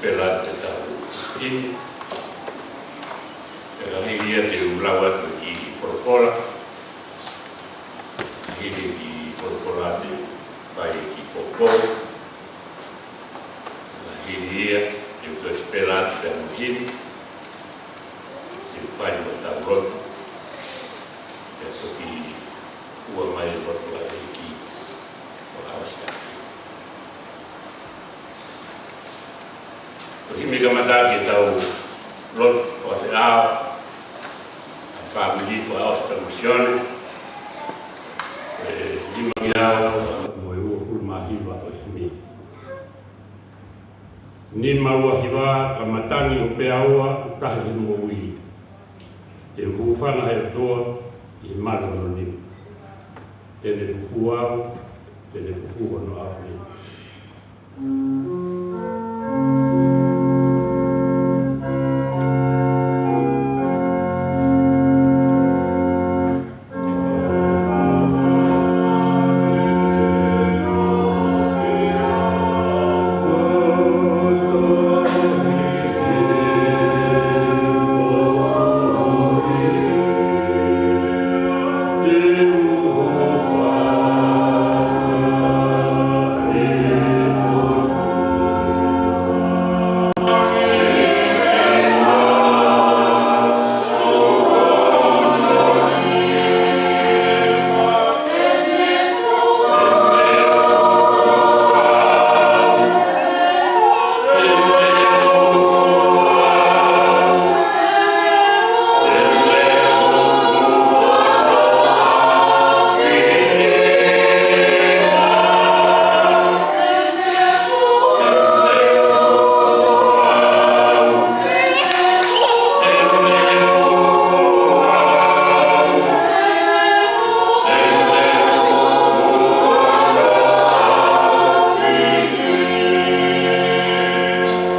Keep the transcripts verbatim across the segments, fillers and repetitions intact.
Pela te tau himi. Pea ka hili ia te u lau atu e kiʻi folofola. Ka hili e kiʻi folofola te u fai e kiʻi poupou. Ka hili ia te u tosi pela atu pea mo himi. Te u fai mo tau lotu. Pea toki ʻoua mai e lotu ʻa e ʻEiki. Fakaʻosi atu. Ko e himi kamata ke tau lotu fakafeʻao, ʻa e fāmili fakaʻosi ʻa Misione, ʻe nimangeau mo e uofulu mā hiva ʻo e himi. Nima ua hiva, ka matangi ʻo pea ua, ʻo tahi he moʻui. Te u hūfanga he ʻOtua ʻi he malu hono nima. Te ne fufū au, te ne fufū hono ʻAfio.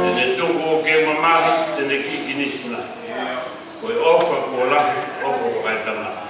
Te ne tuku ʻo ke mamahi, te ne kiʻi kinisi lahi. Ko e ʻofa kuo lahi, ʻofa fakaetangata.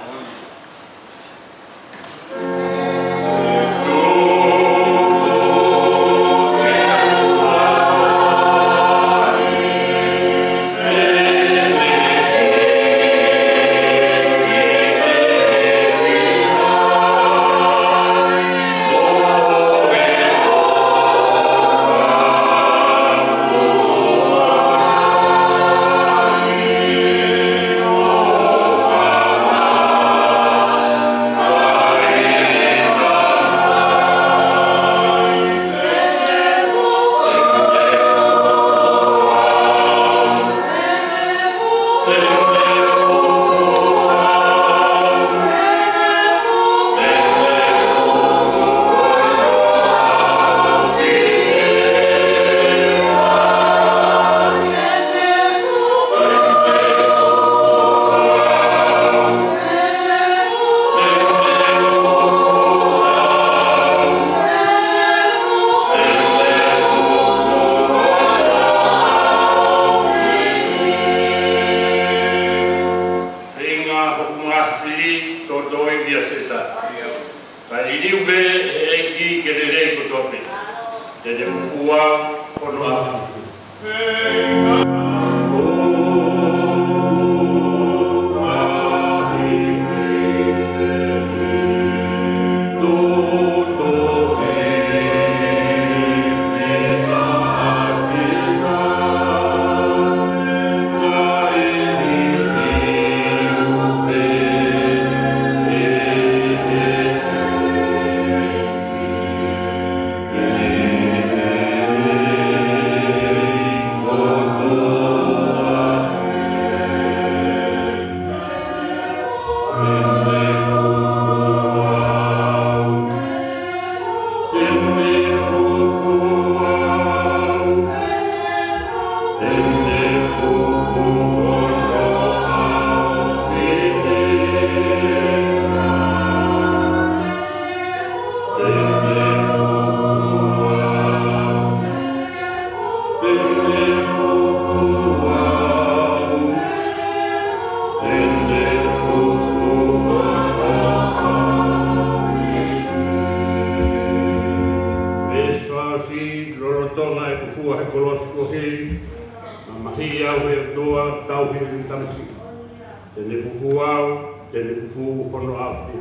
Feinga hoku ngaahi fili, tōtōi via Sētane. Kae liliu pē ʻe he ʻEiki ke lelei kotoa pē. Te ne fufū au hono ʻAfio. Siʻi lolotonga ʻeku fua he kolosi kuo hili, mamahiʻi au ʻe he ʻOtua, tauhi ʻeku tamasiʻi. Te ne fufū au, te ne fufū hono ʻAfio.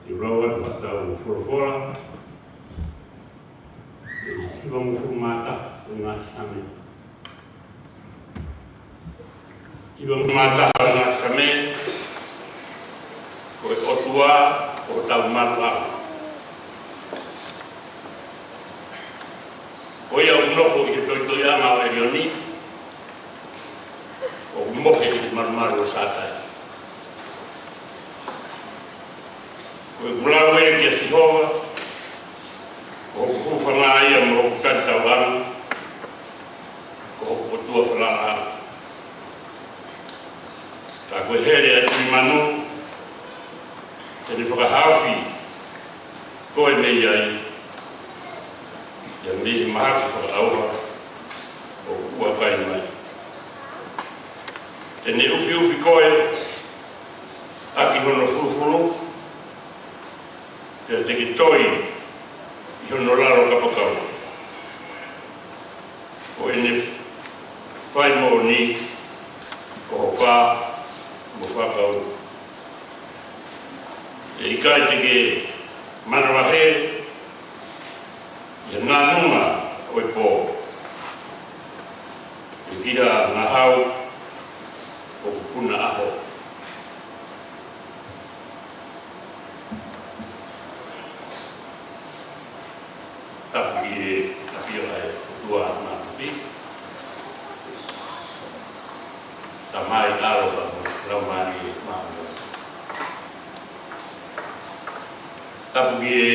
Te u lau atu haʻatau folofola, ʻi he hivangofulu mā taha ʻo e ngaahi Saame. Hivangofulu mā taha ʻo e ngaahi Saame. Ko e ʻOtua ko hotau maluʻanga. Ko ia ʻoku nofo ʻi he toitoiʻanga ʻo ʻElioni, ʻoku mohe ʻi he malumalu ʻo Sātai. Ko ʻeku lau ē kia Sihova, ko hoku hūfanga ia mo hoku tatauʻanga, ko hoku ʻOtua falala. Ka ko e hele ʻa e tui manu, te ne fakahaofi koe mei ai, pea mei he mahaki fakaʻauha ʻoku ʻuakai mai. Te ne ʻufiʻufi koe ʻaki hono fulufulu, pea te ke toi ʻi hono lalo kapakau. Ko ʻene fai moʻoni ko ho pā mo ho fakakaukau. ʻE ʻikai te ke manavahē ʻi he nganunga ʻo e pō, pe ki ha ngahau ʻoku puna ʻaho. Tapu ki he ʻafio ʻa e ʻOtua Māfimafi. Tamai, ʻAlo, pea mo e Laumālie Māʻoniʻoni. Tapu ki he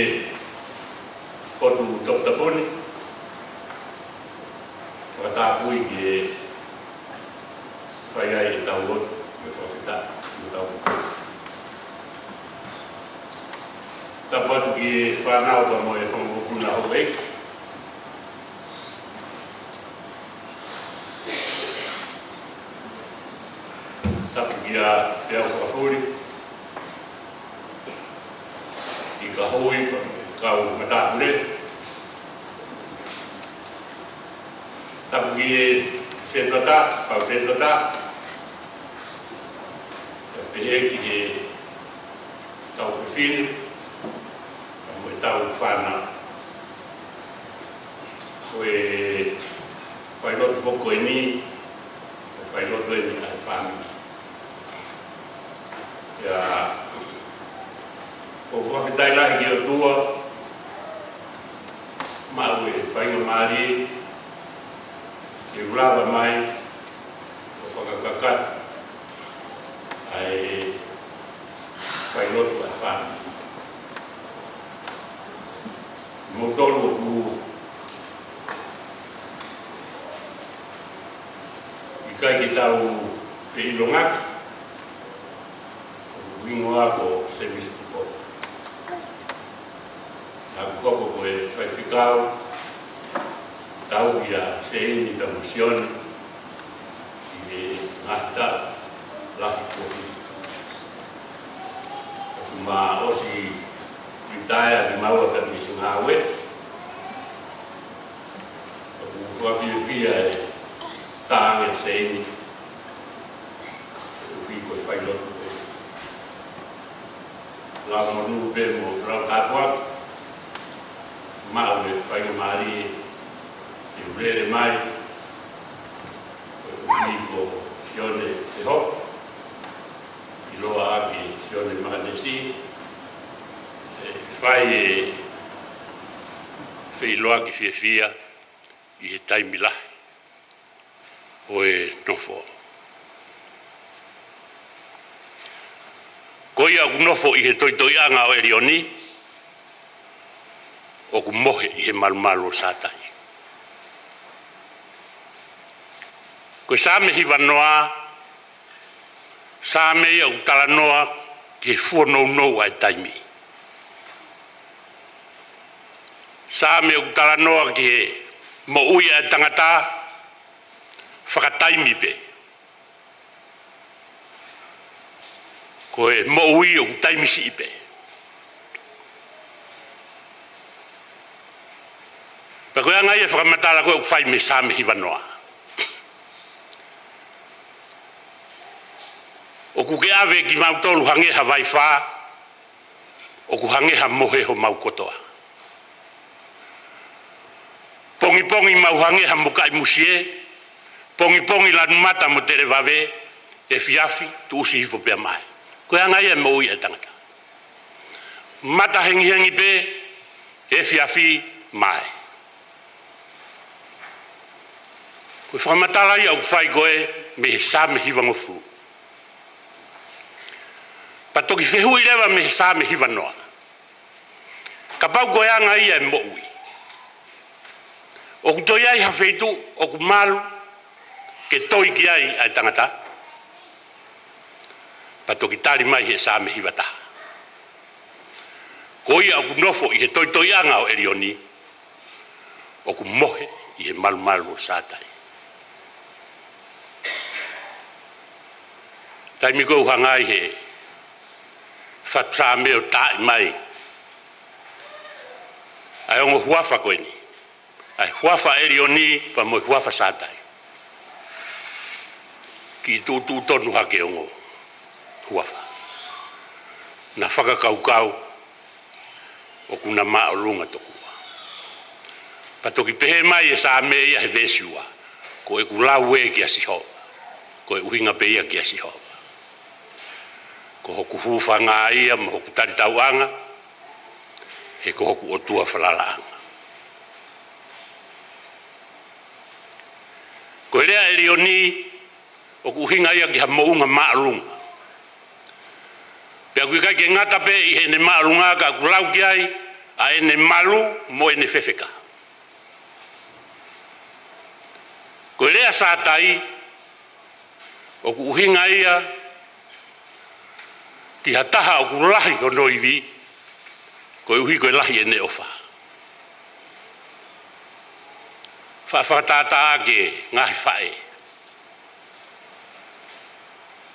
potu toputapu ni. Fakatapui ke fai ai ʻetau lotu mo e fakafetaʻi mo ʻetau. Tapu atu ki he fānau pea mo e fanga mokopuna houʻeiki. Tapu kia Peau Fakafuli, ʻi ka hui, kau matāpule. Tapu ki he sētuata, kau sētuata. Pea pehē ki he kau fefine, pea mo e tau fānau. Ko e failotu foki ko eni, ko e failotu eni ʻa e fāmili. ʻIo, ʻoku ou fakafetaʻi lahi ki he ʻOtua, maʻu e faingamālie ke u lava mai ʻo fakakakato ʻa e failotu ʻa e fāmili. Moutolu ʻoku ʻikai ke tau feʻilongaki, ʻoku hingoa ko Semisi Tupola. Naʻa ku hoko ko e faifekau, tauhi ʻa Seini pea mo Sione ʻi he ngaahi taʻu lahi kuo hili. ʻOku ma ʻosi Tae ʻa kimaua pea mei he ngāue. ʻOku fakafiefia e tā ange ʻa Seini. ʻOku ʻi ko e failotu ē. Lau monū pē mo lau tāpuaki. Maʻu e faingamālie ke u lele mai. ʻOku ʻi ko Sione Fehoko. ʻIloa ʻaki Sione Makanesi, ʻe fai e feʻiloaki fiefia ʻi he taimi lahi ʻo e nofo. Ko ia ʻoku nofo ʻi he toitoiʻanga ʻo ʻElioni, ʻoku mohe ʻi he malumalu ʻo Sātai. Ko e Saame hivanoa, Saame ia ʻoku talanoa ki he fuonounou ʻa e taimi. Saame ʻoku talanoa ki he moʻui ʻa e tangata fakataimi pē. Ko e moʻui ʻoku taimi siʻi pē. Pea ko e anga ia e fakamatala ko ē ʻoku fai mei he Saame hivanoa. ʻOku ke ʻave kimautolu hangē ha vaifā, ʻoku hangē ha mohe homau kotoa. Pongipongi mau hangē ha mokaʻi musie, pongipongi lanu mata mo televave, efiafi tuʻusi hifo pea mae. Ko e anga ia e moʻui ʻa e tangata. Mata hengihengi pē, efiafi mae. Ko e fakamatala ia ʻoku fai ko ē mei he Saame hivangofulu. Pea toki fehuʻi leva mei he Saame hivanoa. Kapau ko e anga ia e moʻui, ʻoku toe ʻi ai ha feituʻu ʻoku malu ke toi ki ai ʻa e tangata? Pea toki tali mai he Saame hivataha. Ko ia ʻoku nofo ʻi he toitoiʻanga ʻo ʻElioni, ʻoku mohe ʻi he malumalu ʻo Sātai. Taimi ko ē ʻoku hanga ai he fatu Saame ʻo taaʻi mai ʻa e ongo huafa ko eni, ʻa e huafa ʻElioni pea mo e huafa Sātai. Kiʻi tuʻutuʻu tonu hake ongo huafa. Na fakakaukau ʻoku na māʻolunga tokua. Pea toki pehē mai e Saame ia he veesi ua, ko ʻeku lau ē kia Sihova, ko e ʻuhinga pē ia kia Sihova. Ko hoku hūfanga ia mo hoku talitauʻanga, he ko hoku ʻOtua falalaʻanga. Ko e lea ʻElioni, ʻoku ʻuhinga ia ki ha moʻunga māʻolunga. Pea ʻoku ʻikai ke ngata pē ʻi heʻene māʻolunga ka ʻoku lau ki ai ʻa ʻene malu mo ʻene fefeka. Ko e lea Sātai, ʻoku ʻuhinga ia ki ha taha ʻoku lahi hono ivi, koeʻuhi ko e lahi ʻene ʻofa. Fa-, fakatātā ki he ngaahi faʻē.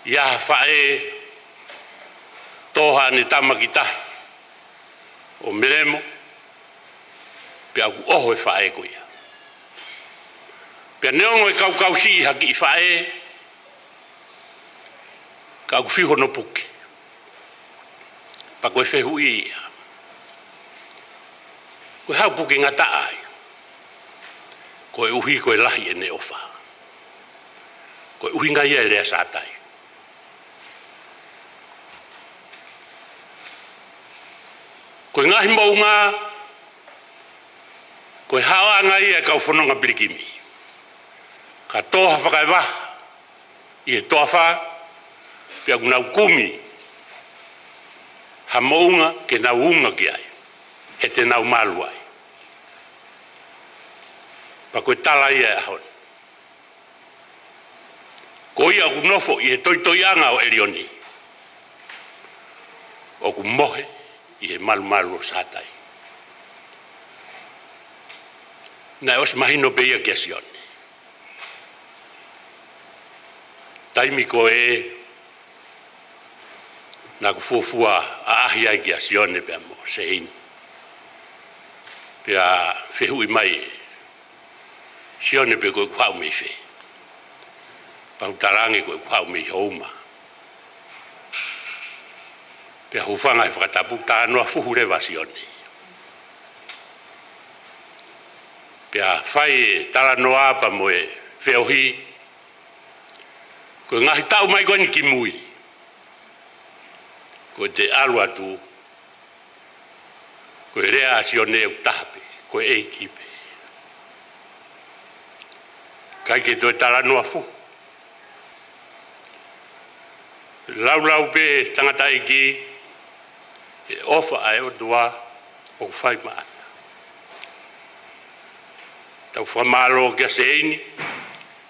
ʻI ai ha faʻē tō haʻane tama ki tahi ʻo melemo, pea ʻoku ʻoho e faʻē ko ia. Pea neongo e kaukausiʻi ha kiʻi faʻē, ka ʻoku fiu hono puke. Pea ko e fehuʻi ia, ko e hā ʻoku puke ngataʻa ai? Koeʻuhi ko e lahi ʻene ʻofa. Ko e ʻuhinga ia e lea Sātai. Ko e ngaahi moʻunga, ko e haoʻanga ia e kau fononga pilikimi. Ka tō ha fakaevaha ʻi he toafa, pea ʻoku nau kumi ha moʻunga ke nau unga ki ai, he te nau malu ai. Pea ko e tala ia e ʻaho ni. Ko ia ʻoku nofo ʻi he toitoiʻanga ʻo ʻElioni, ʻoku mohe ʻi he malumalu ʻo Sātai. Naʻe ʻosi mahino pē ia kia Sione. Taimi ko ē naʻa ku fuofua ʻaʻahi ai kia Sione pea mo Seini. Pea fehuʻi mai ʻe Sione pe ko ʻeku haʻu mei fē. Pea u talaange ko ʻeku haʻu mei Houma. Pea hūfanga he fakatapu, talanoa fuhu leva ʻa Sione. Pea fai e talanoa pea mo e feohi, ko e ngaahi taʻu mai ko eni kimui, ko ʻete ʻalu atu, ko e lea ʻa Sione ʻoku taha pē, ko e ʻEiki pē. ʻIkai ke toe talanoa fuhu. Laulau pē tangataʻeiki, ʻe ʻofa ʻa e ʻOtua ʻoku fai maʻana. Tau fakamālō kia Seini,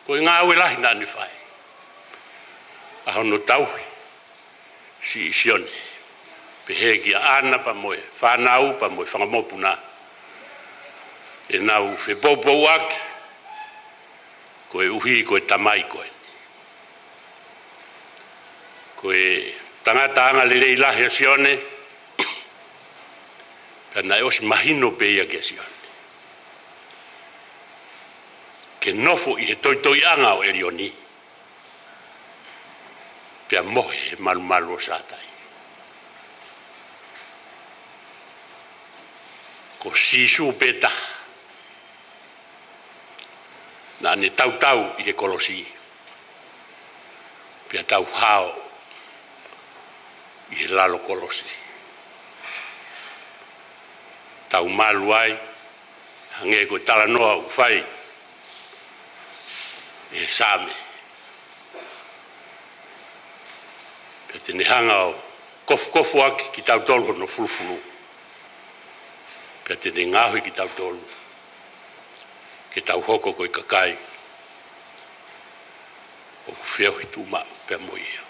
ko e ngāue lahi naʻa ne fai. ʻA hono tauhi siʻi Sione, pehē kia ʻAna pea mo e fānau pea mo e fanga mokopuna, ʻenau fepoupouaki, koeʻuhi ko e tamai ko eni. Ko e tangata angalelei lahi ʻa Sione, pea naʻe ʻosi mahino pē ia kia Sione. Ke nofo ʻi he toitoiʻanga ʻo ʻElioni, pea mohe he malumalu ʻo Sātai. Ko Sīsū pē taha naʻa ne tautau ʻi he kolosi, pea tau hao ʻi he lalo kolosi. Tau malu ai, hangē ko e talanoa ʻoku fai ʻe he Saame. Pea te ne hanga ʻo kofukofuʻaki kitautolu hono fulufulu. Pea te ne ngaohi kitautolu ke tau hoko ko e kakai ʻoku feohi tuʻumaʻu pea mo ia.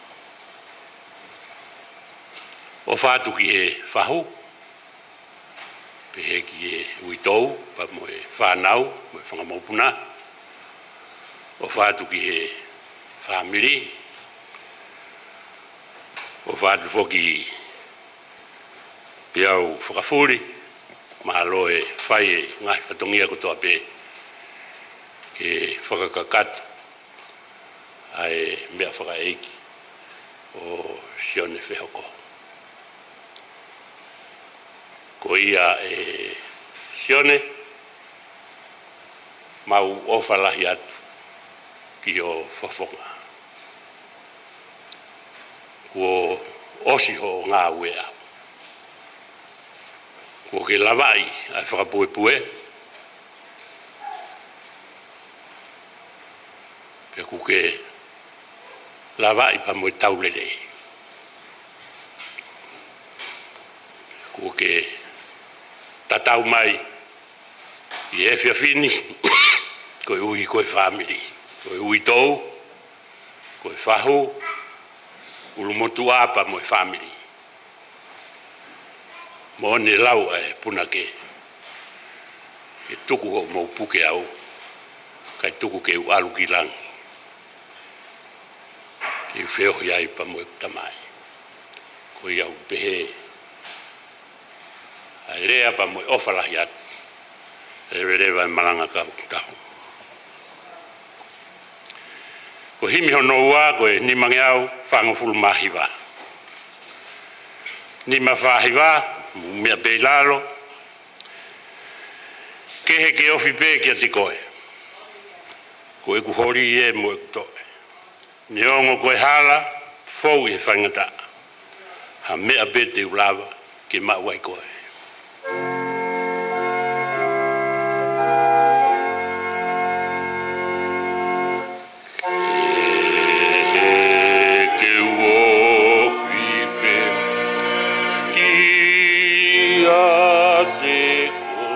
ʻOfa atu ki he fahu, pehē ki he uitou, pea mo e fānau, mo e fanga mokopuna. ʻOfa atu ki he fāmili. ʻOfa atu foki ki Peau Fakafuli, mālō e fai e ngaahi fatongia kotoa pē ke fakakakato ʻa e meʻa fakaʻeiki ʻo Sione Fehoko. Ko ia ē Sione, mau ʻofa lahi atu ki ho fofonga. Kuo ʻosi hoʻo ngāue ʻaʻau. Kuo ke lavaʻi ʻa e fakapuepue, pea kuo ke lavaʻi pea mo e taulelei. Kuo ke tatau mai ʻi he efiafi ni, koeʻuhi ko e fāmili, ko e uitou, ko e fahu, ʻulumotuʻa pea mo e fāmili. Moʻoni e lau ʻa e punake: Ke tuku hoʻomou puke au, kae tuku ke u ʻalu ki langi, ke u feohi ai pea mo ʻeku Tamai. Ko ia ʻoku pehē ʻa e lea pea mo e ʻofa lahi atu. Leveleva e malanga kau ki tahu. Ko e himi hono ua, ko e nimangeau fāngofulu mā hiva. Nima fā hiva, mou meʻa pē ʻi lalo. Kehe ke ofi pē kiate koe, ko ʻeku holi ē mo ʻeku toʻe. Neongo ko e hala, fou ʻi he faingataʻa, ha meʻa pē te u lava ke maʻu ai koe. Ke u ofi pē kiate koe.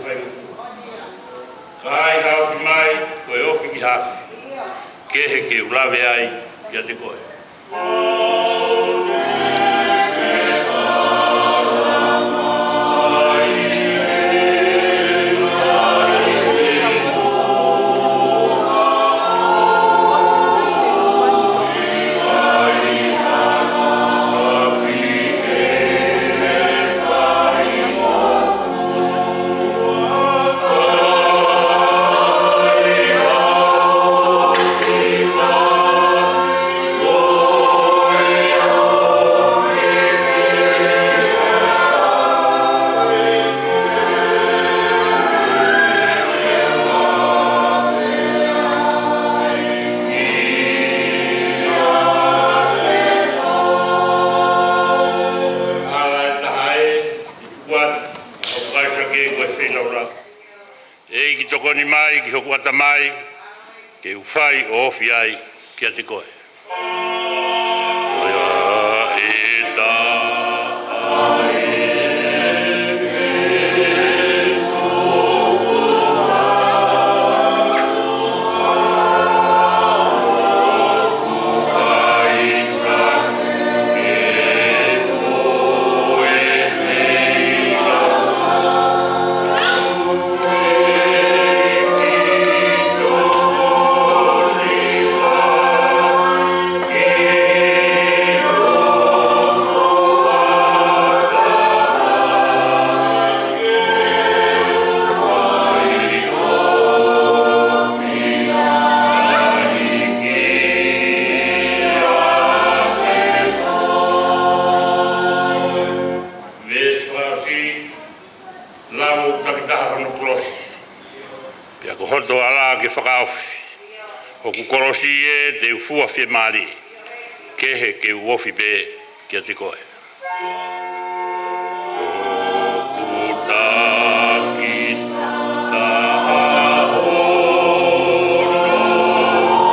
Ka ai ha ofi mai, ko e ofi ki ha afi, kehe ke u lave ai kiate koe. Hala e taha ē, ʻi tuku atu ʻa hoku kaisake ko e feilaulau. ʻEiki, tokoni mai ki hoku ʻatamai, ke u fai ʻo ofi ai kiate koe. ʻOiauē, ʻe taha ē, Veesi fakaʻosi, lau ʻoku takitaha hono kolosi. Pea ko hoto ala ke fakaofi. Hoku kolosi ē te u fua fiemālie. Kehe ke u ofi pē kiate koe. Hoku takitaha hono kolosi.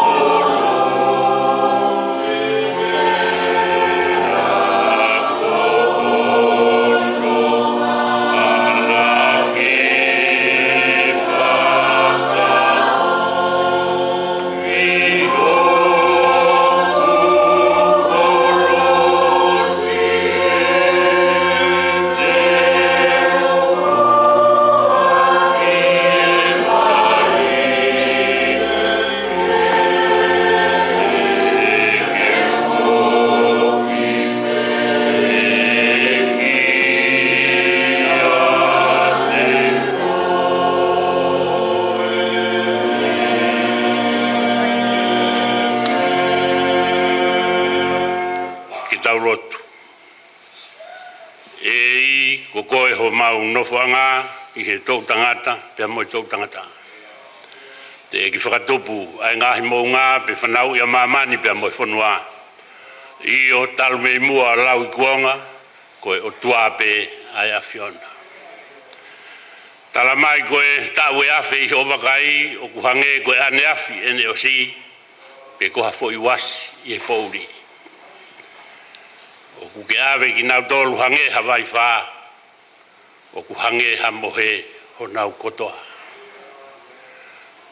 Ke tau lotu. ʻEiki, ko koe homau nofoʻanga ʻi he toʻutangata pea mo e toʻutangata. Teʻeki fakatupu ʻa e ngaahi moʻunga pe fanauʻi ʻa māmani pea mo e fonua. ʻIo, talu mei muʻa ʻo lauikuonga, ko e ʻOtua pē ʻa e ʻAfiona. Tala mai ko e taʻu ʻe afe ʻi hoʻo vakai, ʻoku hangē ko e ʻaneafi ʻene ʻosi, pe ko ha foʻi uasi ʻi he poʻuli. ʻOku ke ʻave kinautolu hangē ha vaifā, ʻoku hangē ha mohe honau kotoa.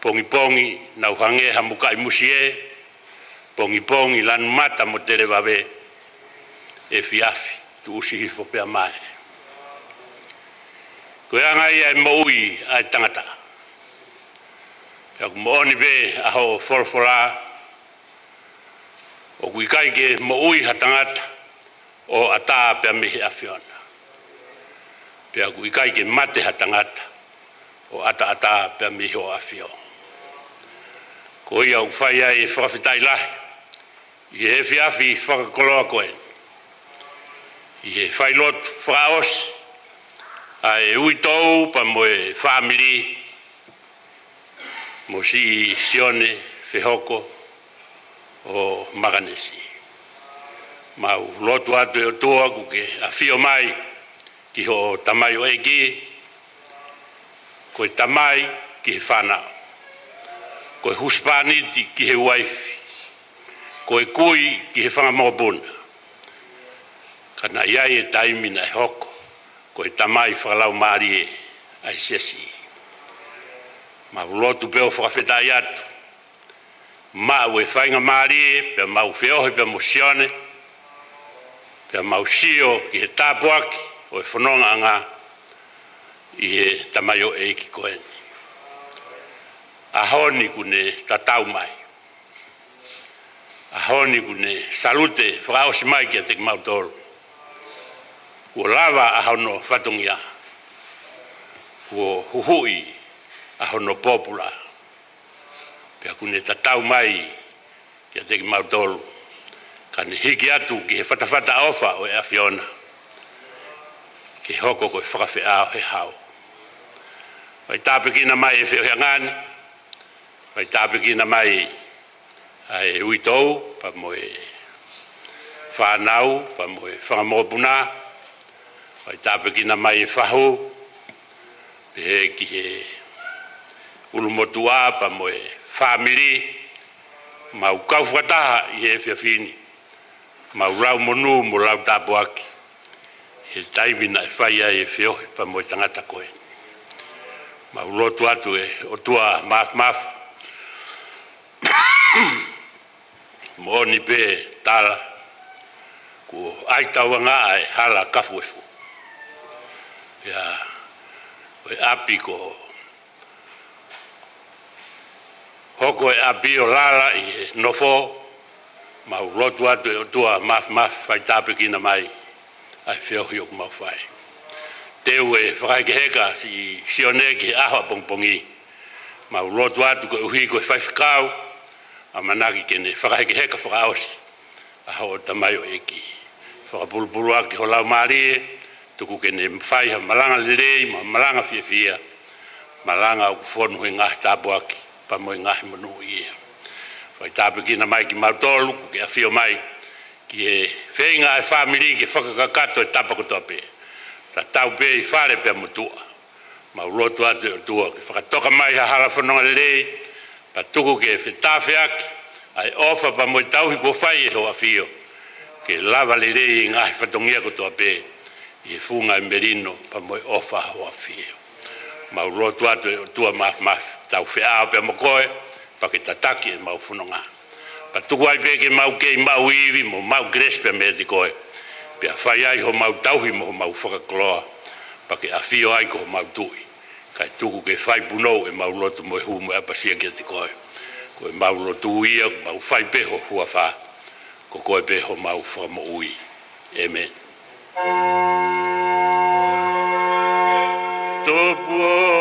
Pongipongi nau hangē ha mukaʻi musie, pongipongi lanu mata mo televave, efiafi tuʻusi hifo pea mae. Ko e anga ia e moʻui ʻa e tangata. Pea ʻoku moʻoni pē ʻa hoʻo folofola, ʻoku ʻikai ke moʻui ha tangata ʻo ʻatā pea mei he ʻAfiona. Pea ʻoku ʻikai ke mate ha tangata ʻo ʻataʻatā pea mei hoʻo ʻAfio. Ko ia ʻoku fai ai e fakafetaʻi lahi ʻi he efiafi fakakoloa ko eni, ʻi he failotu fakaʻosi ʻa e uitou pea mo e fāmili, mo siʻi Sione Fehoko ʻo Makanesi. Mau lotu atu, ʻe ʻOtua, ʻoku ke ʻafio mai ki hoʻo tamaioʻeiki, ko e tamai ki he fānau, ko e husepāniti ki he uaifi, ko e kui ki he fanga mokopuna. Ka naʻe ʻi ai e taimi naʻe hoko ko e tamai fakalaumālie ʻa e siasi. Mau lotu pē ʻo fakafetaʻi atu. Maʻu e faingamālie, pea mau feohi pea mo Sione, pea mau sio ki he tāpuaki ʻo e fonongaʻanga ʻi he tamaioʻeiki ko eni. ʻAho ni kuo ne tatau mai. ʻAho ni kuo ne salute fakaʻosi mai kiate kimautolu. Kuo lava ʻa hono fatongia. Kuo huhuʻi ʻa hono pōpula. Pea kuo ne tatau mai kiate kimautolu. Ka ne hiki atu ki he fatafata ʻofa ʻo e ʻAfiona. Ke hoko ko e fakafeʻao he hau. Fai tāpuekina mai e feohiʻanga ni. Fai tāpuekina mai ʻa e uitou, pea mo e fānau, pea mo e fanga mokopuna. Fai tāpuekina mai e fahu, pehē ki he ʻulumotuʻa, pea mo e fāmili. Mau kau fakataha ʻi he efiafi ni. Mau lau monū mo lau tāpuaki. He taimi naʻe fai ai e feohi pea mo e tangata ko ē. Mau lotu atu ʻe ʻOtua Māfimafi. Moʻoni pē tala. Kuo ʻai tauangaʻa e hala kafu e fu. Pea ʻo e ʻapi ko hoko e ʻapi ʻo lala ʻi he nofo, mau lotu atu ʻe ʻOtua Māfimafi fai tāpuekina mai ʻa e feohi ʻoku mau fai. Teu e fakahekeheka siʻi Sione ki he ʻaho ʻapongipongi. Mau lotu atu koeʻuhi ko e faifekau, ʻamanaki ke ne fakahekeheka fakaʻosi ʻa hoʻo tamaioʻeiki. Fakapulupulu ʻaki ho laumālie, tuku ke ne fai ha malanga lelei, mo ha malanga fiefia, malanga ʻoku fonu he ngaahi tāpuaki, pea mo e ngaahi monūʻia. Fai tāpuekina mai kimautolu, kuo ke ʻafio mai, ki he feinga e fāmili ke fakakakato e tapa kotoa pē. Tatau pē ʻi fale pea mo tuʻa. Mau lotu atu ʻe ʻOtua ke fakatoka mai ha hala fononga lelei, pea tuku ke fetāfeaki ʻa e ʻofa pea mo e tauhi kuo fai ʻe ho ʻAfio. Ke lava lelei e ngaahi fatongia kotoa pē, ʻi he funga e melino pea mo e ʻofa ho ʻAfio. Mau lotu atu ʻe ʻOtua Māfimafi, tau feʻao pea mo koe, pea ke tataki ʻemau fononga. Pea tuku ai pē ke mau kei maʻu ivi mo maʻu kelesi pea meiate koe. Pea fai ai homau tauhi mo homau fakakoloa. Pea ke ʻafio ai ko homau tuʻi. Kae tuku ke fai punou ʻemau lotu mo e hū mo e ʻapasia kiate koe. Ko ʻemau lotu ia, mau fai pē ho huafa. Ko koe pē homau fakamoʻui. ʻĒmeni. Tupu ʻo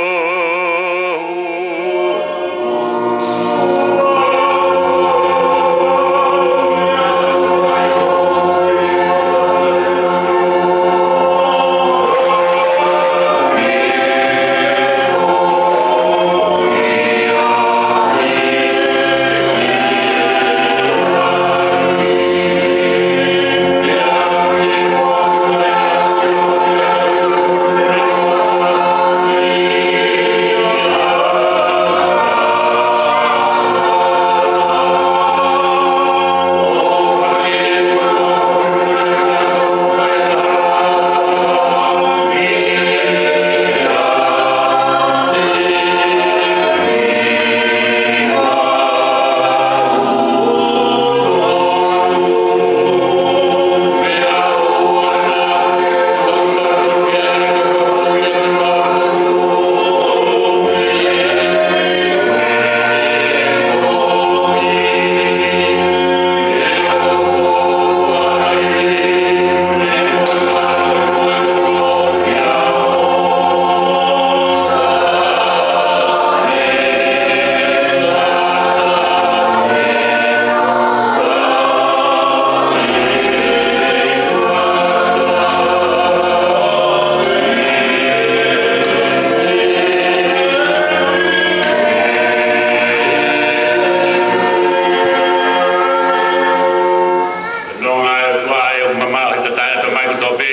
Nonga e ʻOtua ʻoku mamaʻo he taʻeʻatamai kotoa pē,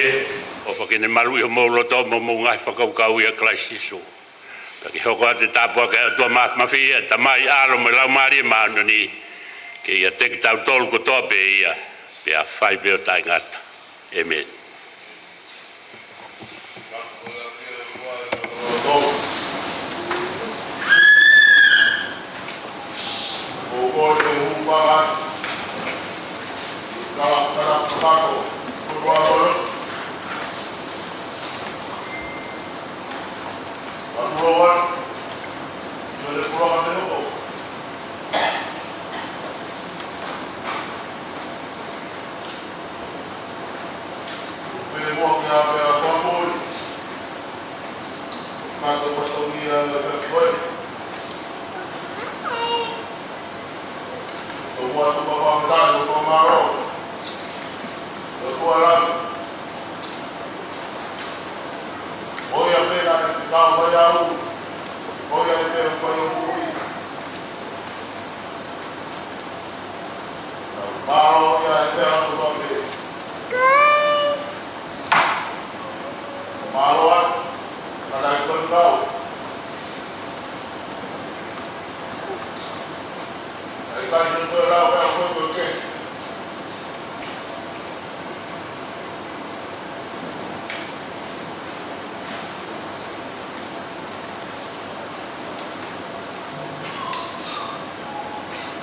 ʻofa ke ne maluʻi homou loto mo hoʻomou ngaahi fakakaukau ʻia Kalaisi Sīsū. Pea ke hoko atu e tāpuaki ʻa e ʻOtua Māfimafi, ʻa e Tamai, ʻAlo mo e Laumālie Māʻoniʻoni, ke ʻiate kitautolu kotoa pē ia, pea fai pē ʻo taʻengata. ʻĒmeni. Pulanga te noko. Pe mo ke a pe a kua koli. Kato kato ni a na pe koe. Tō mua tu papa me tai, tō mālō. Tō tua lau. Ko ia pē naʻe fekau mai au. Ko ia pē ko ia ui. Mālō ia e pē au tō pē. Mālō ai. Ka naʻe koni kau. ʻAi kai ni ko e lau pē au ko e ke.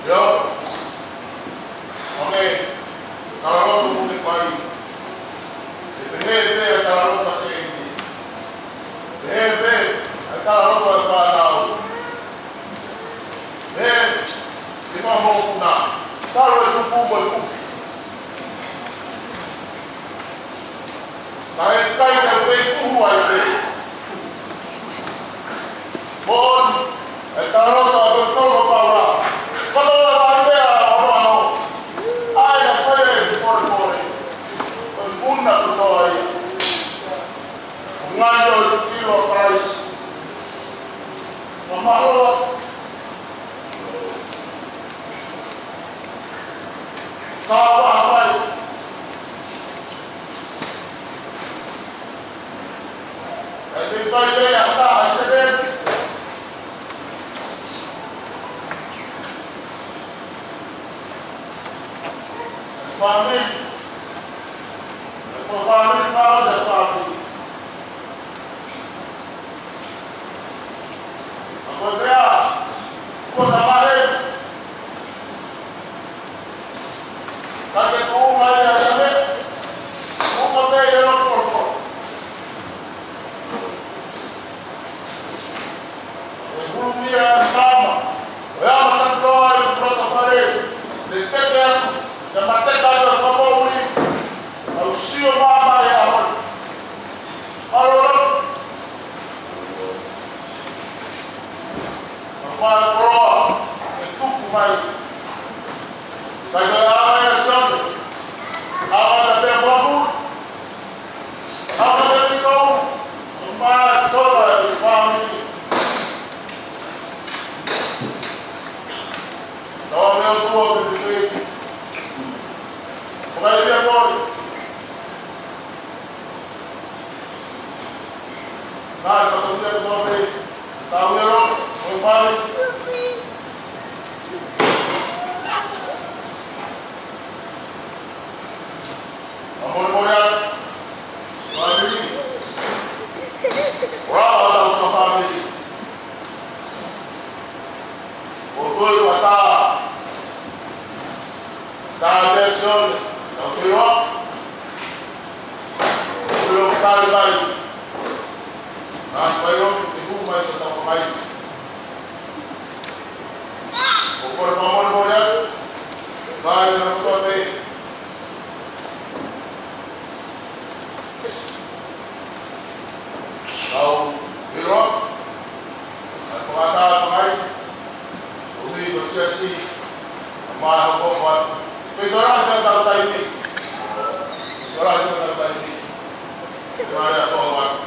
Yo. Oke. Talaloto mo ke fai. ʻE pehē pē ʻa e talaloto ʻa Sēniti. Pehē pē ʻa e talaloto ʻa e fānau. Pehē, ʻi he fāmokuna. Talo e tupu mo e fuki. Naʻe ʻikai te u kei fuhu ai pē. Moʻoni, e talaloto ʻa e ʻaposetolo ko Paula. Kotoa ʻa e meʻa ʻo ʻaho. ʻAi ʻa e fai e polepole. Ko e puna kotoa ia. Ngaahi ʻo e ʻilo ʻa Kalaisi. Mamaʻo. Ka ua mai. Kae fai pē ia ha taha ʻi Seleni. Fāmili. Fāmili, fāmili, fāmili. Ka ko e meʻa, ko e tamai. Ka ke tuʻu mai ʻa e meʻa, tuʻu mai ʻi he loto folofola. ʻE hulumia e tama, ʻo e ama tatuloa ʻi loto fale, ʻe teke atu, ʻe mateka atu e fakamoʻui, ʻa e sio mamaʻo e ʻaho. Mālō. Ka fai koloa, ʻe tuku mai. Ka ko e ʻaho ʻe Sione, ʻaho ʻe pea fua mui. ʻAho ʻe piko, ʻo mai tola e fāmili. Tau ʻa e meʻa ʻOtua pē pē. ʻO kai ia koi. Naʻe fatongia ʻOtua pē. Tau ia lo, ʻo fai. Ka molemole atu. Fāmili. Ua ʻo tau ka fāmili. ʻO toi ua tā. Tā pē Sione, tau filo. Filo tali mai. Nā filo, te hū mai, te tau mai. ʻO kore fakamolemole atu. Vai na kua pē. Kau ʻilo, ʻa e fakataha mai, ʻo mi ko siasi, mai hoko mai. Pea tola atu ʻetau taimi. Tola atu ʻetau taimi. Pea tola atu ʻetau taimi.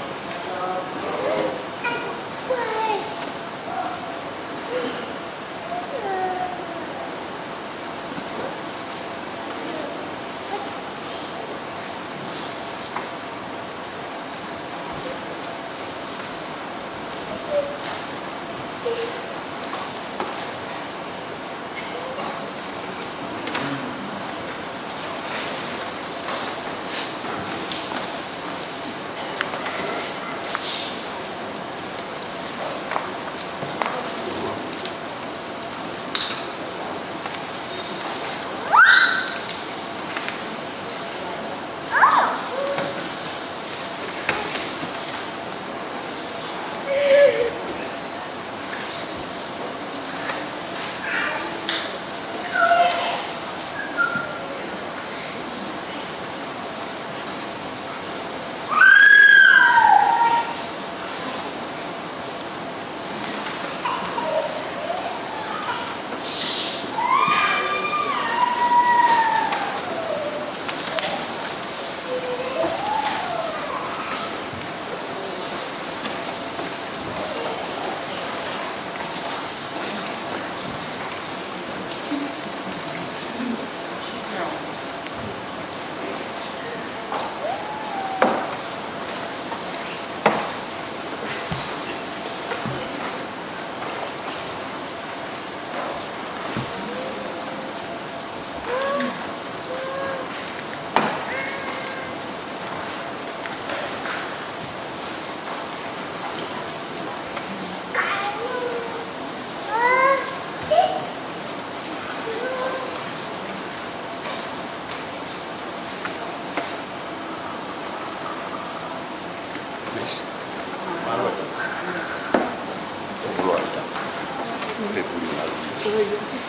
Pepuli.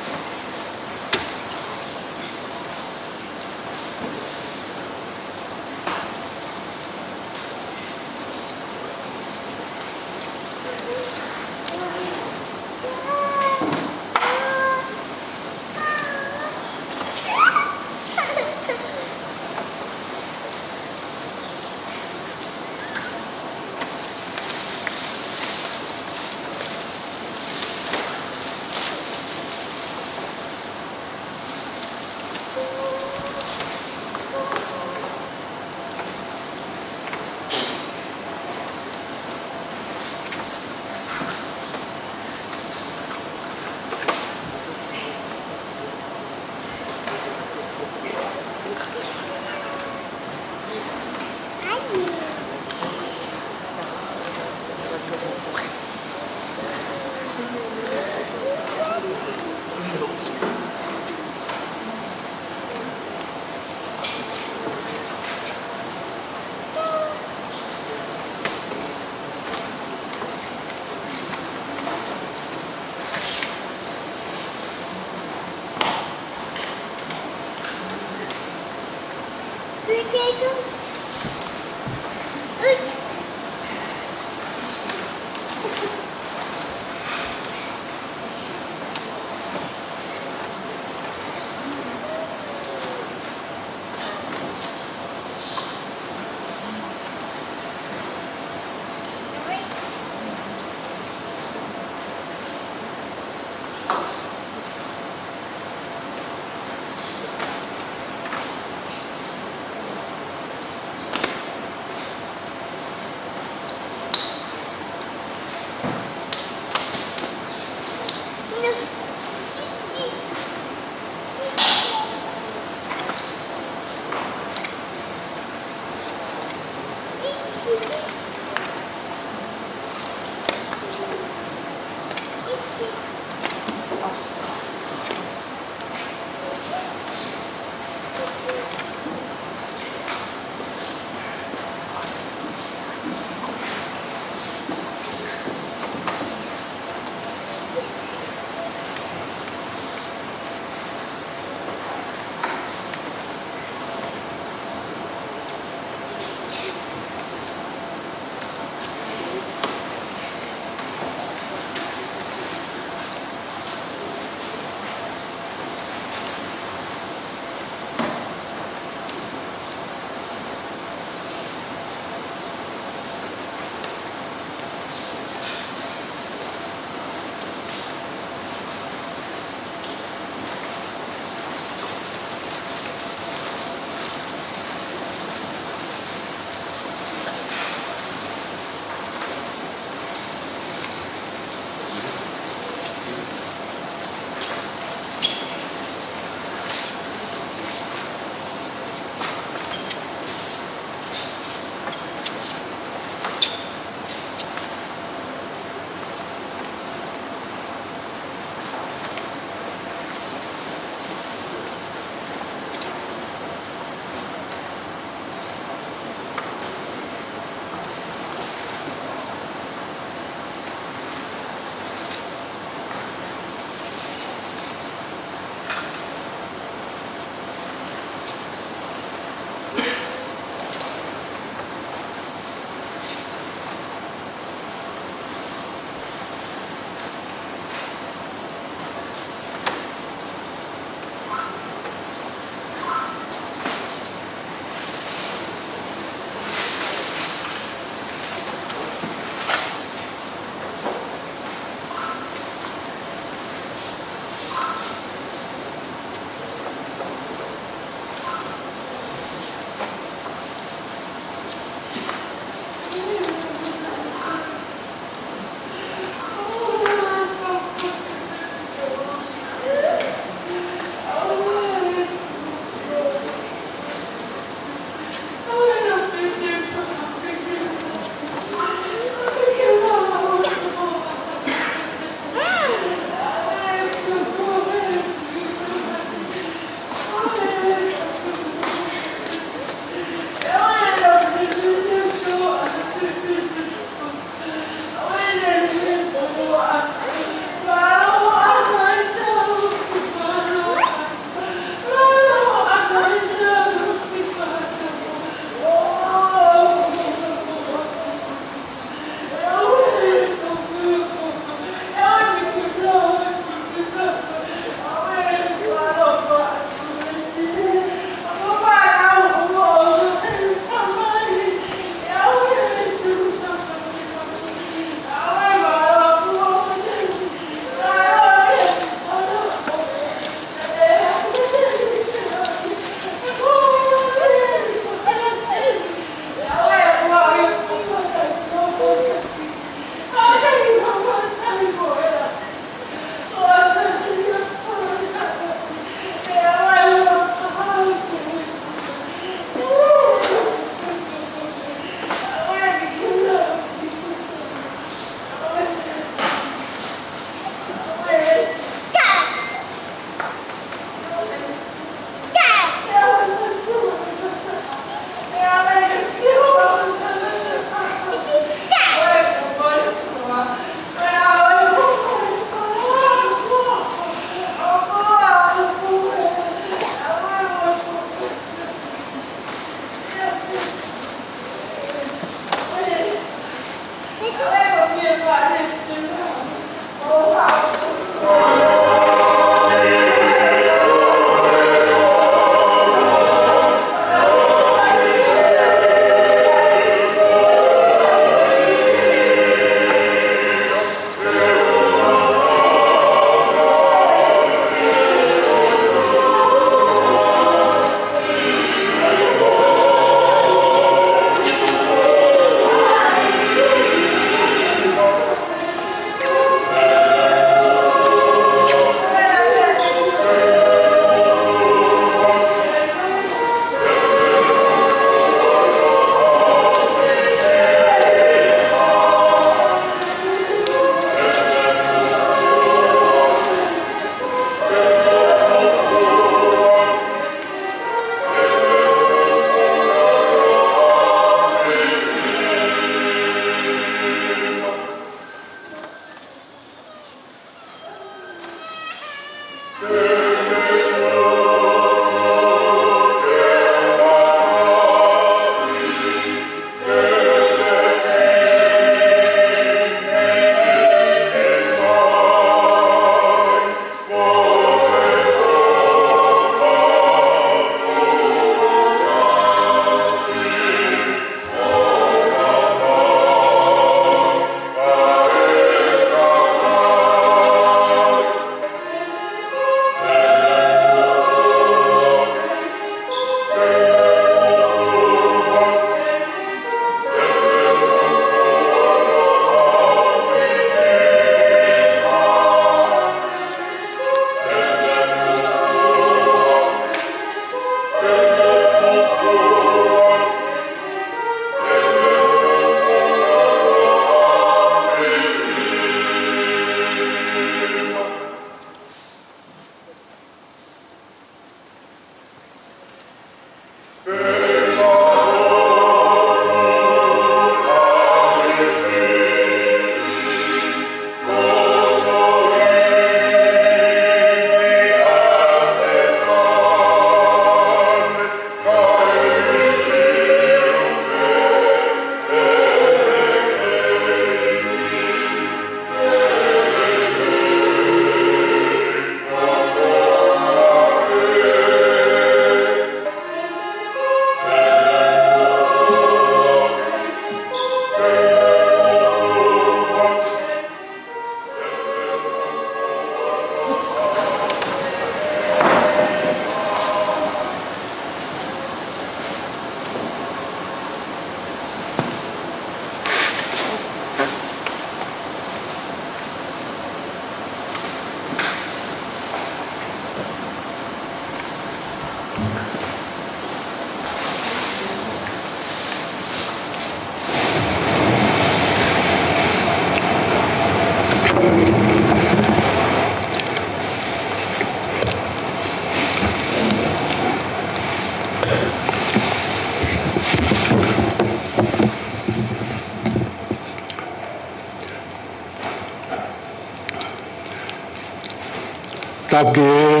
Tapu ki he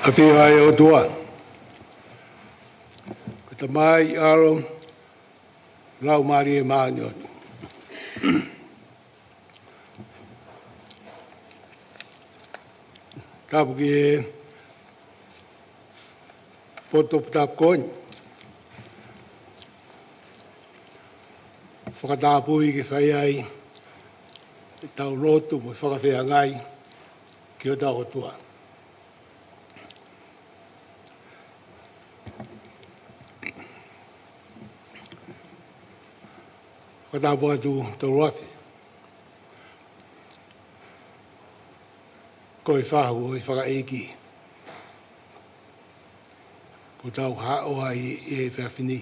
ʻafio ʻa e ʻOtua, ko e Tamai, ʻAlo, Laumālie Māʻoniʻoni. Tapu ki he potu tapu ko eni. Fakatapui ke fai ai ʻetau lotu mo e fakafeangai ki hotau ʻOtua. Fakatapu atu Toluafe, ko e fahu ʻo e fakaʻeiki kuo tau haʻu ai he efiafi ni.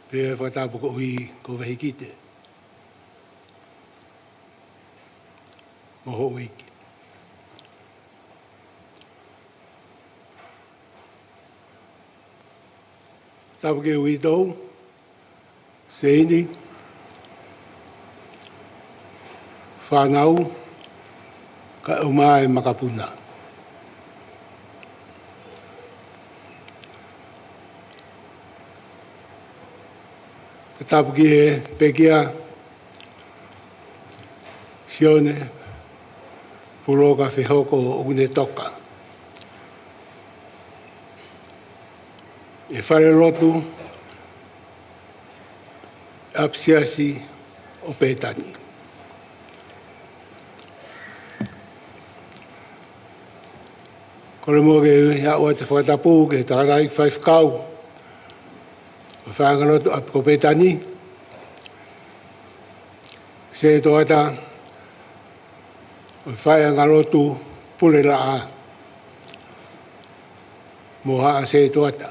Pea fakatapu koeʻuhi ko Vehikite mo houʻeiki. Tapu ki he uitou, Seini, fānau, kae ʻumaʻā e makapuna. Tapu ki he pekia, Sione Puloka Fehoko ʻoku ne toka, e falelotu ʻapisiasi ʻo Pētani. Kole muʻa ke u ʻoatu e fakatapu ki he tangataʻeiki faifekau ʻo e faiʻanga lotu ʻapi ko Pētani, Sētuata ʻo e faiʻanga lotu Pulelaʻa mo Haʻa Sētuata.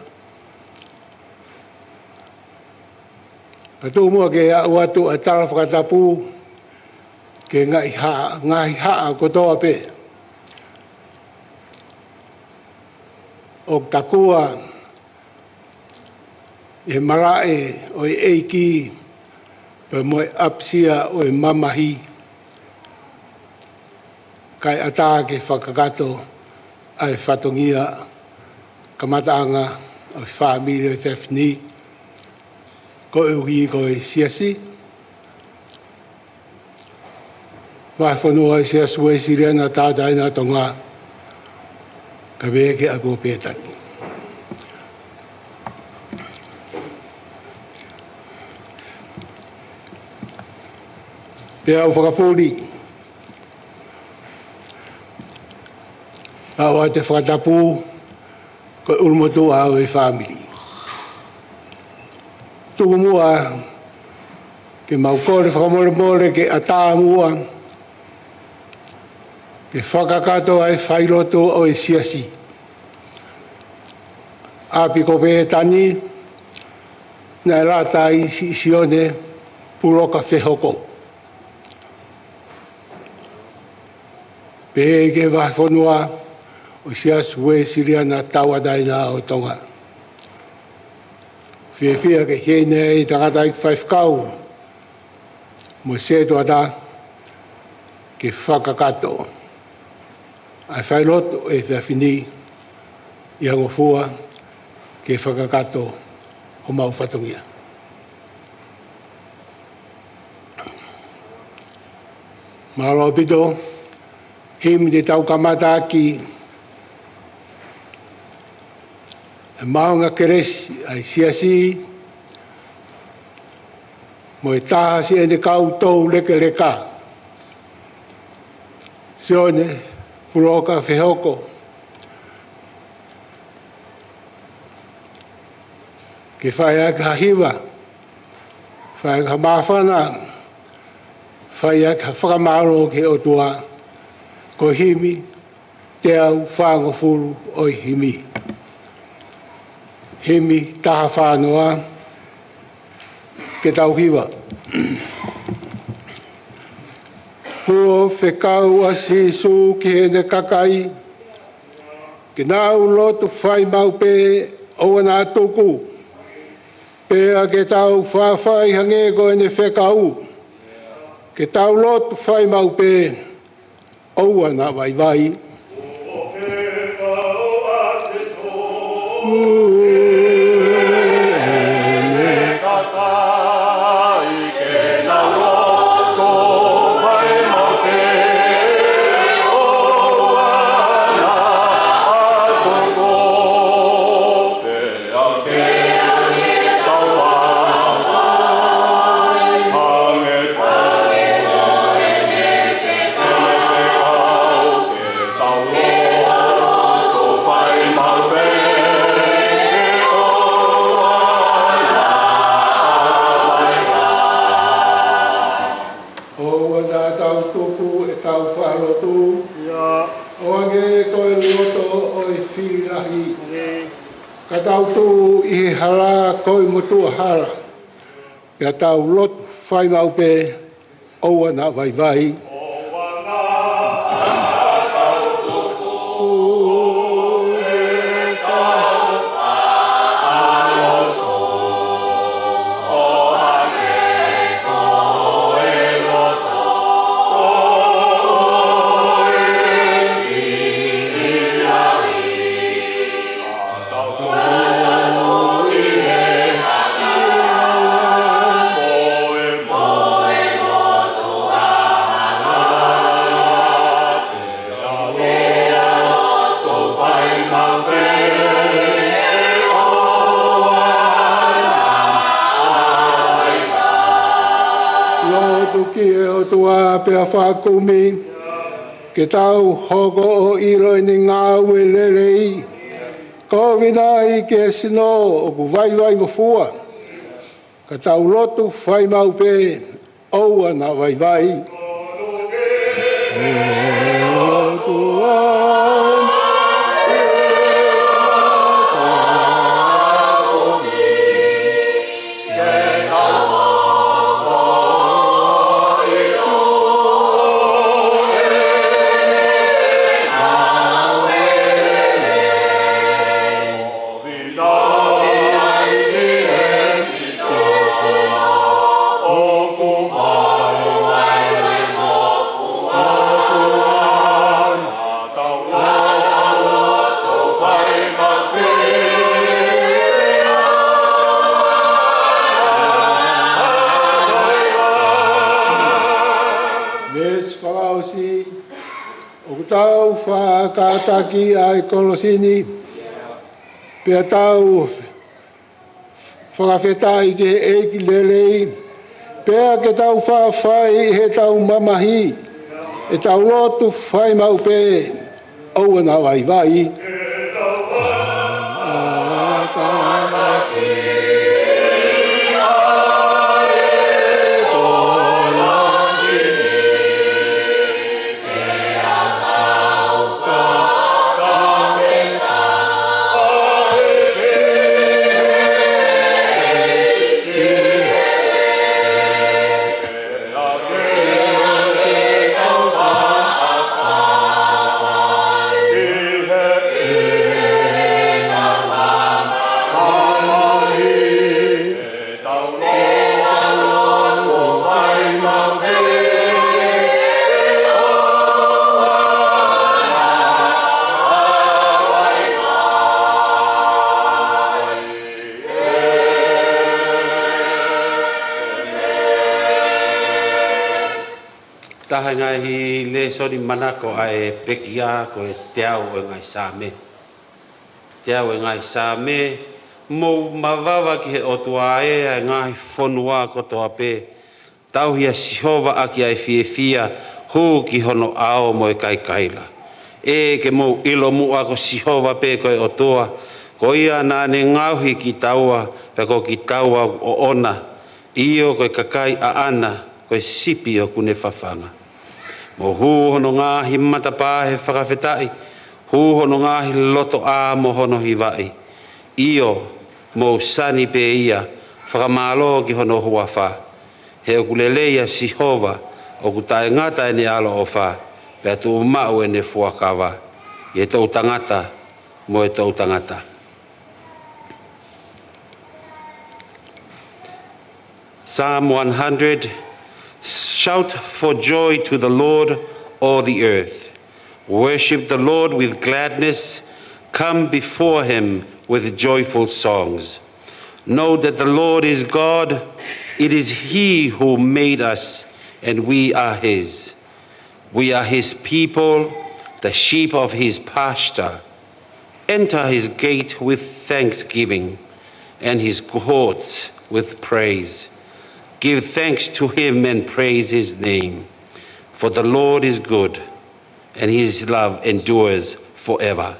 Pea tuku muʻa ke u ʻoatu ʻa e tala fakatapu ki he ngaahi haʻa, ngaahi haʻa kotoa pē ʻoku takua ʻi he malaʻe ʻo e ʻEiki pea mo e ʻapisia ʻo e mamahi, kae ʻatā ke fakakakato ʻa e fatongia kamataʻanga ʻo e fāmili ʻo e efiafi ni, koeʻuhi ko e Siasi Vahefonua ʻo e Siasi Uēsiliana Tauʻatāina ʻo Tonga, kae pehē ki he ʻapi ko Pētani. Pea u fakafuli ʻa e fakatapu ki he ʻulumotuʻa ʻo e fāmili. Tuku muʻa ke mau kole fakamolemole ke ʻatā muʻa ke fakakakato ʻa e failotu ʻo e Siasi ʻapi ko Pētani, naʻe lata ai Siʻisione Puloka Fehoko, pehē ki he Vahefonua ʻo e Siasi Uēsiliana Tauʻatāina ʻo Tonga. Fiefia ke ʻi heni ʻa e tangataʻeiki faifekau mo e Sētuata ke fakakakato ʻa e failotu ʻo e efiafi ni, ʻi he ngofua ke fakakakato homau fatongia. Mālō ʻaupito. Himi te tau kamata ʻaki e maʻunga kelesi ʻa e Siasi mo e taha siʻene kau toulekeleka, Sione Puloka Fehoko, ke fai ʻaki ha hiva, fai ʻaki ha māfana, fai ʻaki ha fakamālō ki he ʻOtua, ko e himi teau fāngofulu ʻo e himi. Himi taha fā noa, ke tau hiva. Kuo fekau ʻa Sīsū ki heʻene kakai, ke nau lotu fai maʻu pē, ʻoua naʻa tuku. Pea ke tau faifai hangē ko ʻene fekau, ke tau lotu fai maʻu pē, ʻoua naʻa vaivai. ʻOua naʻa tau tuku ʻetau faʻa lotu. ʻIo. ʻO hangē ko e loto ʻo e fili lahi. Ka tau tuʻu ʻi he hala ko e motuʻa hala. Pea tau lotu fai maʻu pē, ʻoua naʻa vaivai. Lotu ki he ʻOtua pea fakakumi, ke tau hoko ʻo ʻilo ʻene ngāue lelei. Kovinānite ki he sino ʻoku vaivai ngofua. Ka tau lotu fai maʻu pē, ʻoua naʻa vaivai. Veesi fakaʻosi, ʻoku tau fakakātaki ʻa e kolosi ni, pea tau fakafetaʻi ki he ʻEiki lelei, pea ke tau faifai ʻi heʻetau mamahi, ʻetau lotu fai maʻu pē, ʻoua naʻa vaivai. Taha e ngaahi lēsoni manako ʻa e pekia ko e teau ʻo e ngaahi Saame. Teau ʻo e ngaahi Saame, mou mavava ki he ʻOtua ē ʻa e ngaahi fonua kotoa pē. Tauhi ʻa Sihova ʻaki ʻa e fiefia, hū ki hono ʻao mo e kaikaila. ʻE ke mou ʻilo muʻa ko Sihova pē ko e ʻOtua, ko ia naʻa ne ngaohi kitaua, pea ko kitaua ʻoʻona, ʻio ko e kakai ʻaʻana, ko e sipi ʻoku ne fafanga. Mou hū hono ngaahi matapā he fakafetaʻi, hū hono ngaahi lotoʻā mo hono hivaʻi. ʻIo, Mou sani pē ia, fakamālō ki hono huafa. He ʻoku lelei ʻa Sihova, ʻoku taʻengata ʻene ʻaloʻofa, pea tuʻumaʻu ʻene fuakava ʻi he toʻutangata mo e toʻutangata. Psalm one hundred. Shout for joy to the Lord, all the earth. Worship the Lord with gladness. Come before him with joyful songs. Know that the Lord is God. It is he who made us, and we are his. We are his people, the sheep of his pasture. Enter his gate with thanksgiving and his courts with praise. Give thanks to him and praise his name. For the Lord is good, and his love endures forever.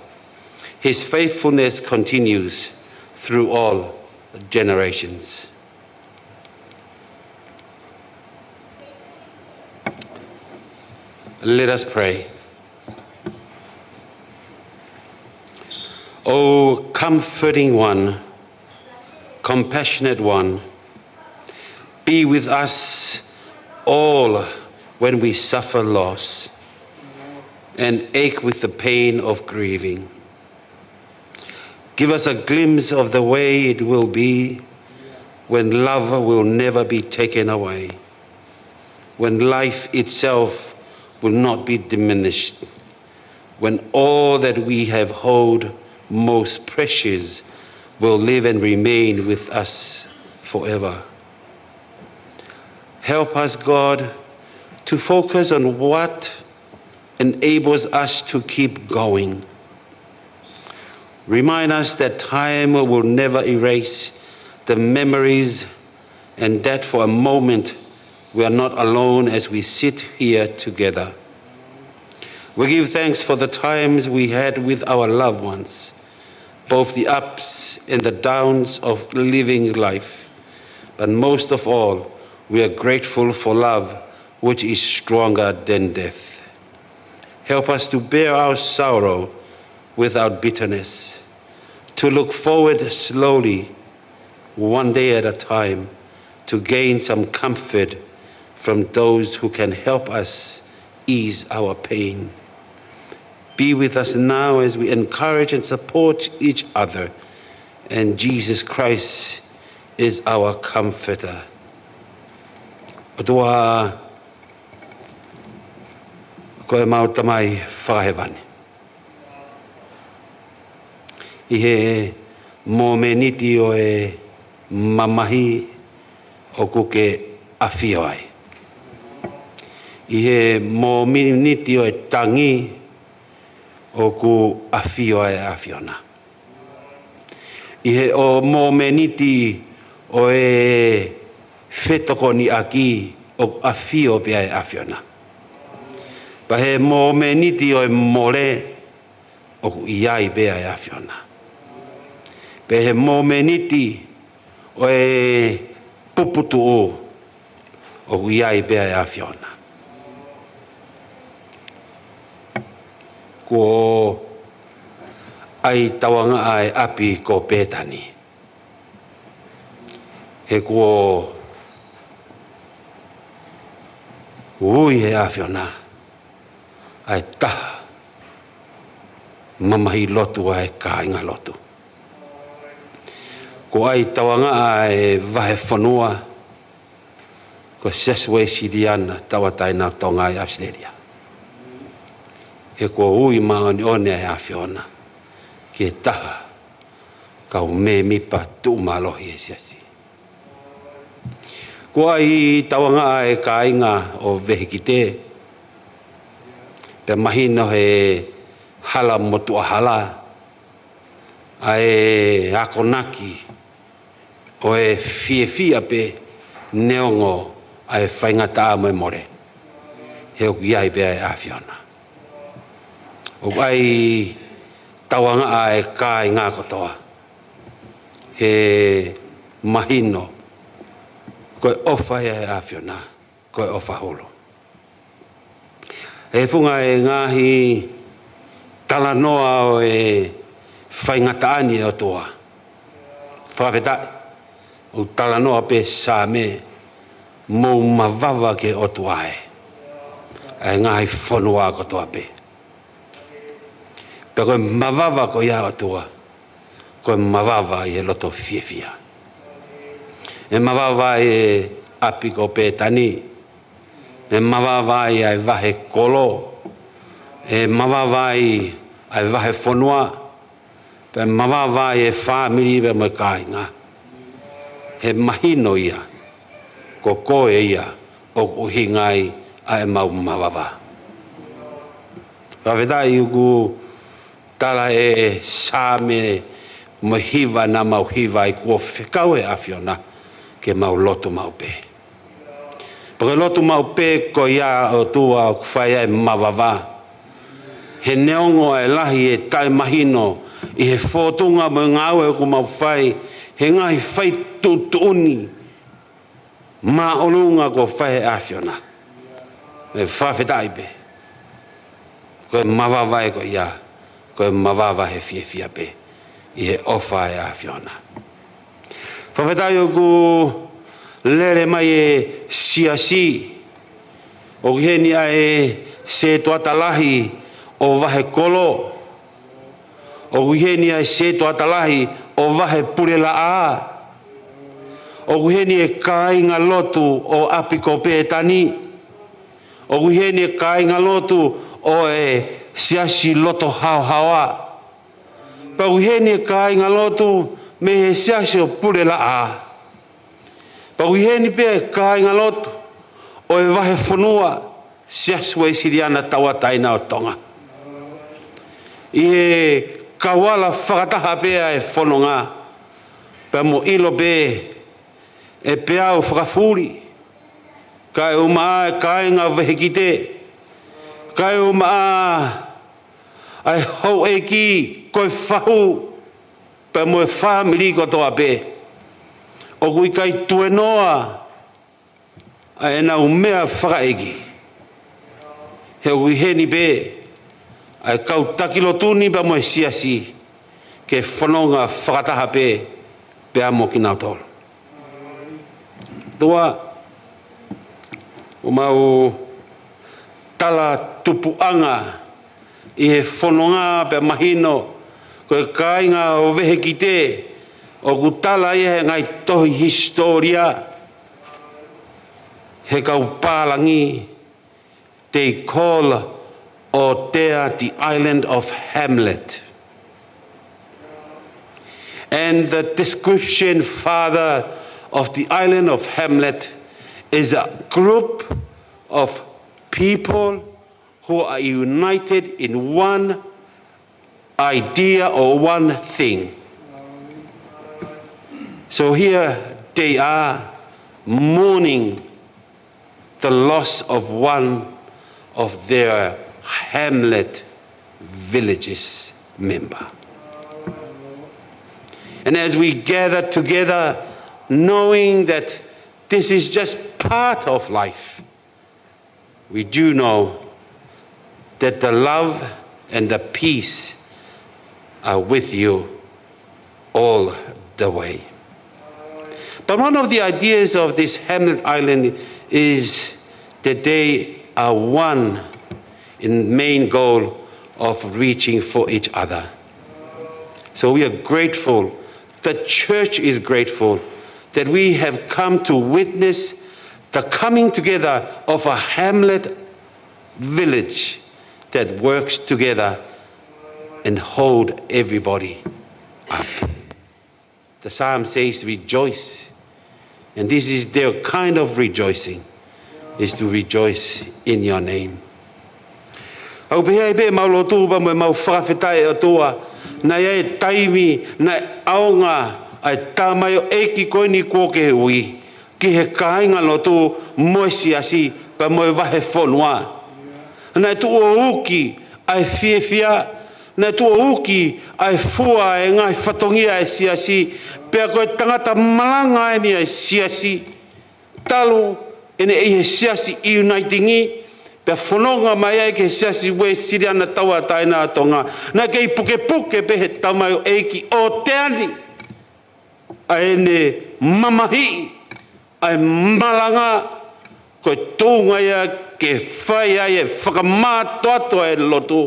His faithfulness continues through all generations. Let us pray. O comforting one, compassionate one, be with us all when we suffer loss and ache with the pain of grieving. Give us a glimpse of the way it will be when love will never be taken away, when life itself will not be diminished, when all that we have hold most precious will live and remain with us forever. Help us, God, to focus on what enables us to keep going. Remind us that time will never erase the memories, and that for a moment we are not alone as we sit here together. We give thanks for the times we had with our loved ones, both the ups and the downs of living life. But most of all, we are grateful for love, which is stronger than death. Help us to bear our sorrow without bitterness, to look forward slowly, one day at a time, to gain some comfort from those who can help us ease our pain. Be with us now as we encourage and support each other. And Jesus Christ is our comforter. ʻOtua, ko ʻemau Tamai fakahēvani, ʻi he momeniti ʻo e mamahi ʻoku ke ʻafio ai. ʻI he momeniti ʻo e tangi ʻoku ʻafio ai ʻa e ʻAfiona. ʻI he ʻo momeniti ʻo e fetokoniʻaki ʻoku ʻafio pē ai ʻa e ʻAfiona. Pea he momeniti ʻo e mole ʻoku ʻi ai pē ʻa e ʻAfiona. Pea he momeniti ʻo e puputuʻu ʻoku ʻi ai pē ʻa e ʻAfiona. Kuo ʻai tauangaʻa ʻa e ʻapi ko Pētani. He kuo ui ʻe he ʻAfiona ʻa e taha mamahi lotu ʻa e kāinga lotu. Kuo ʻai tauangaʻa ʻa e vahefonua ko e Siasi Uēsiliana Tauʻatāina ʻo Tonga ʻi ʻAositelēlia. He kuo ui māʻoniʻoni ʻa e ʻAfiona ki he taha kau mēmipa tuʻumālohi ʻo e siasi. Kuo ʻai tauangaʻa ʻa e kāinga ʻo Vehikite, pea mahino he hala motuʻa hala ʻa e akonaki ʻo e fiefia pē neongo ʻa e faingataʻa mo e mole. He ʻoku ʻi ai pē ʻa e ʻAfiona. ʻOku ʻai tauangaʻa ʻa e kāinga kotoa. He mahino ko e ʻofa ia ʻa e ʻAfiona, ko e ʻofa hulu. He funga e ngaahi talanoa ʻo e faingataʻa ni ʻa e ʻOtua, Fakafetaʻi, ʻoku talanoa pē Saame, mou mavava ki he ʻOtua ē, ʻa e ngaahi fonua kotoa pē. Pea ko e mavava ko ia ʻa e ʻOtua, ko e mavava ʻi he loto fiefia. ʻE mavava ʻi he ʻapi ko Pētani, ʻe mavava ʻi he vahe kolo, ʻe mavava ʻi he vahe fonua, pea mavava ʻi he fāmili pea mo e kāinga. He mahino ia, ko koe ia ʻoku ʻuhinga ai ʻa ʻemau mavava. Fakafetaʻi ʻoku tala ʻe Saame mo e hiva naʻa mau hiva ai kuo fekau ʻe he ʻAfiona ke mau lotu maʻu pē. Pea ko e lotu maʻu pē ko ia ʻa e ʻOtua ʻoku fai ai e mavava. He neongo ʻa e lahi e taʻemahino ʻi he fōtunga mo e ngāue ʻoku mau fai, he ngaahi fai tuʻutuʻuni māʻolunga kuo fai ʻe he ʻAfiona. ʻE fakafetaʻi pē. Ko e mavava ē ko ia, ko e mavava he fiefia pē ʻi he ʻofa ʻa e ʻAfiona. Fakafetaʻi ʻoku lele mai e siasi, ʻoku ʻi heni ʻa e setuata lahi ʻo vahe kolo, ʻoku ʻi heni ʻa e setuata lahi ʻo vahe pulelaʻā, ʻoku ʻi heni e kāinga lotu ʻo ʻapi ko Pētani, ʻoku ʻi heni e kāinga lotu ʻo e siasi loto haohaoa. Pea ʻoku ʻi heni e kāinga lotu mei he siasi ʻo pulelaʻā. Pea ʻoku ʻi heni pē e kāinga lotu ʻo e vahe fonua, Siasi Uēsiliana Tauʻatāina ʻo Tonga. ʻI he kauala fakataha pē ʻa e fononga, pea mo ʻilo pē ʻe peau fakafuli, kae ʻumaʻā e kāinga vehikite, kae ʻumaʻā ʻa e houʻeiki ko e fahu, pea mo e fāmili kotoa pē. ʻOku ʻikai tuenoa ʻa ʻenau meʻa fakaʻeiki. He ʻoku ʻi heni pē ʻa e kau taki lotu ni pea mo e siasi ke fononga fakataha pē pea mo kinautolu. Tua, ʻoku mau tala tupuʻanga ʻi he fononga pea mahino, ko e kāinga ʻo vehikite, ʻoku tala ia he ngaahi tohi hisitōlia, he kau pālangi, they call ʻOtea the island of hamlet. And the description, Father, of the island of hamlet is a group of people who are united in one idea or one thing. So here they are mourning the loss of one of their hamlet villages member. And as we gather together, knowing that this is just part of life, we do know that the love and the peace are with you all the way. But one of the ideas of this hamlet island is that they are one in main goal of reaching for each other. So we are grateful. The church is grateful that we have come to witness the coming together of a hamlet village that works together and hold everybody up. The psalm says, "Rejoice." And this is their kind of rejoicing, is to rejoice in your name. ʻOku pehē ai pē ʻemau lotu pea mo ʻemau fakafetaʻi ʻOtua, naʻe ʻi ai e taimi naʻe ʻaonga ʻa e tamaioʻeiki ko eni kuo ke ui ki he kāinga lotu mo e siasi pea mo e vahefonua. Naʻe tuʻu ʻo uki ʻa e fiefia, naʻe tuʻu ʻo uki ʻa e fua e ngaahi fatongia ʻa e siasi, pea ko e tangata malanga eni ʻa e siasi. Talu ʻene ʻi he siasi ʻiunaitingi, pea fononga mai ai ki he Siasi Uēsiliana Tauʻatāina ʻa Tonga, naʻe kei pukepuke pē he tamaioʻeiki ʻOtea ni ʻa ʻene mamahiʻi ʻa e malanga, ko e tuʻunga ia ke fai ai e fakamātoato ʻa e lotu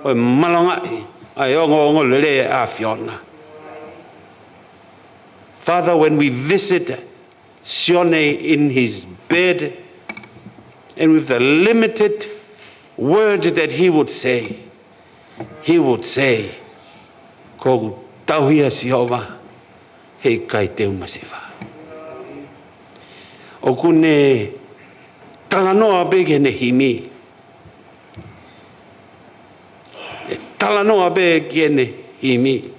ʻo e malangaʻi ʻa e ongoongolelei ʻa e ʻAfiona. Father, when we visit Sione in his bed, and with the limited words that he would say, he would say, "Ko u tauhi ʻa Sihova, he ʻikai te u masiva." ʻOku ne talanoa pē ki heʻene himi. ʻE talanoa pē ki heʻene himi.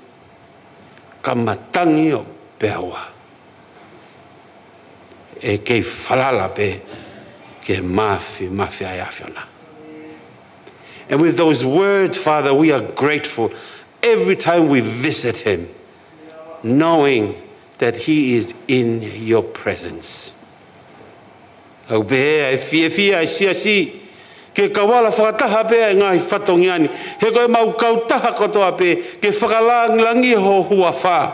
Ka matangi ʻo peaua, ʻe kei falala pē ki he māfimafi ʻa e ʻAfiona. And with those words, Father, we are grateful every time we visit him, knowing that he is in your presence. ʻOku pehē ʻa e fiefia ʻa e siasi ke kau ala fakataha pē ʻa e ngaahi fatongia ni, he ko ʻemau kautaha kotoa pē ke fakalāngilangiʻi ho huafa.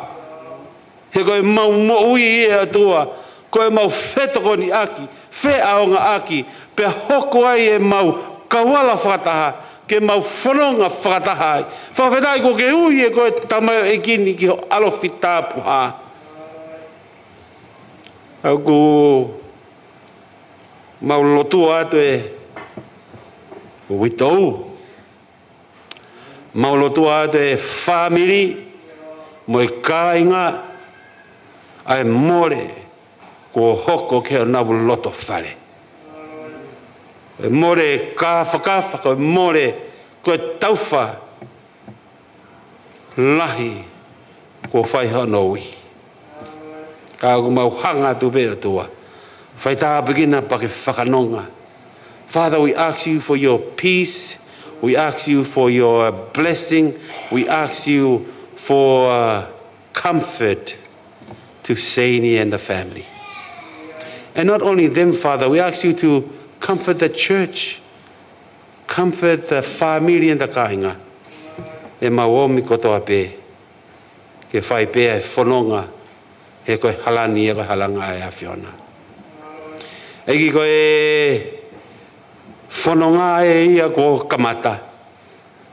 He ko ʻemau moʻui, ʻe ʻOtua, ko ʻemau fetokoniʻaki, feʻaongaʻaki, pea hoko ai ʻemau kau ala fakataha ke mau fononga fakataha ai. Fakafetaʻi kuo ke ui ʻe koe tamaioʻeiki ni ki ho ʻalofi tapuhā. ʻOku mau lotua atu e uitou, mau lotua atu e fāmili mo e kāinga, ʻa e mole kuo hoko ki honau loto fale. Ko e mole kāfakafa, ko e mole, ko e taufa lahi kuo fai hono ui. Ka ʻoku mau hanga atu pē, ʻOtua, fai tāpuekina pea ke fakanonga. Father, we ask you for your peace. We ask you for your blessing. We ask you for, uh, comfort to Seini and the family. And not only them, Father, we ask you to comfort the church, comfort the family and the kāinga. ʻEmau ōmi kotoa pē ke fai pē ʻa e fononga, he ko e hala ni, he ko e halanga ʻa e ʻAfiona. ʻEiki, ko e fononga ē ia kuo kamata,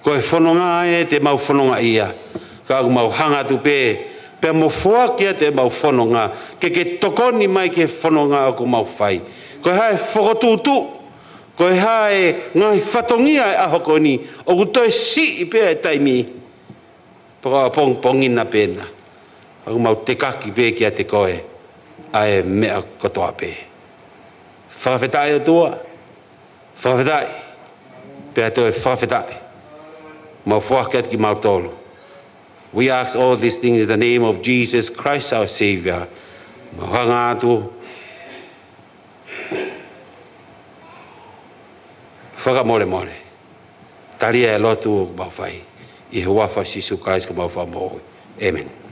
ko e fononga ē te mau fononga ia. Ka ʻoku mau hanga atu pē, pea mo foaki atu ʻemau fononga, ke ke tokoni mai ki he fononga ʻoku mau fai. Ko e hā e fokotuʻutuʻu, ko e hā e ngaahi fatongia ʻo e ʻaho ko eni, ʻoku toe siʻi pē ʻa e taimi, pea ko e pongipongi na pē na, ʻoku mau tekaki pē kiate koe ʻa e meʻa kotoa pē. Fakafetaʻi, ʻOtua. Fakafetaʻi. Pea toe fakafetaʻi. Mau foaki atu kimautolu. We ask all these things in the name of Jesus Christ, our Savior. Mau hanga atu fakamolemole. Tali ʻa e lotu ʻoku mau fai ʻi he huafa ʻo Sīsū Kalaisi ko homau Fakamoʻui. ʻĒmeni.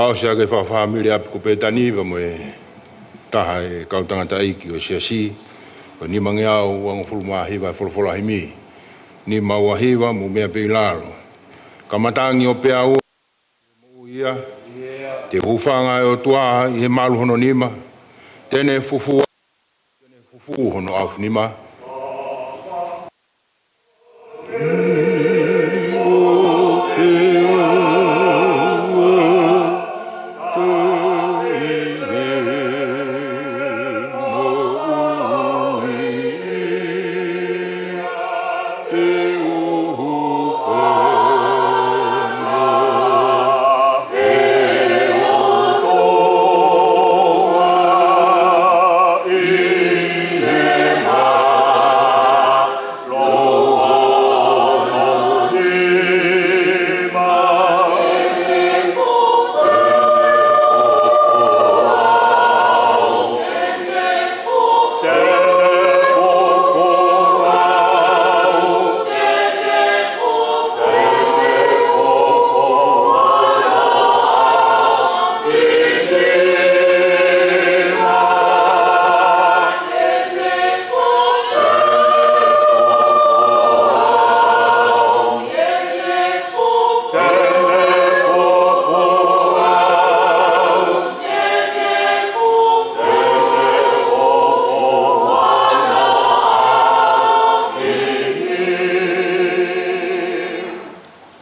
ʻOsi ʻa e fakafāmili ʻapi ko Pētani pea mo e taha e kau tangataʻeiki ʻo e siasi, ko e nimangeau uangofulu mā hiva e folofola himi. Nima ua hiva, mou meʻa pē ʻi lalo. Ka matangi ʻo pea ua, moʻui ia. Te u hūfanga ʻe ʻOtua ʻi he malu hono nima. Te ne fufū, te ne fufū hono ʻaofinima.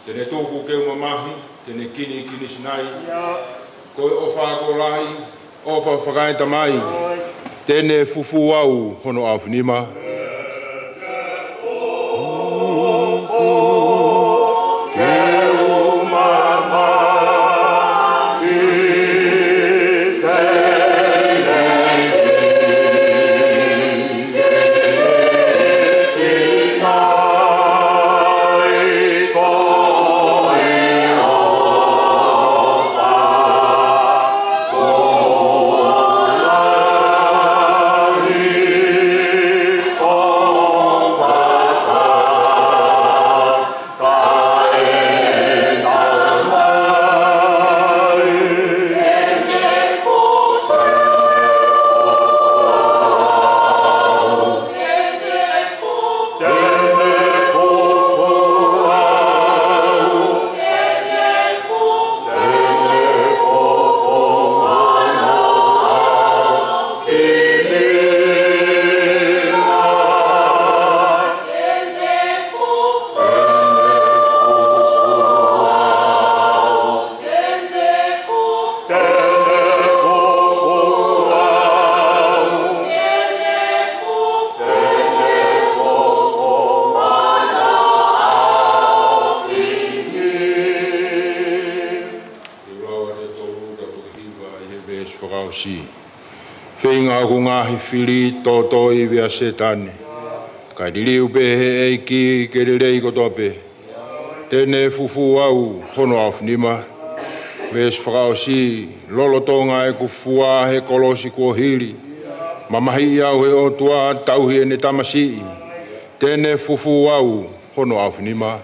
Te ne tuku keu mamahi, te ne kini kinisinai. Ko e ʻofa ko lahi, ʻofa fakaetamai. Te ne fufū au hono ʻaofinima. Te u lau ʻa e tolu ka puke hiva ʻi he veesi fakaʻosi. Feinga hoku ngaahi fili tōtōivi ʻa Sētane. Kae liliu pē ʻe he ʻEiki ke lelei kotoa pē. Te ne fufū au hono ʻaofinima. Veesi fakaʻosi, lolotonga ʻeku fua he kolosi kuo hili. Mamahiʻi au ʻe he ʻOtua tauhi ʻene tamasiʻi. Te ne fufū au hono ʻaofinima.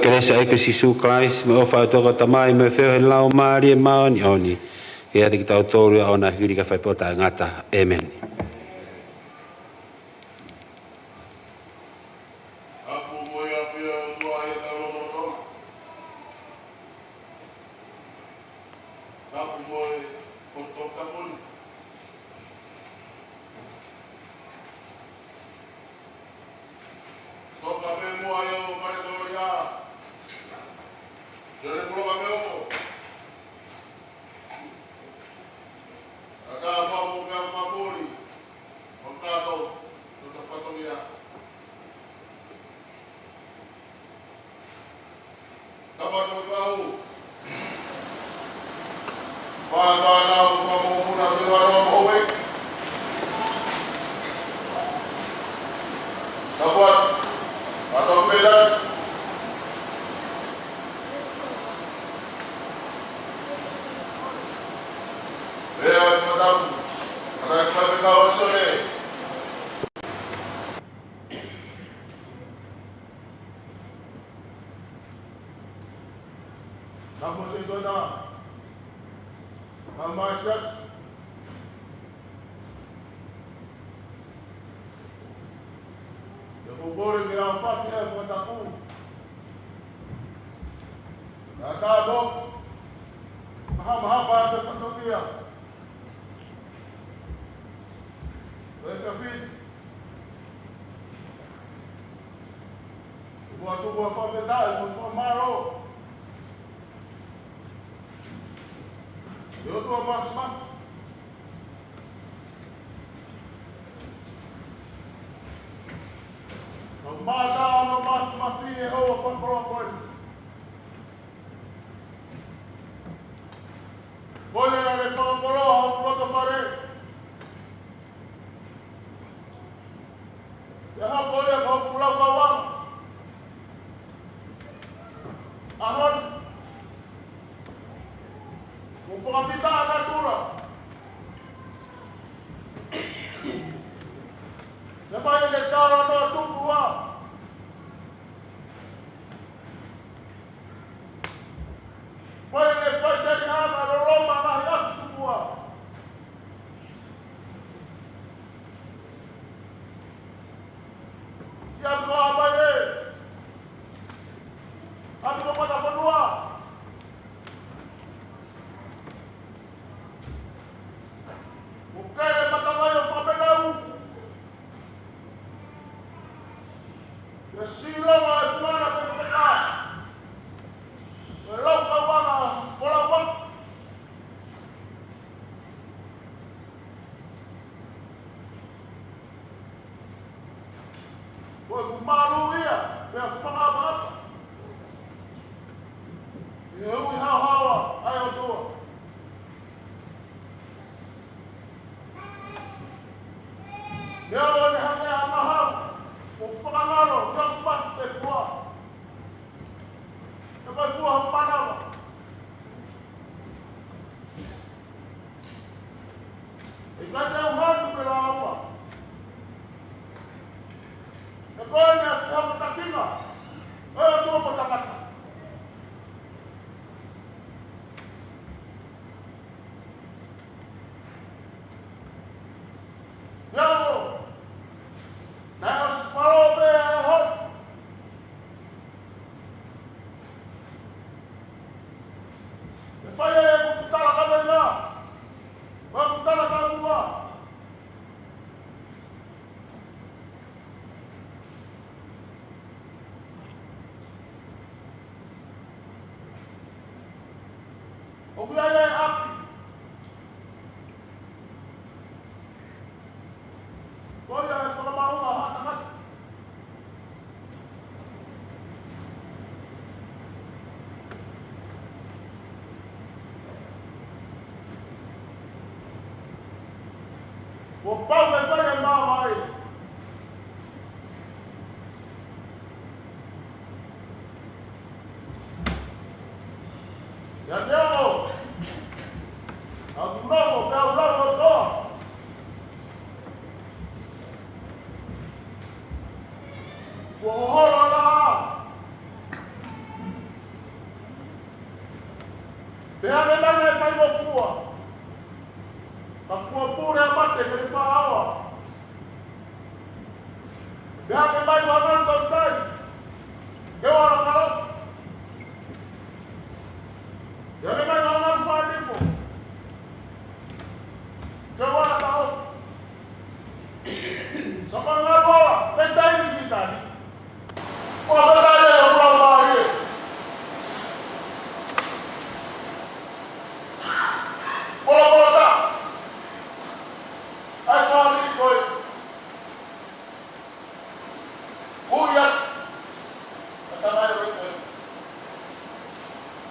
kelesi ʻa e ʻEiki ko Sīsū Kalaisi, mo e ʻofa ʻa e ʻOtua ko e Tamai, mo e feohi ʻa e Laumālie Māʻoniʻoni, ke ʻiate kitautolu ʻo ʻoua ʻe hili kae fai pē ʻo taʻengata. ʻĒmeni. Tapu mo e ʻafio ʻa e ʻOtua ʻi hotau lotolotonga. Tapu mo e ʻOtua Tokoni. Toka pē muʻa ʻi ho fale tōʻia. Sione poloka pē ʻoku. Ka ka pā mo ka ka poli. Makato, no ta fatongia. Tapa no kau. Pā, pā nau, pā mo muna, te waro mo we. Tapa, pā tau pela. Pea, pā tau, pā tau pela, pā tau sole. Ka mo se tona, ka mai sias. Ia ko kore ke au faki e fakatapu. Ka ka mo, mahamaha pā te fatokia. Ko e ka fiti. Ua tu ua fakatapu mo fakamālō. Ia ʻOtua Māfimafi. Ka mata no Māfimafi ʻe hau a fakakoloa ko eni. Ko ia ʻa e fakakoloa ʻo e loto fale. Ia ha ko ia ko Pulau Kauanga. ʻAho ni. Ko fakafita ʻa natula. Ia mai ʻene tala no tuku ua. Mai ʻene faiteliha ma loloma na ia tuku ua. Ia ko a mai le. Atu ko mata fanua. Ko kele mata mai ʻo fakapenau. Ke sila ma e fuana ko ka. Ko e lau kauanga, ko lau wak. Ko e kumalu ia, pea fakavaka. ʻI he ui haohaoa ʻa e ʻOtua. Meʻa ʻo ne hake a mahau, ʻo fakangalo, ʻio kumasu te fua. Te kai fua ho manava. ʻIkai te u hanu pē lāua. He ko e meʻa te u hanga takinga. ʻE ʻOtua mo tangata. Ia ʻo. Naʻe ʻosi falo pē ʻa e hot. ʻE fai e kutala ka mai na. Ko e kutala ka mua. ʻOku ʻi ai e ʻapi. Ko ia e fakamaʻunga ʻo ha tangata. Kuo pau ke fai e maama ai. Ia te o. Au nofo, pea au lau ʻo toa. Kuo hoholo la. Pea ke mai ne faingofua, ka kuo pule ʻa mate mei he falaoa. Pea ke mai ʻo ngāue tautai, ke ʻoua ʻe kalo. Pea ke mai ʻo ngāue fānifo, ke ʻoua ʻe kalo. Saka ngāue, pea taimi ki tani. Ko e pea taimi ʻo kula mālie. Kula, kula ta. ʻAi sāli koe. Ui atu. Ka tamai ʻo e koe.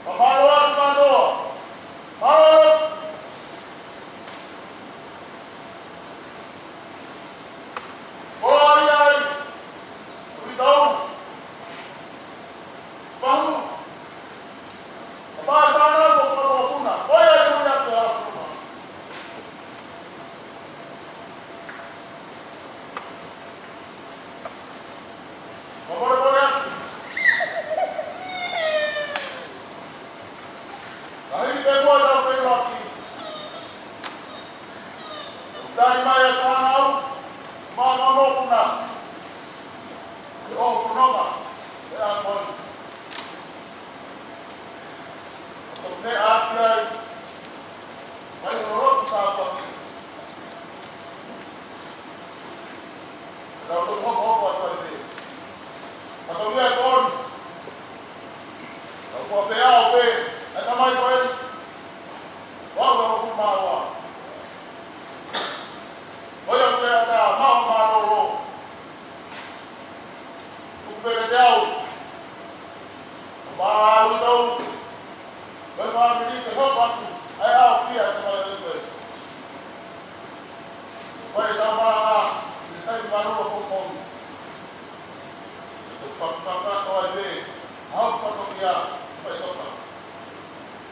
Ka mālō atu kātoa. Mālō. Ko ai ai. Ui tau. Pahu. Ka pae fānau mo fānau puna. Ko ai ai ui atu ʻa fuma. Kamolemole atu. Ka hili pē muʻa ʻetau feʻiloaki. Tali mai e fānau, mo e mokopuna. ʻO fononga, ʻe ʻa koni. ʻO ne ʻapi ai, mai ʻo lotu tāpuaki. Tau toki hokohoko atu ai pē. Ka tau ia koni. Tau kua feʻao pē, ʻe tamai ko eni. Vau lau ku maua. Ko ia ko e ata mau mālōlō. Tuku pē kiate au. Mālōlō tau. Ko e fāmili ke hoko atu. ʻAi au fia te mai atu e. Fai tau malanga. Ni kai malanga ko koni. Fakakakato ai pē, au fakakia, fai toka.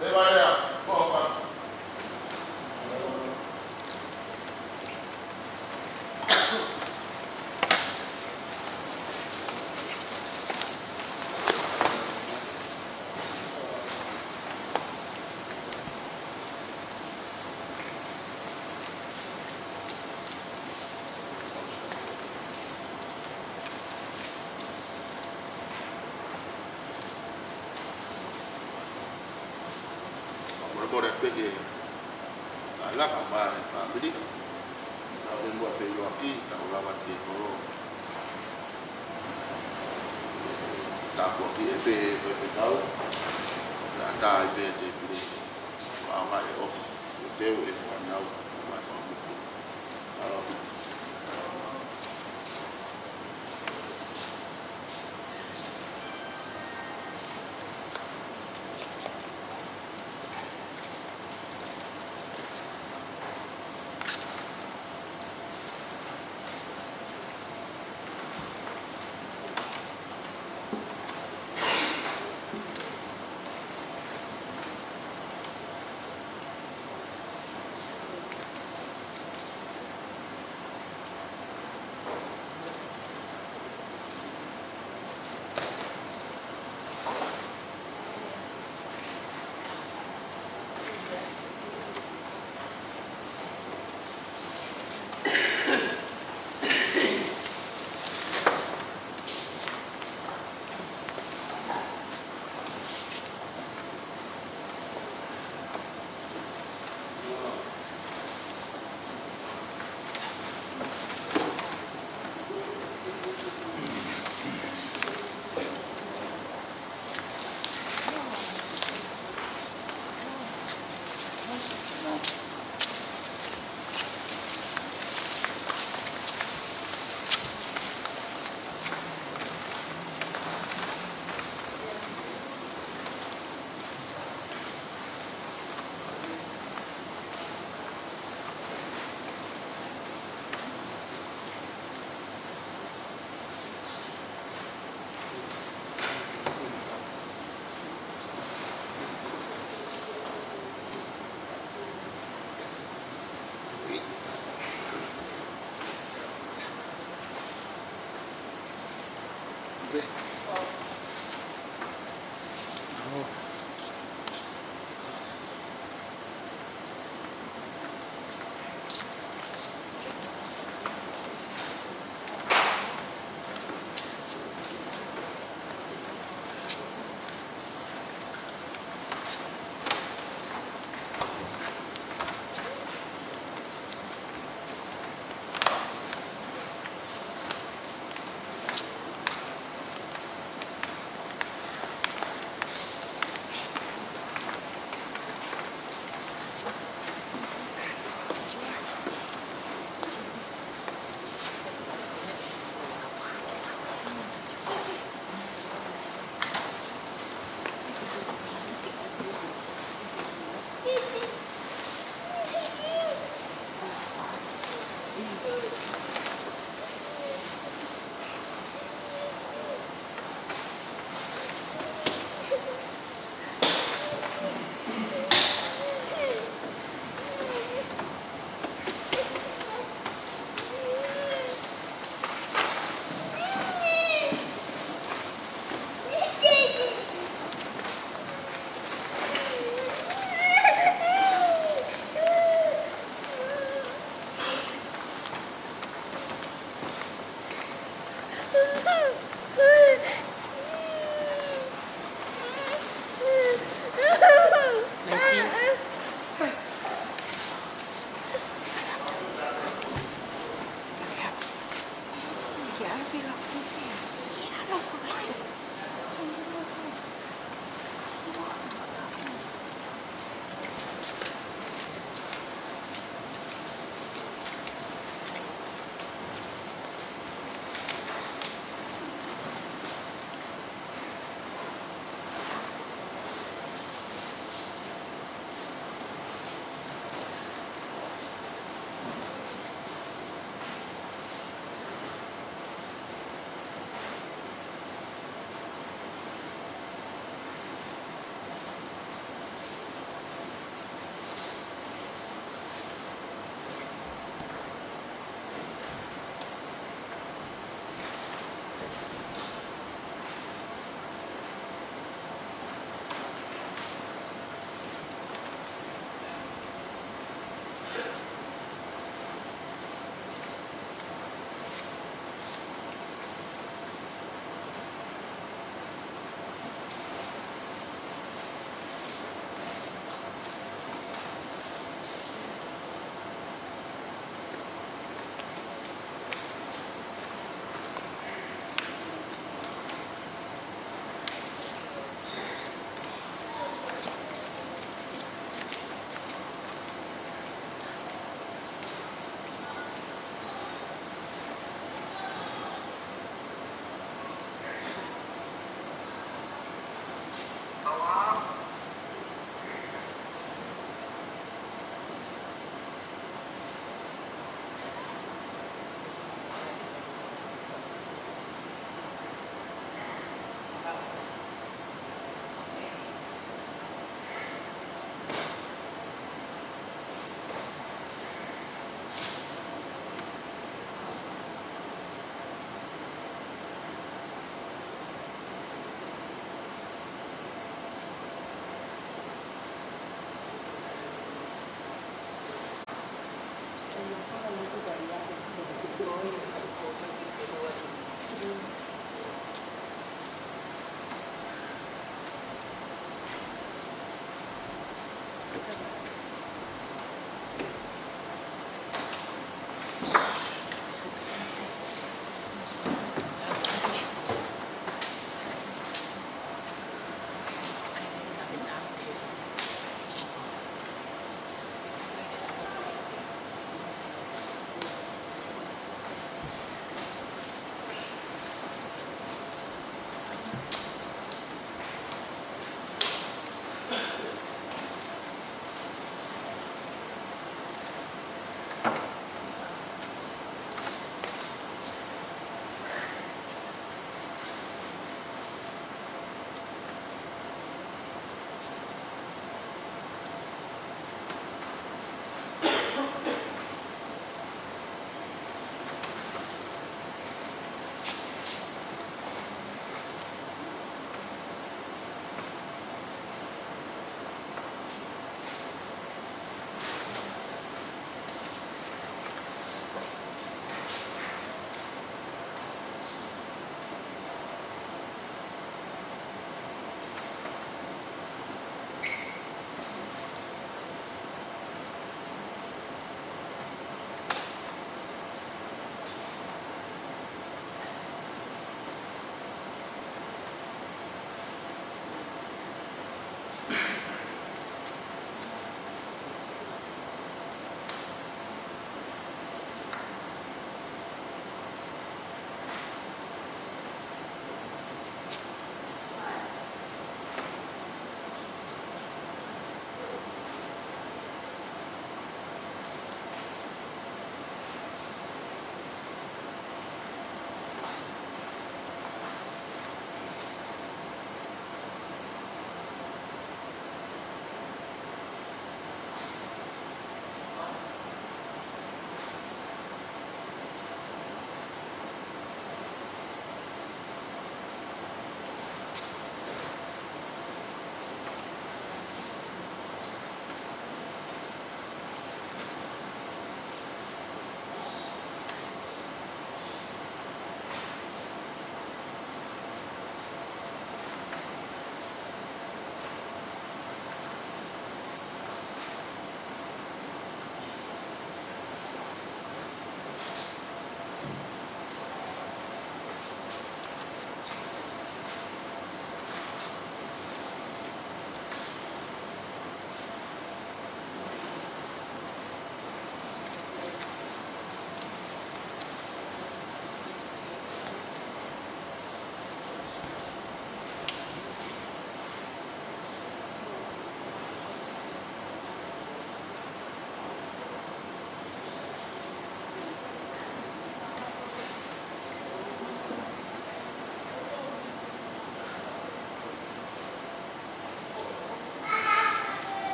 Te vai ea, ko fai. Ka molemole pē ke laka mai e fāmili. Ka ke mua feʻiloaki, tau lava ke holo. Tāpuaki e pē, e pē kau. Ka tā e pē te pule. Ka mai e ʻofa. Teu e fānau. Mai fāmili.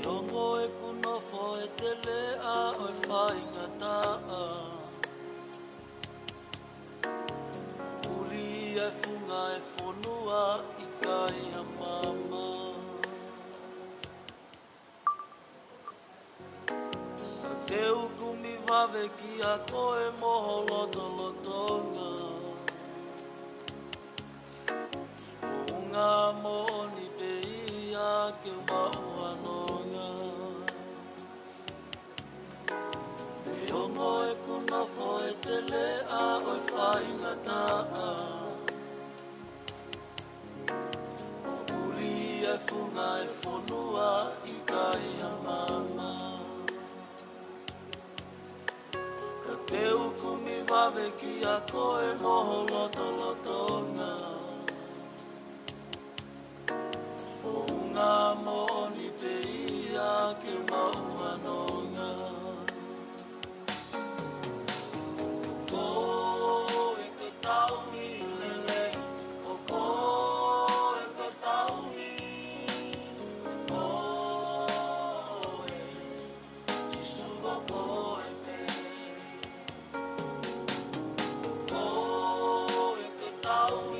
Neongo ʻeku nofo he teleʻa ʻo e faingataʻa, ʻuli ʻa e funga e fonua ʻikai ha maama. Ka te u kumi vave kiate koe mo ho lotolotonga. Founga moʻoni pē ia ke u maʻu ha nonga. Neongo ʻeku nofo he teleʻa ʻo e faingataʻa, ʻuli ʻa e funga e fonua ʻikai ha maama. Ka te u kumi vave kiate koe mo ho lotolotonga. Founga moʻoni pē ia ke u maʻu ha nonga. Ko koe ko e tauhi lelei, ko koe ko e tauhi, ko koe. Sīsū, ko koe pē. Ko koe ko e tauhi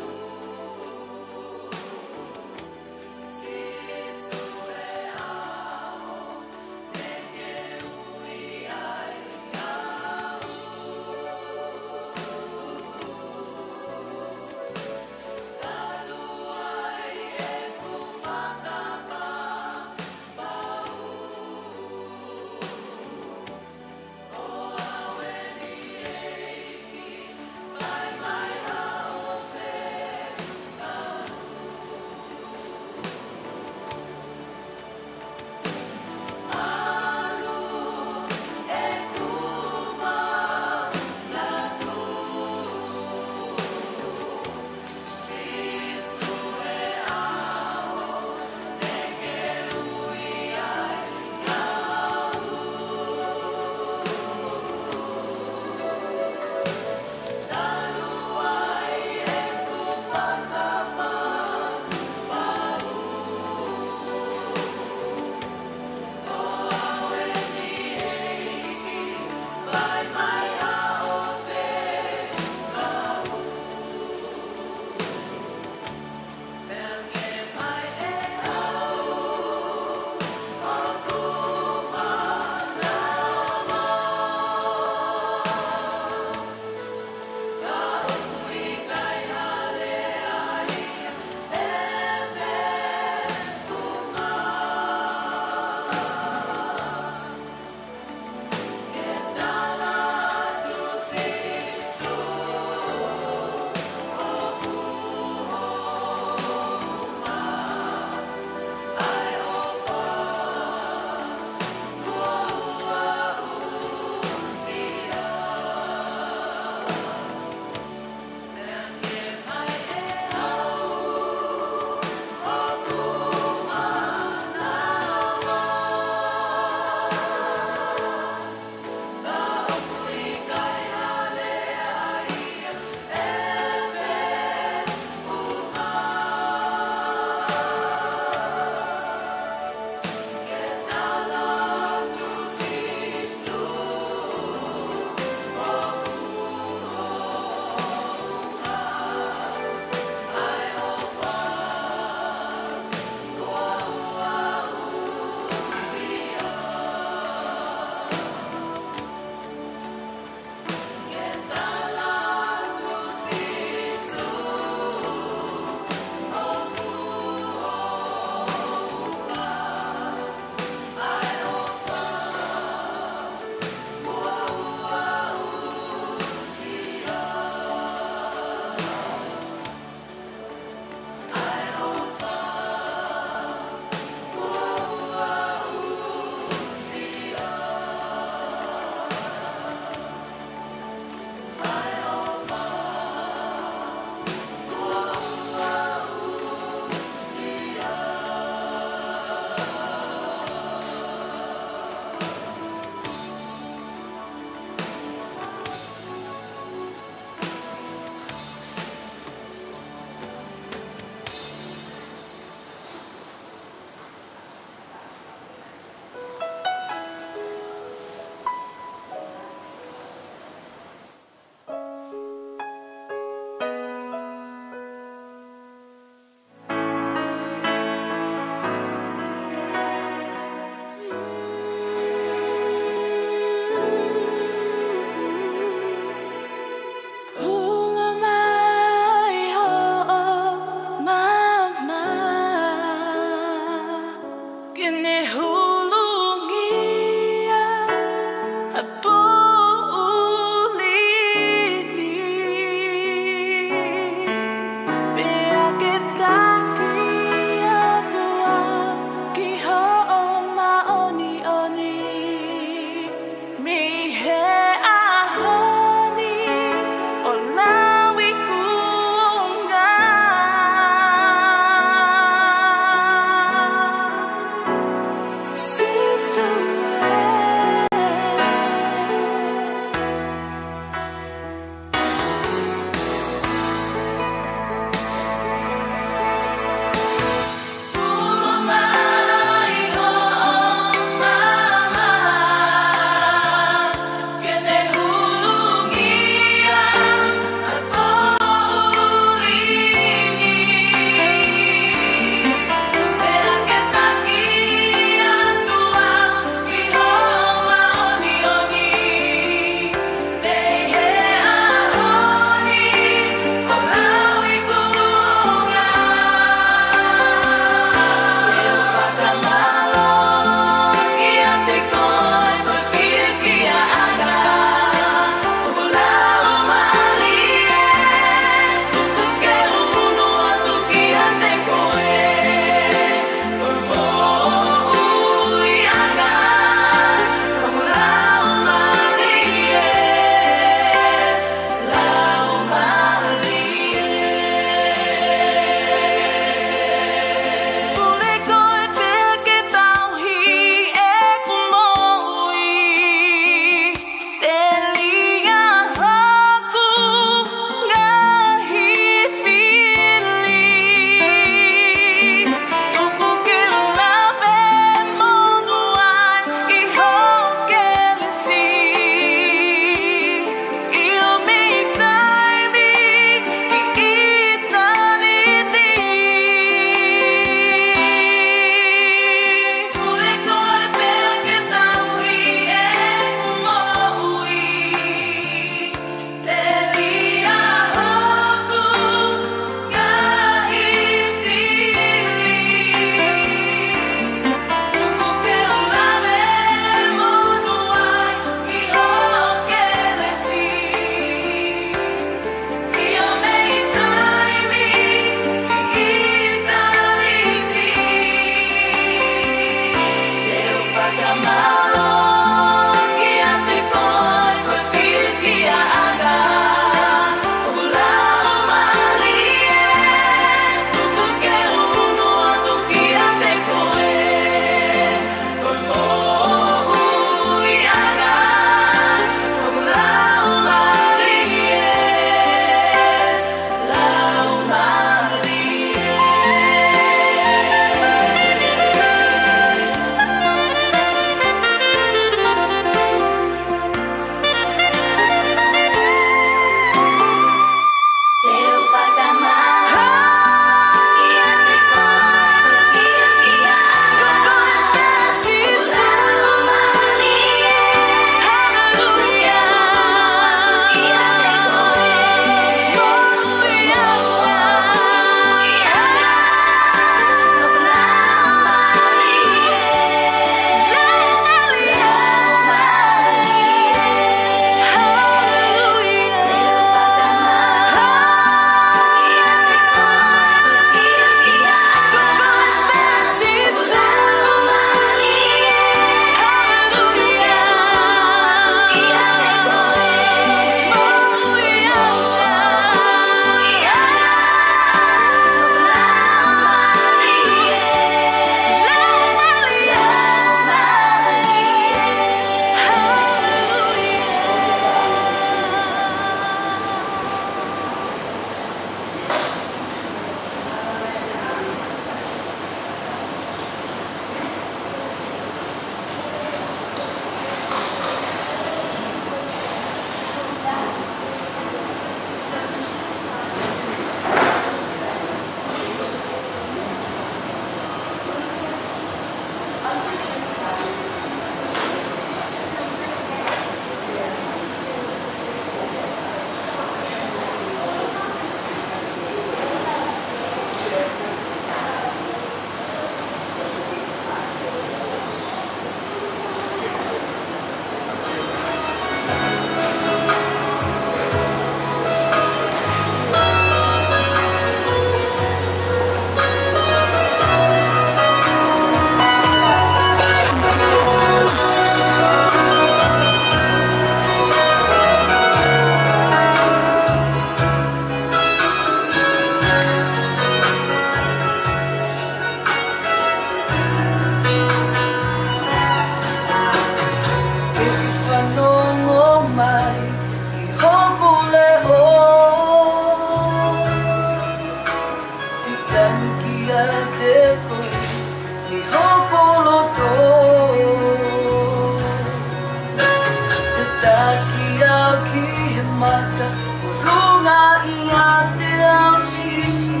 ʻIate au Sīsū,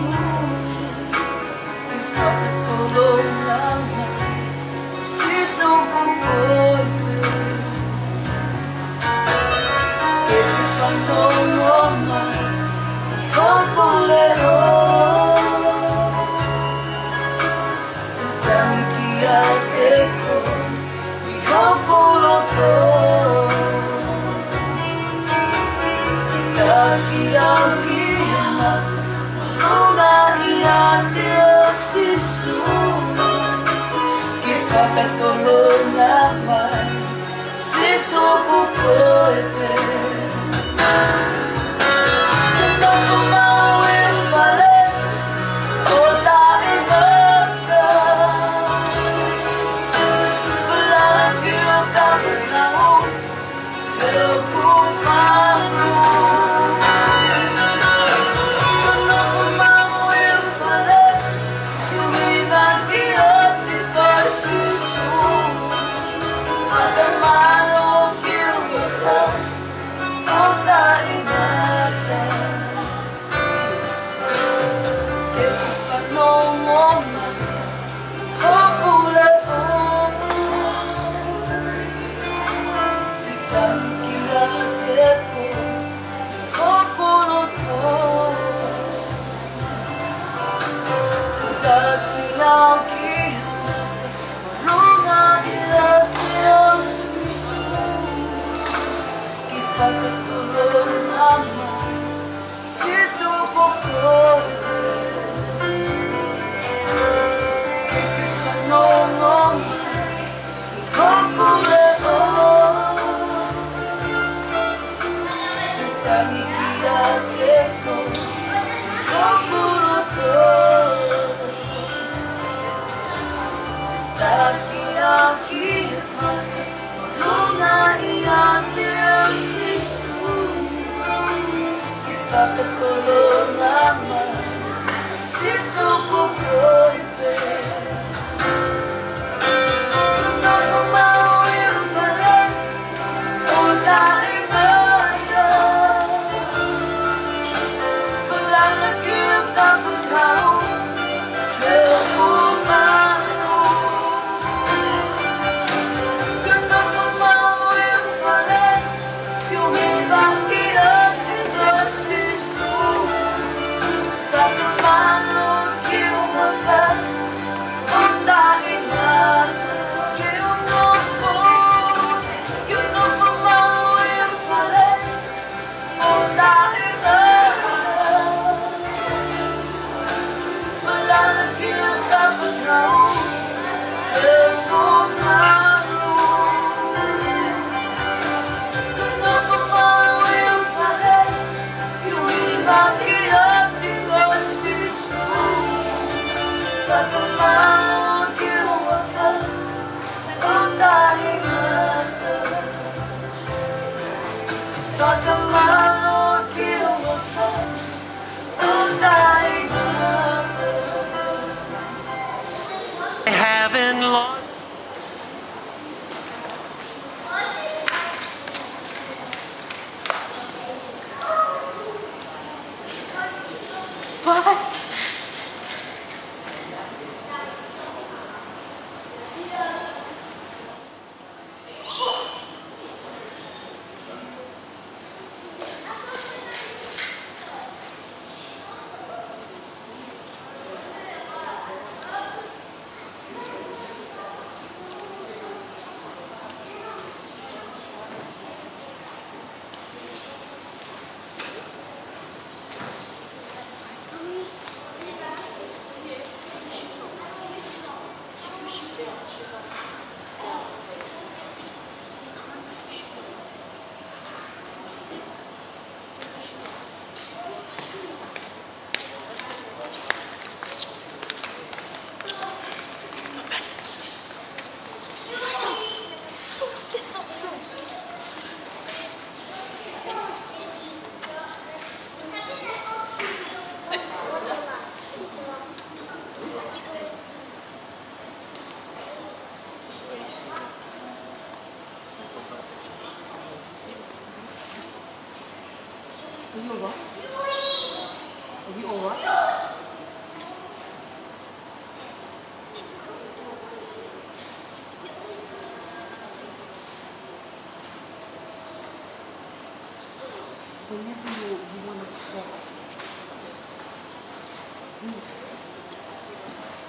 ke fakatolonga mai, Sīsū ko koe pē. Ke ke fanongo mai ki hoku leʻo, ke tangi kiate koe ʻi hoku loto. Taki au ki he mata, ʻolunga ʻiate au Sīsū, ke fakatolonga mai, Sīsū ko koe pē. Ke nofo maʻu ʻi ho fale ʻo taʻengata, falala ki ho kapu kau, ke u kumanu. Ke nofo maʻu ʻi ho fale, ke u hiva kiate koe Sīsū, fakamālō ki ho huafa ʻo taʻengata. Ke ke fanongo mai ki hoku leʻo, ke tangi kiate koe ʻi hoku loto. Taki au ki he mata, ʻolunga ʻiate au Sīsū, ke fakatolonga mai, Sīsū ko koe pē. Ke ke fanongo mai ki hoku leʻo, ke u tangi kiate koe ʻi hoku loto. Taki au ki he mata, ʻolunga ʻiate au Sīsū, ke fakatolonga mai, Sīsū ko koe pē. Ke nofo maʻu ʻi ho fale ʻo taʻengata, falala ki ho kapu kau, ke u kumanu. Ke nofo maʻu ʻi ho fale, ke u hiva kiate koe Sīsū, fakamālō ki ho huafa ʻo taʻengata. Ke u nofo, ke u nofo maʻu ʻi ho fale ʻo taʻengata, falala ki ho kapu kau, ke u kumanu. Ke nofo maʻu ʻi ho fale, ke u hiva kiate koe Sīsū, fakamālō ki ho huafa ʻo taʻengata. Fakamālō ki ho huafa ʻo taʻengata. Haven't lost. Bye. Ui ʻoa. Whenever you, you want to stop, you,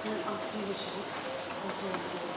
you ask me to stop. Okay.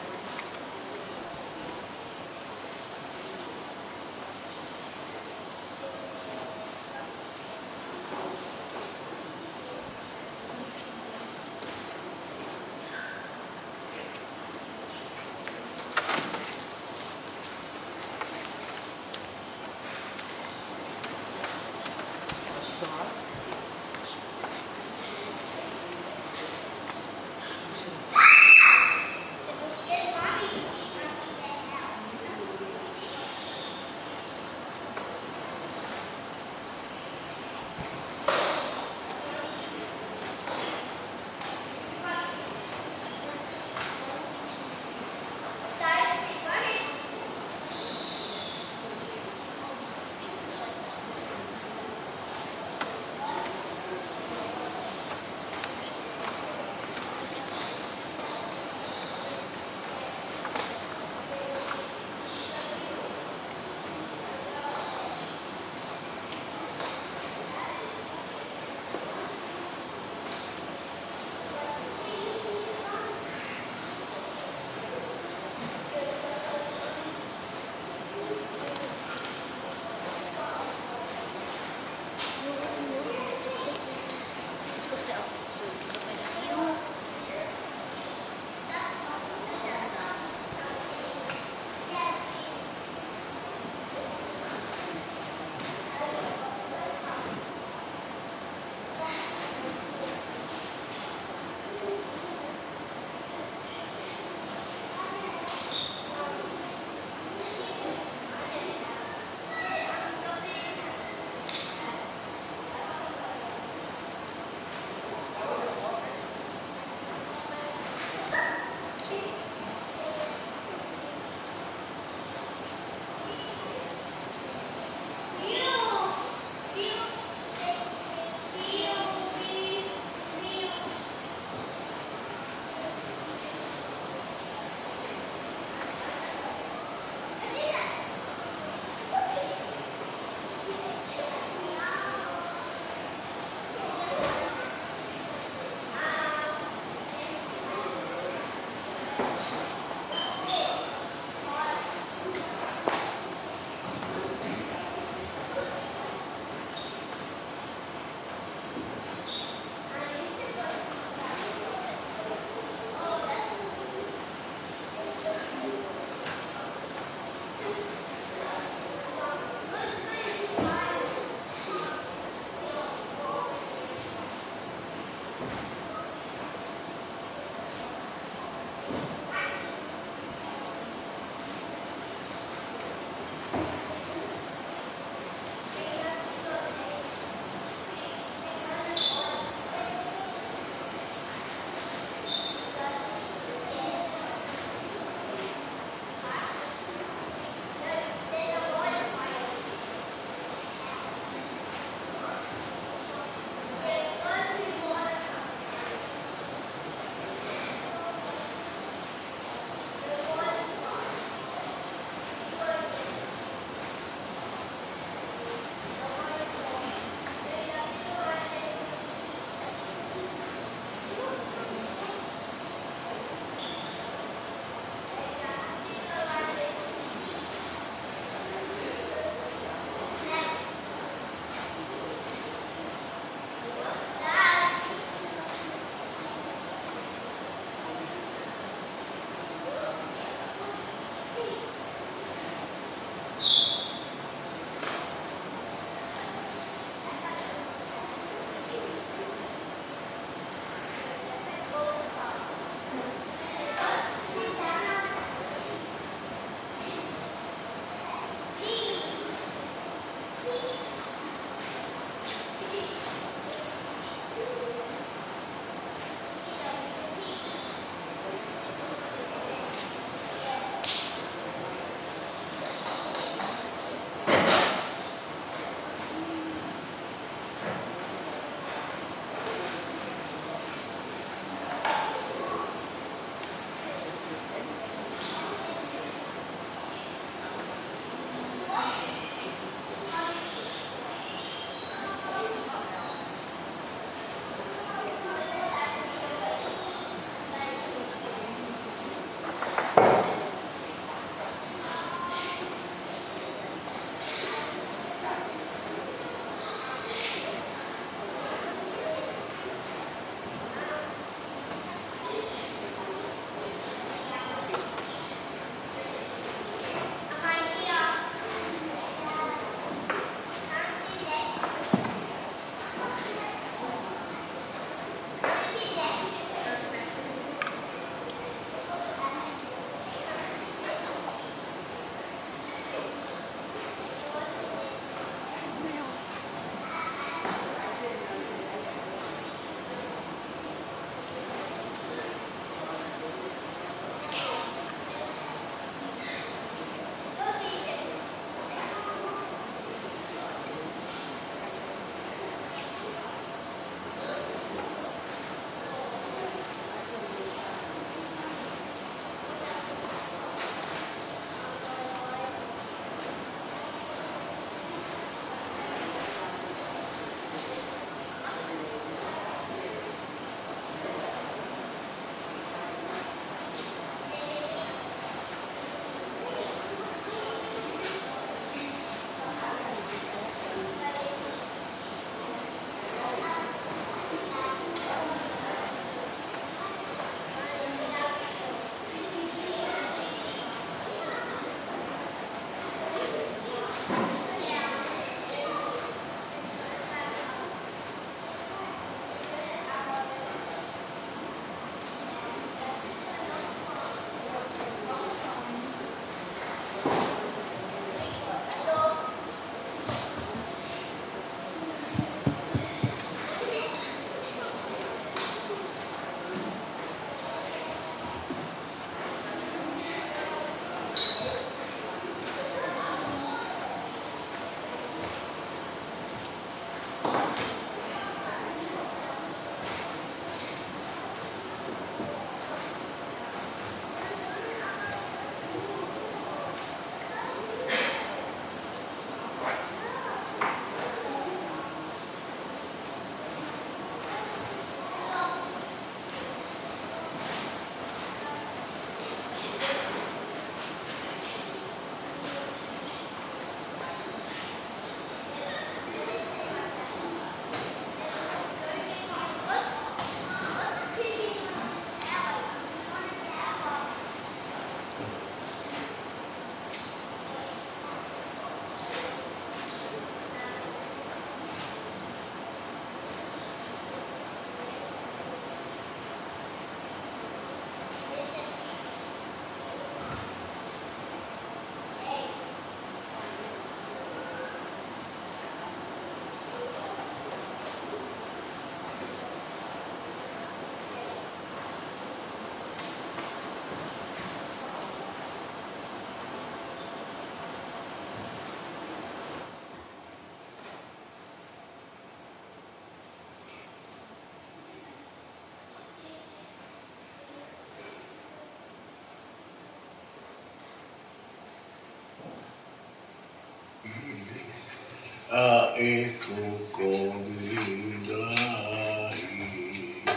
ʻeku kovi lahi,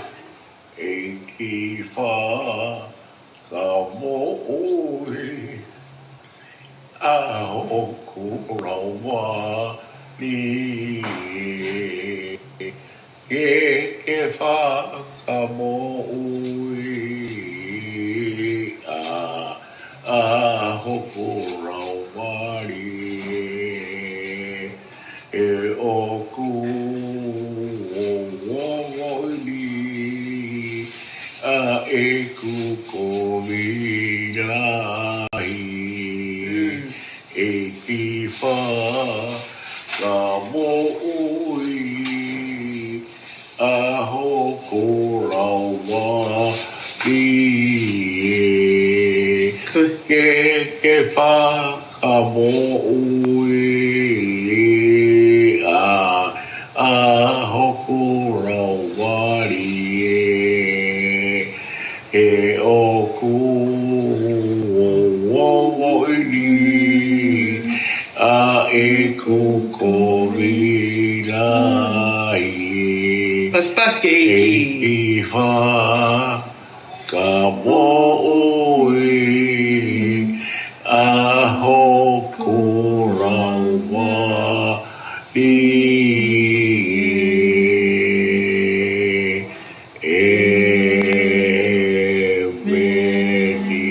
ʻEiki fakamoʻui ʻa hoku laumālie. Ke ke fakamoʻui ʻa, ʻa hoku laumālie. ʻE ʻoku ongoʻi ni ʻa ʻeku kovi lahi. ʻEiki fakamoʻui ʻa hoku laumālie. Ke ke fakamoʻui ʻa, ʻa hoku laumālie. ʻE ʻoku ongoʻi ni ʻa ʻeku kovi lahi. Pasipasi ki he ʻEiki. ʻEiki fakamoʻui ʻa hoku laumālie. ʻEmeni.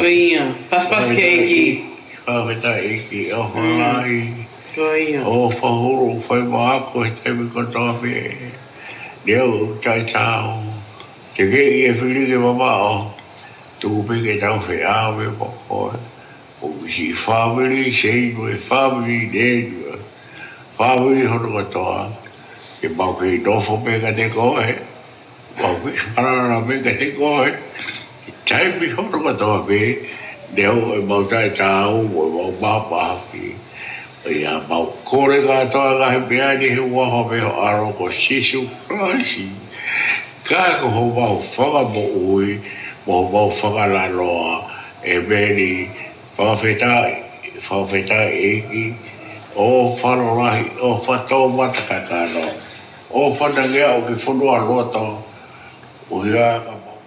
ʻIo, pasipasi ki he ʻEiki. Fakafetaʻi ʻEiki, ʻofa lahi. ʻIo. ʻOfa hulu, fai maʻaku he taimi kotoa pē. Neongo ʻeku taʻetaau, teʻeki ke fili ke mamaʻo. Tuku pē ke tau feʻao mo koe. ʻOku siʻi fāmili, sei mo e fāmili nei, fāmili hono kotoa. Ke mau kei nofo pē kiate koe, mau kei falala pē kiate koe. Taimi hono kotoa pē, neongo ʻemau taʻetaau mo ʻemau māfana. ʻIo, mau kole kātoa ngaahi meʻa ni he huafa pē ho ʻAlo ko Sīsū Kalaisi. Ka ko homau Fakamoʻui, mo homau Fakalaloa. ʻEmeni. Fakafetaʻi, fakafetaʻi ʻEiki, ʻofa lahi, ʻofa toʻomataʻu kakano, ʻofa naʻa ke ʻomi ki he fonua loto, ʻo ia ka mau.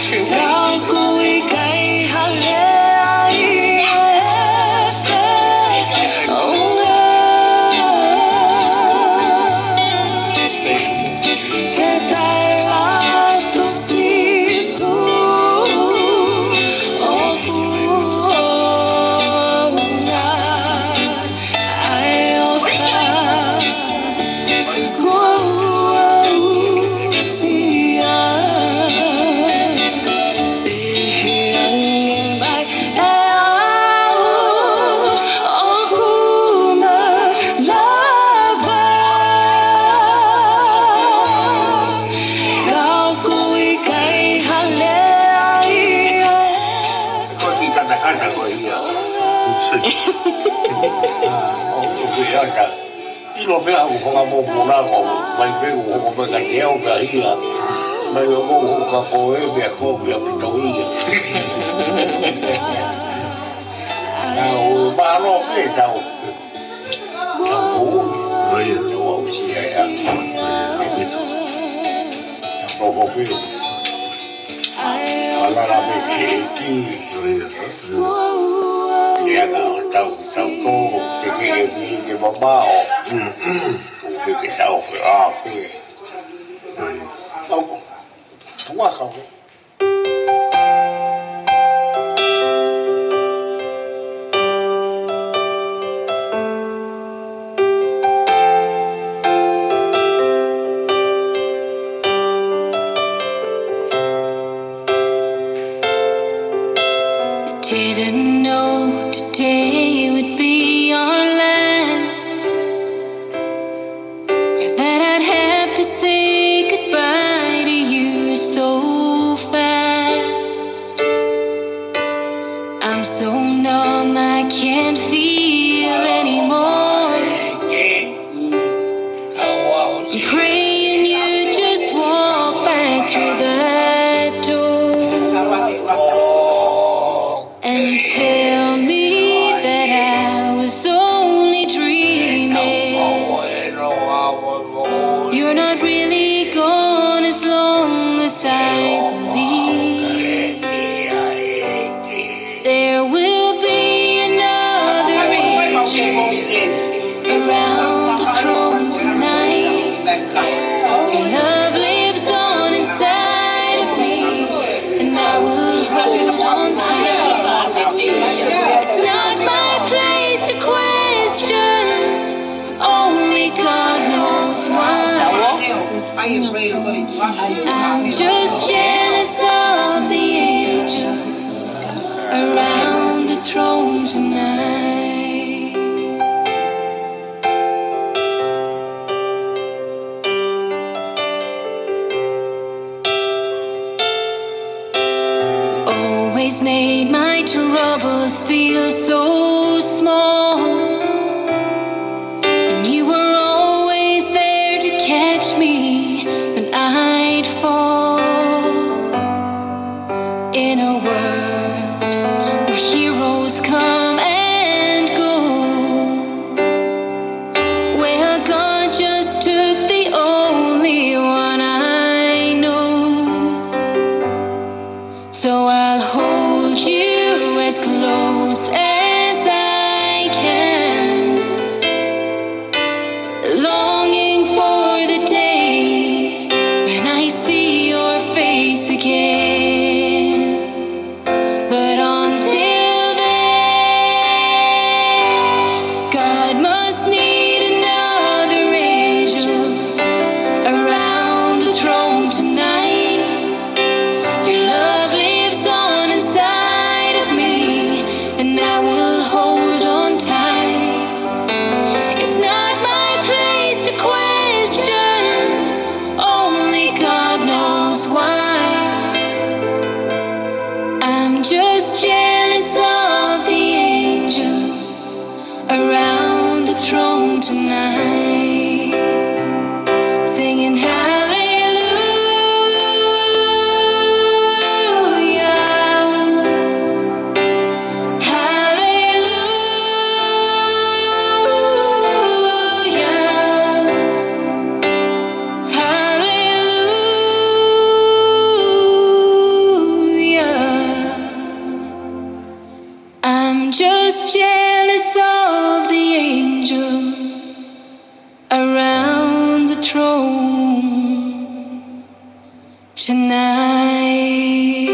Ka ʻoku ʻikai hale ai e feʻunga. Ke tae atu Sīsū, ʻoku ʻoʻona ʻa e ʻofa kuo u aʻusia. Pehē ange mai ʻe au ʻoku malava, ka ʻoku ʻikai hale ai e. Ko e kiʻi katakata ko ia. ʻOku ʻikai. ʻIlo pē ʻoku fakamoʻoni ko mai pē ʻoku hoko pē ka te au pē ia. Mai ʻoku hoko ka ko e pē ko ia pē to ia. Ka ʻoku mālō pē tau. Tau ui. Ko ia. Tau aʻusia ia. Ko ia, ʻaupito. Tau koko pē. Ala la pē ke ki. Ko ia. Ia ka tau, tau ko, ke ke e ki ke mamaʻo. Mm. Ko ke ke tau ke a ke. Ko ia. Tau ko. Tau a ka ko. I didn't know today would be our last, or that I'd have to say goodbye to you so fast. I'm so numb, I can't feel anymore. I'm praying you just walk back through that door and tell me that I was only dreaming. You're not really gone as long as I believe. There will be another angel around the throne tonight. Your love lives on inside of me, and I will hold on tight. It's not my place to question, only God knows why. I'm just jealous of the angels around the throne tonight. Always made my troubles feel so small, and you were always there to catch me when I'd fall. In a world where heroes come and go, where God just took the only one I know. So I'll hold you as close as tonight.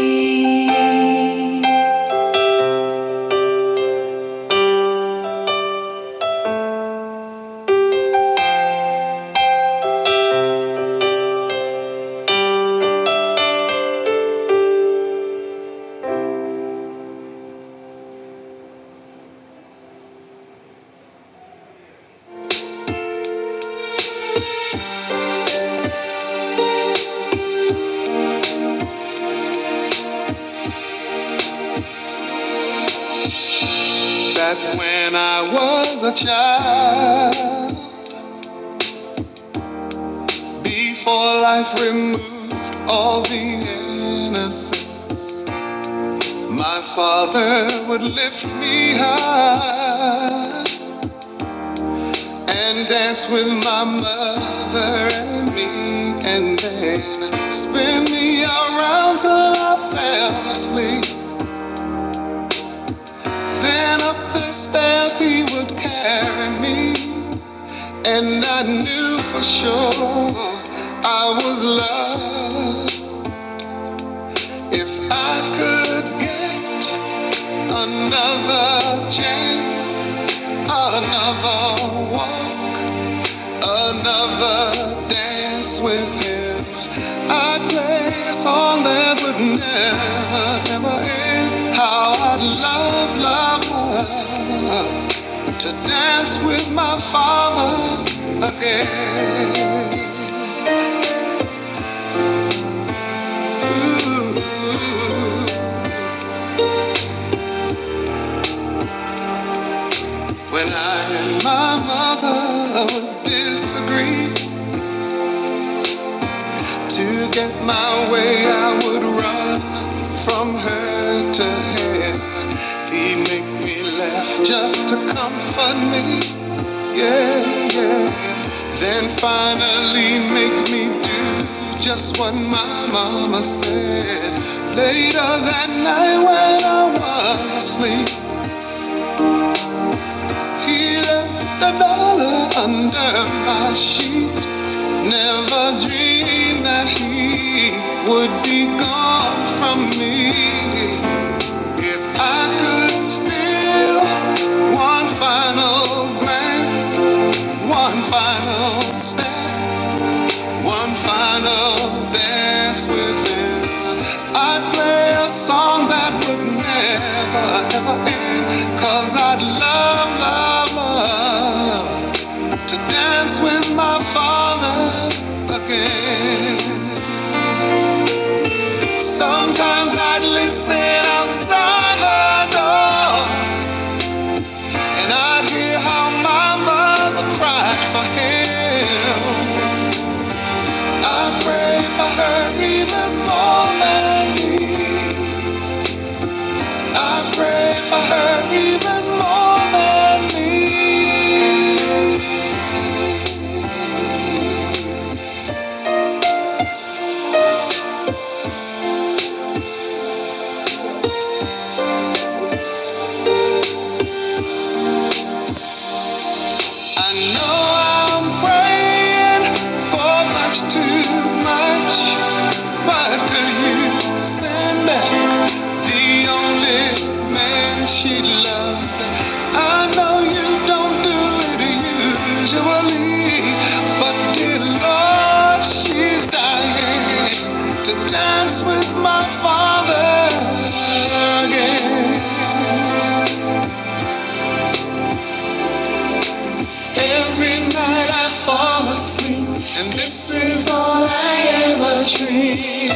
That when I was a child, before life removed all the innocence, my father would lift me high and dance with my mother and me, and then spin me around till I fell asleep. Then up the stairs he would carry me, and I knew for sure I was loved. If I could get another chance, another walk, another dance with him, I'd play a song that would never, ever end. How I'd love, love, love to dance with my father again. Ooh. When I and my mother would disagree, to get my way, I would run from her to him. He make me laugh just to comfort me. Yeah, yeah. Then finally make me do just what my mama said. Later that night when I was asleep, he left a dollar under my sheet. Never dreamed that he would be gone from me. If I could steal one final glance, one final step, one final dance with him, I'd play a song that would never, ever end. 'Cause I'd love, love, love to dance with my father again. Sometimes I'd listen outside her door, and I'd hear how my mother cried for him. I pray for her even more than me. I pray for her even more than me. I know I'm praying for much too much, but could you send back the only man she loved? I know you don't do it usually, but dear Lord, she's dying to dance with my father again. Every night I fall asleep, and this is all I ever dream.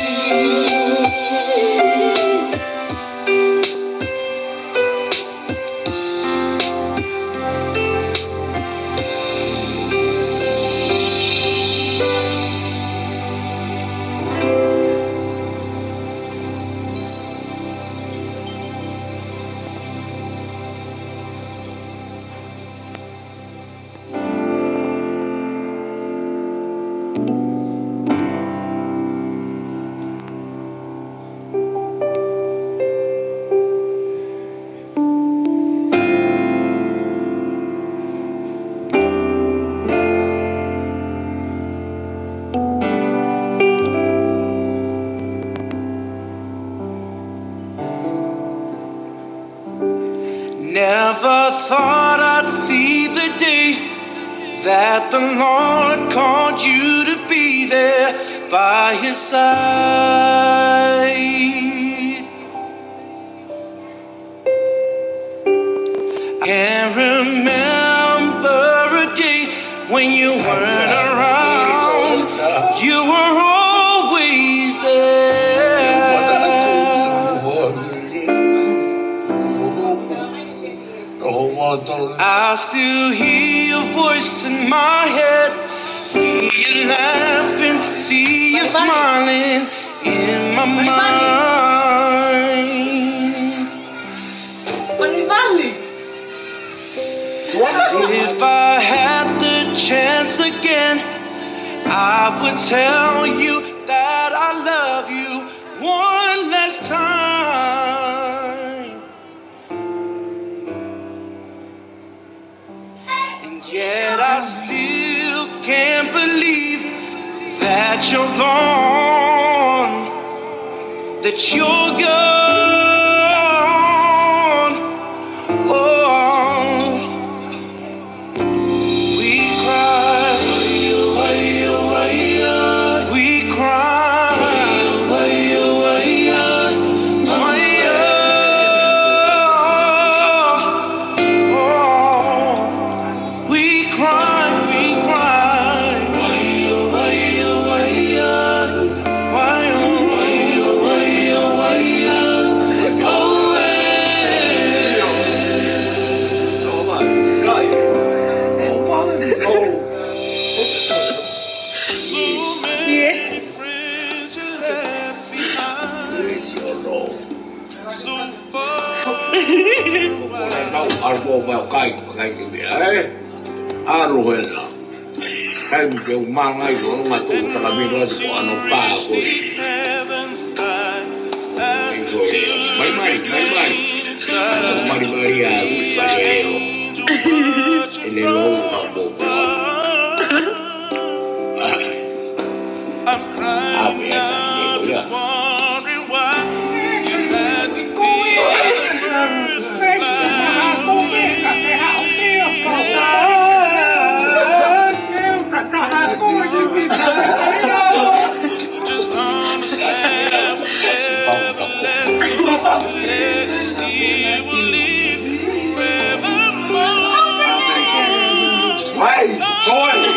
Never thought I'd see the day that the Lord called you to be there by his side. I can remember a day when you weren't around. You were always there. I still hear your voice in my head. Hear you laughing, see you smiling in my mind. If I had the chance again, I would tell you that I love you one last time. And yet I still can't believe that you're gone, that you're gone. Oh, we cry, we cry, oh, we cry, we cry. Kau ʻalu ko ʻeku kai, kai ke mea, ē? ʻAlu hena. Kai ke u mangai ko ʻeku ngatu ko taka miro atu ko ano pā ko ē. Mai, mai, mai, mai. Mai, mai, a, mai, mai, a. ʻEne lou ka ko. Hey, boy.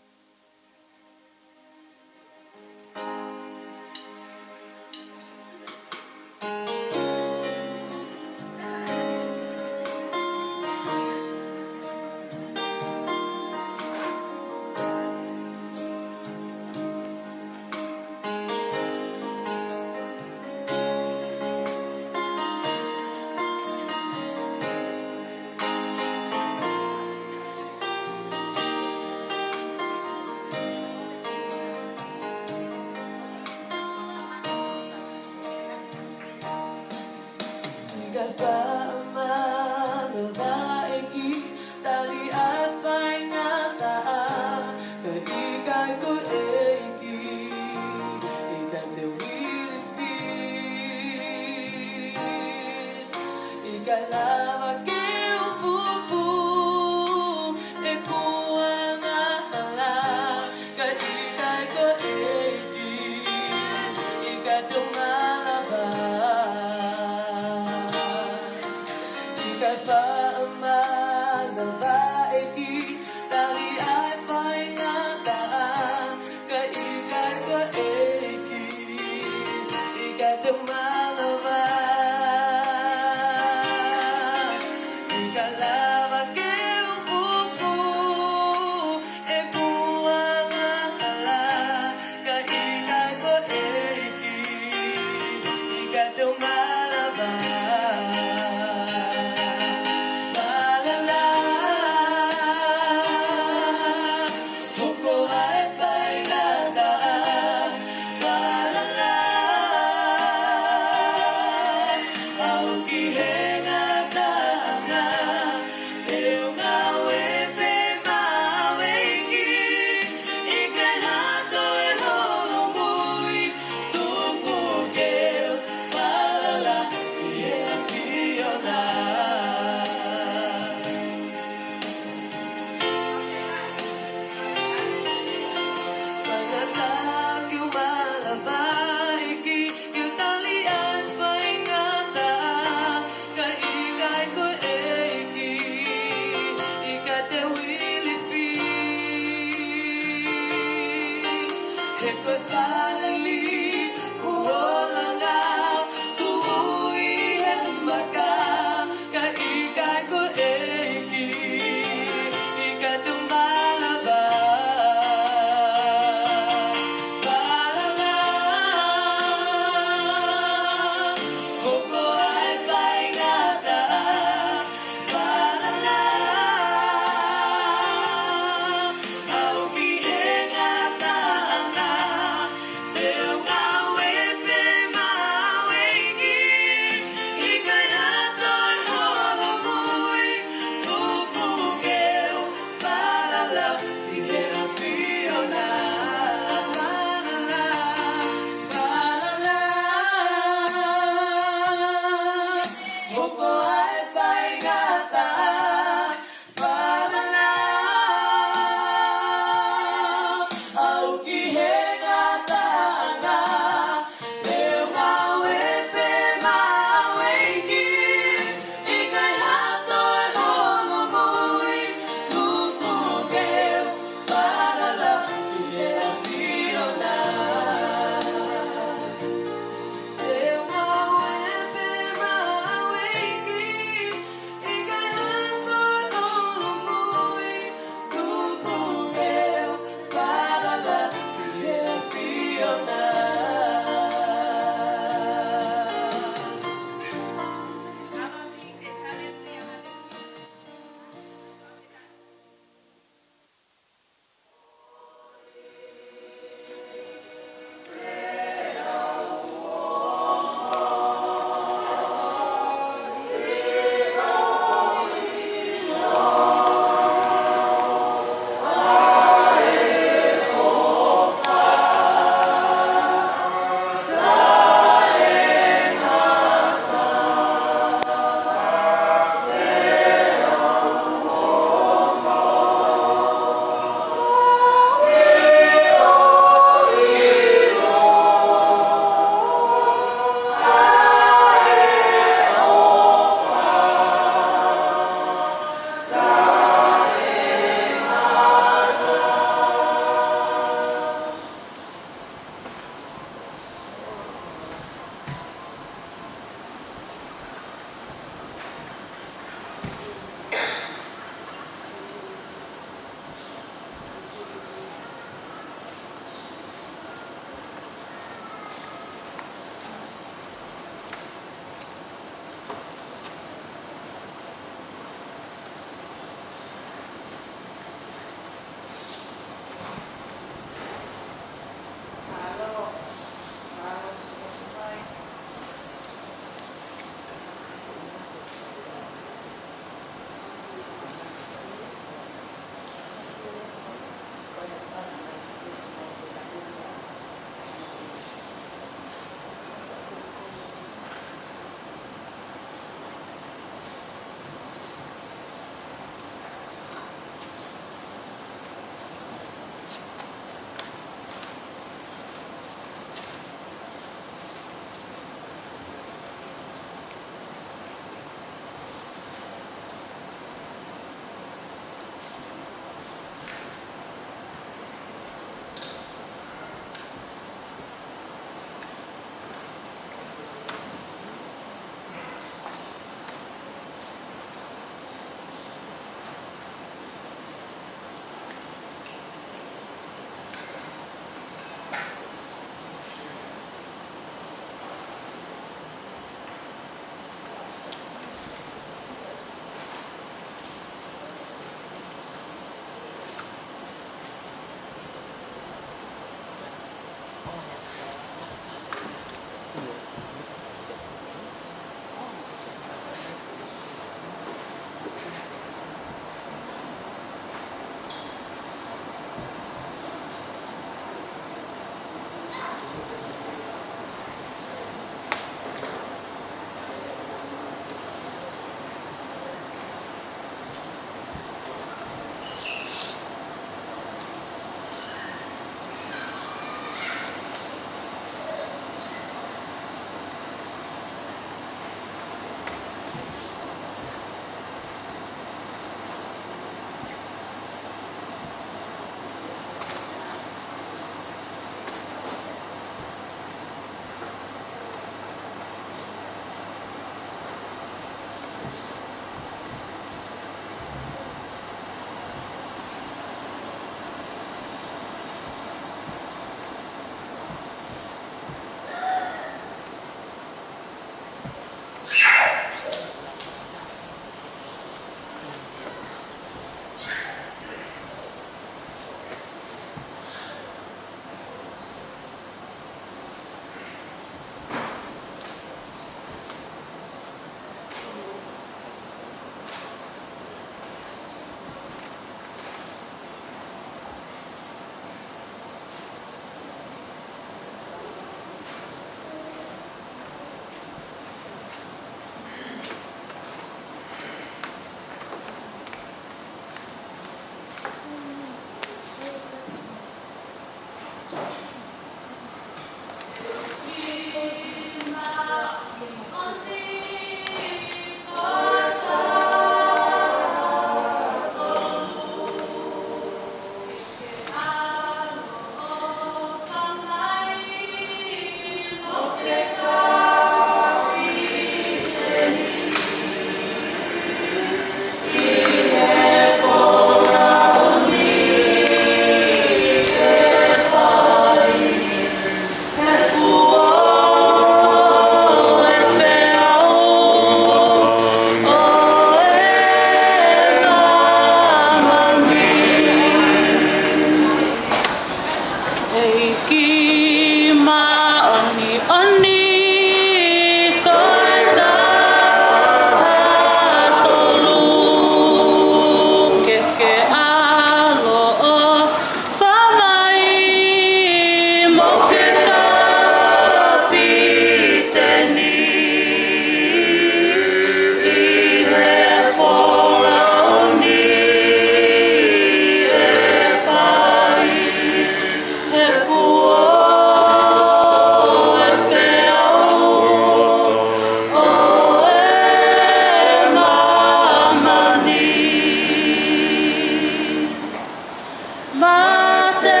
Mate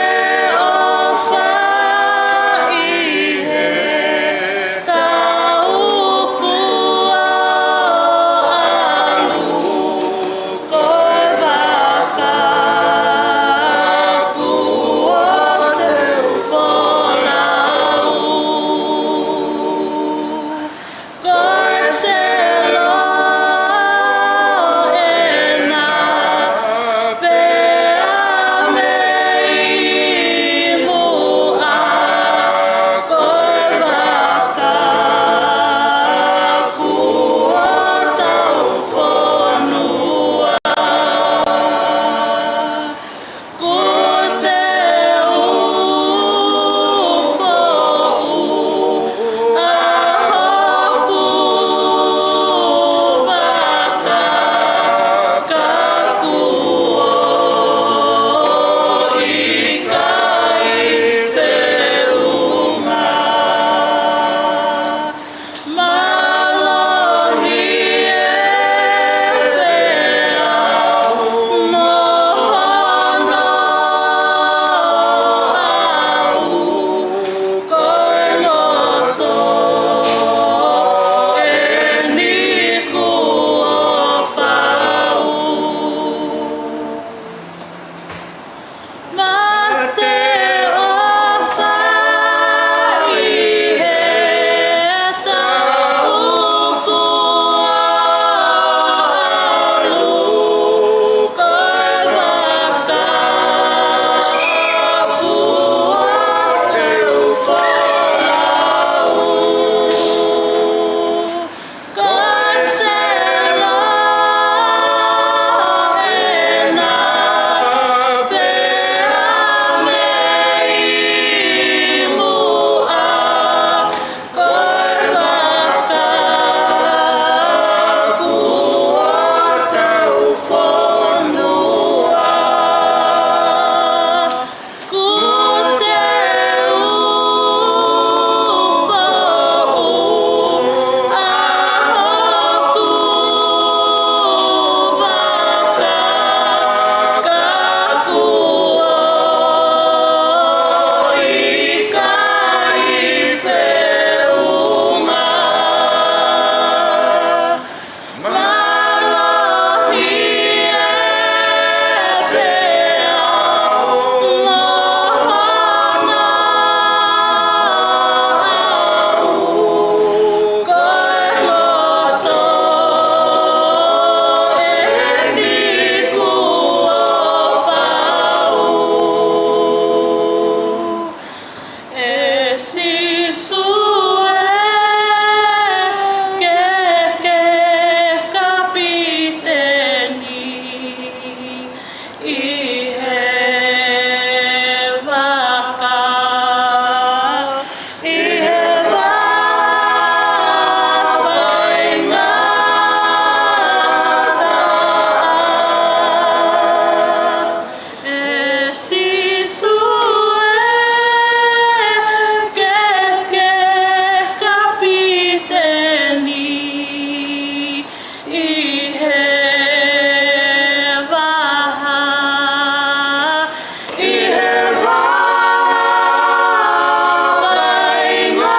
ʻofa ʻi he taʻu kuo ʻalu, ko e vaka kuo teu folau. Ko e selo ena pea mei muʻa, ko e vaka kuo tau fonua. Kuo teu foʻu ʻa hoku vaka, ka kuo ʻikai feʻunga. Mālohi ʻe pea mo hono ʻalu, ko e loto eni kuo pau. Mate ʻofa ʻi he taʻu kuo ʻalu, ko e vaka kuo teu folau. Ko e selo ena pea mei muʻa, ko e vaka kuo tau fonua. Kuo teu foʻu ʻa hoku vaka, ka kuo ʻikai feʻunga. Mālohi ʻe pea mo hono ʻalu, ko e loto eni kuo pau. ʻE Sīsū ē, ke ke kapiteni ʻi he vaka, ʻi he vaka faingataʻa. ʻE Sīsū ē, ke ke kapiteni ʻi he vaha, ʻi he vaha faingataʻa.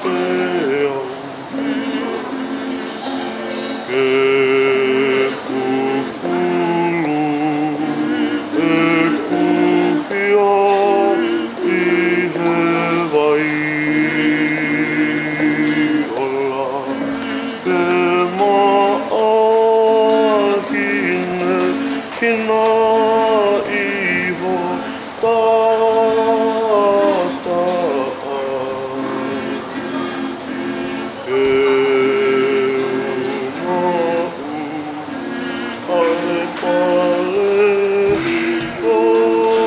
Ke fufulu ʻeku hia ʻi he vai ola, ke maʻa hinehina ʻi ho taʻataʻa. Ke u maʻu ʻa e pale koula.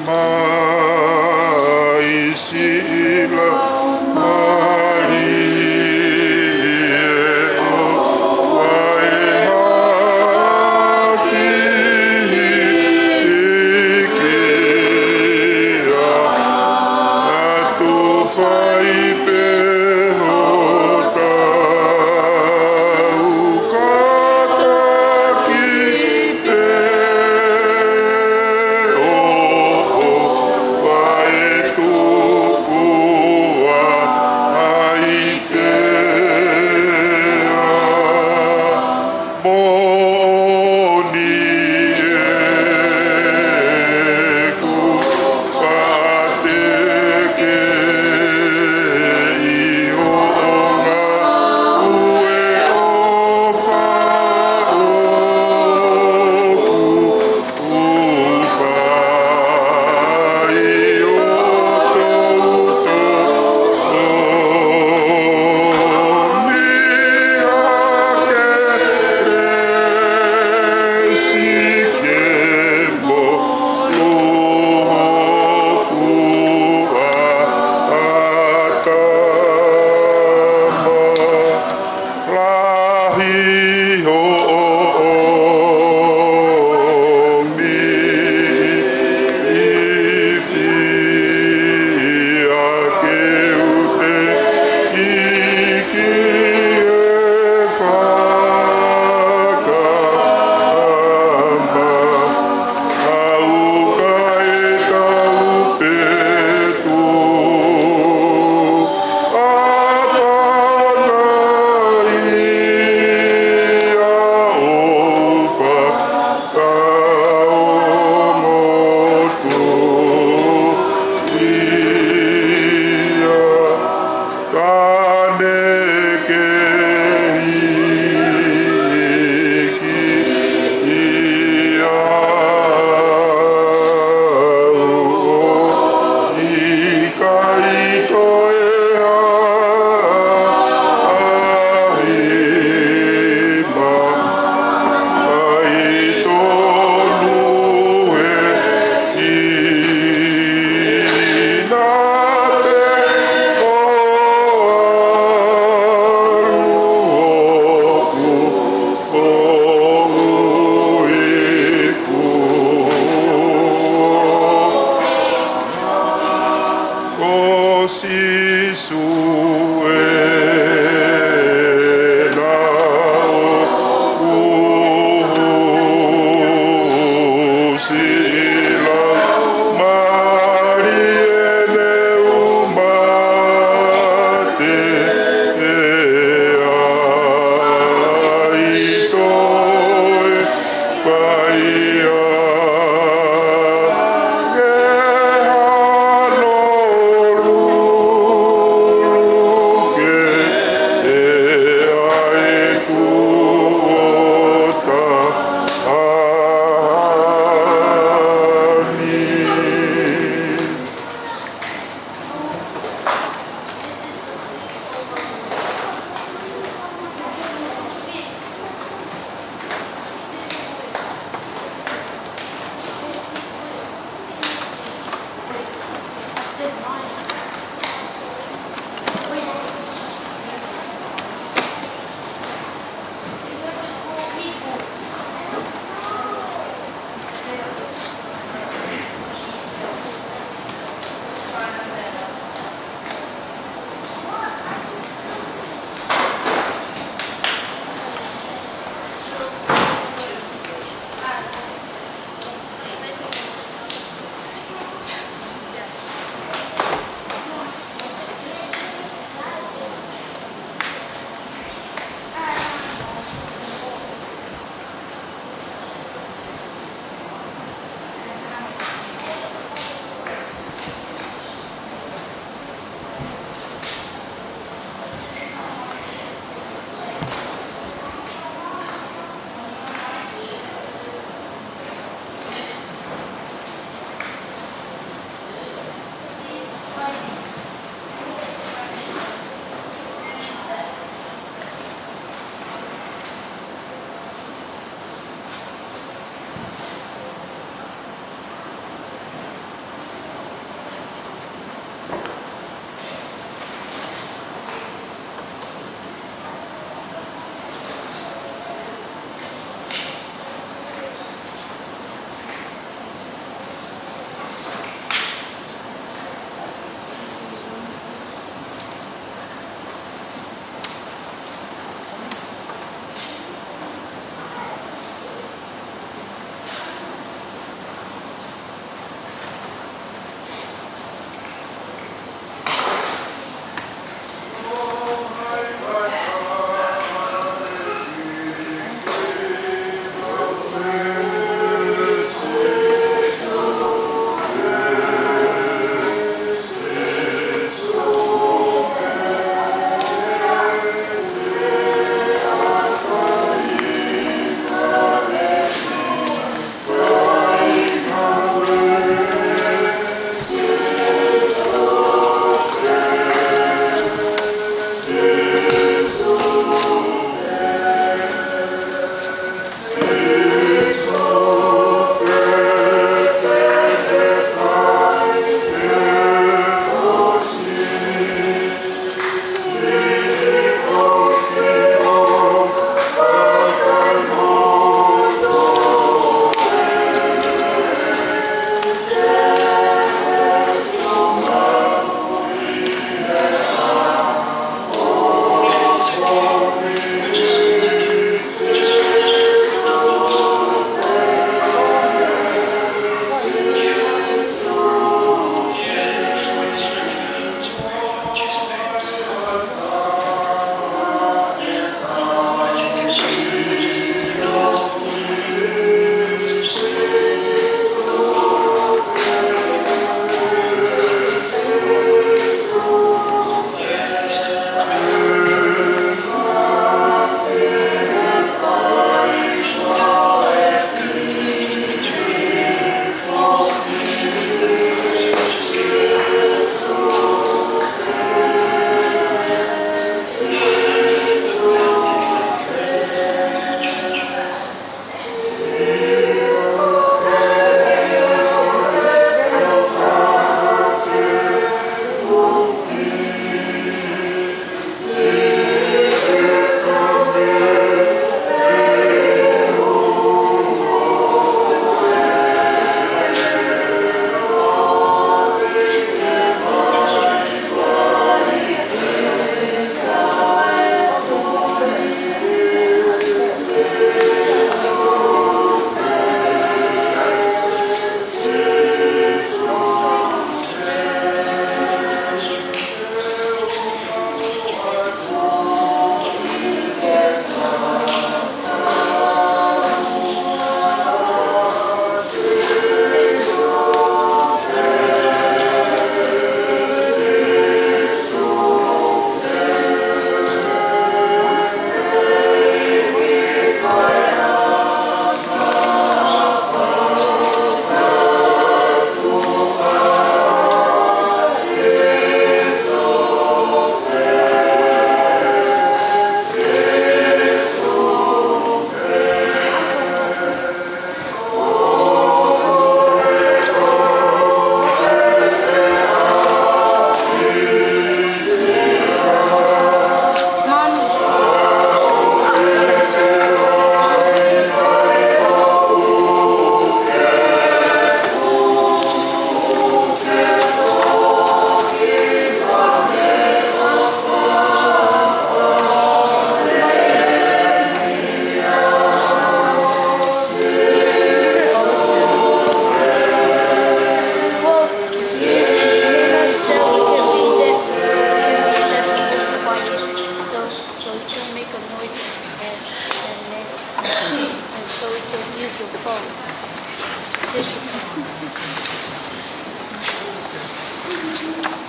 Mai siʻi laumālie ʻo Vaehaʻa ki hiki atu fai pē hotau kātaki pē ʻo ʻo vaetuku ai pē ʻa moʻoni ʻeku faʻa tekeʻi ʻo ngāue ʻofa ʻoku Lahi hoʻo ʻomi ifi ʻa ke u teʻeki ke fakahā mai. ʻA uka e tau petu, ʻa pana ia ʻo fakaongotuʻia. Ka ne ke hiki ʻi au ʻo ʻikai toe haʻahi mai tonu he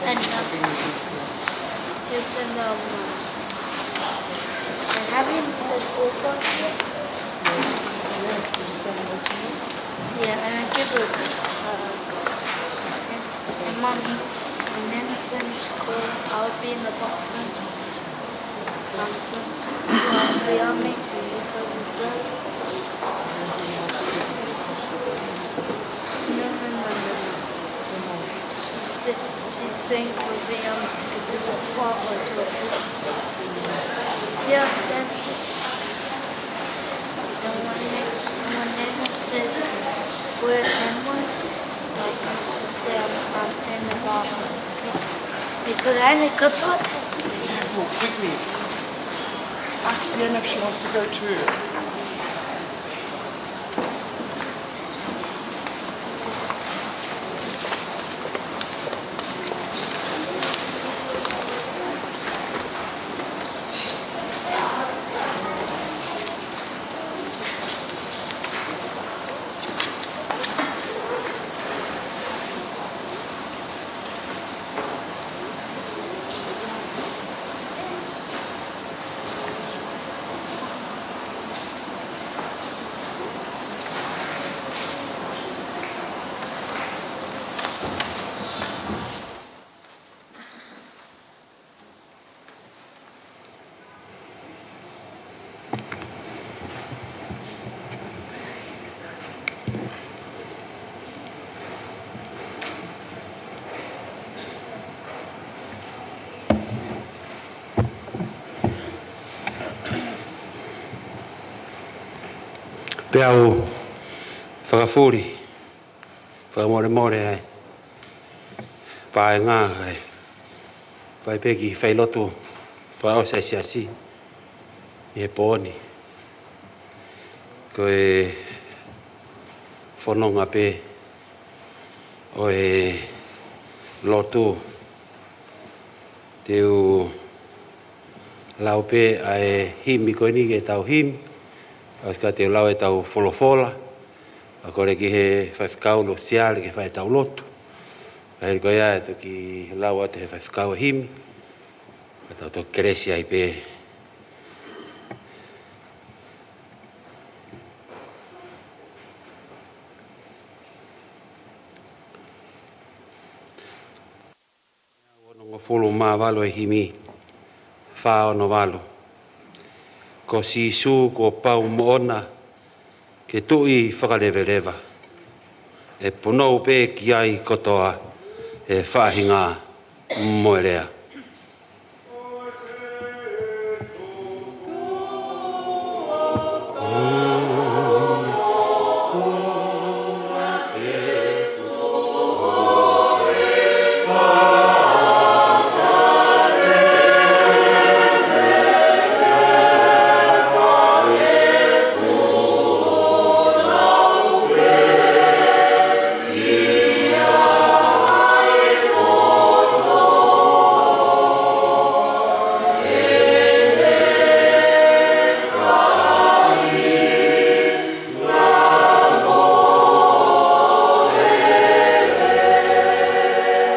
And, um, you send, um, and having the two phones here? Yeah, and I give it, uh, and, and mommy, and then finish school, I'll be in the bathroom. Um, so, I'll be on me because it's good. No, no, no, no, no. She's, she's saying we'll be on the clock or two. Yeah, then, then when they, when they says we're in one, like, say I'm, I'm in the bathroom. Because I only could put Beautiful, quickly. Ask Sienna if she wants to go too. Pea u fakafuli, fakamolemole ai. Paenga ai. Fai pē ki he failotu fakaʻosi ʻa e siasi ʻi he pō ni. Ko e fononga pē ʻo e lotu, te u lau pē ʻa e himi ko eni ke tau himi, ʻosi ka te u lau ʻetau folofola, ʻa kole ki he faifekau Losiale ke fai ʻetau lotu. Ka hili ko ia ʻe toki lau atu he faifekau e himi, ka tau toki kelesi ai pē. Onongofulu mā valu e himi, fā ono valu. Ko Sīsū kuo pau moʻona ke tuʻi fakaleveleva. ʻE punou pē ki ai kotoa e faʻahinga mo e lea.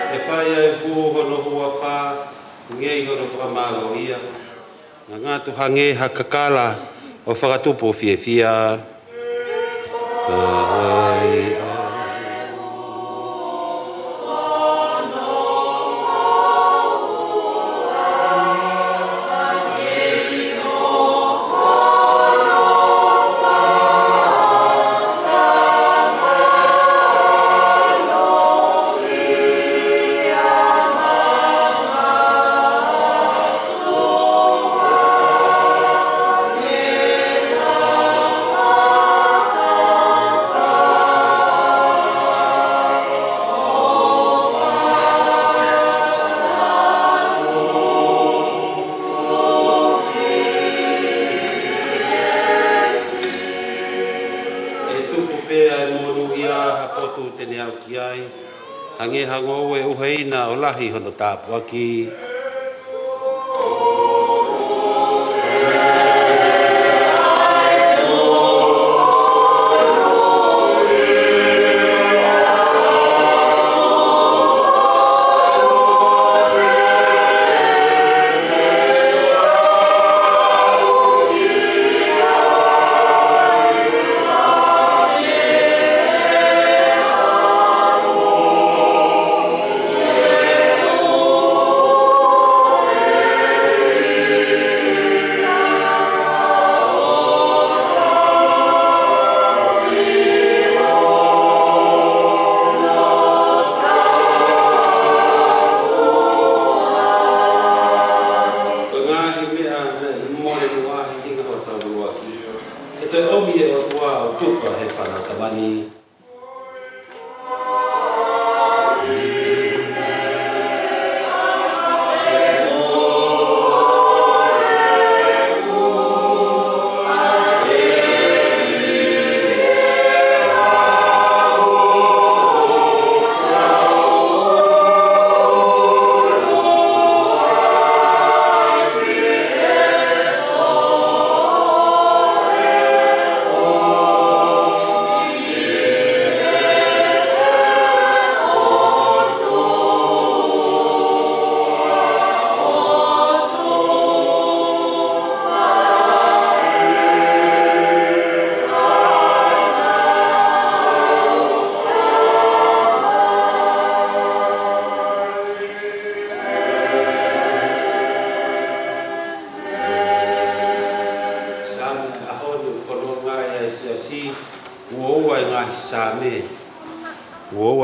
ʻE fai ʻa e hū hono huafa, ngei hono fakamālō ia. Ngangatu hangē ha kakala ʻo fakatupu fiefia. ʻE tupu pē ʻa e monūʻia ha potu te ne aʻu ki ai. Hangē ha ngoue ʻuheina ʻo lahi hono tāpuaki.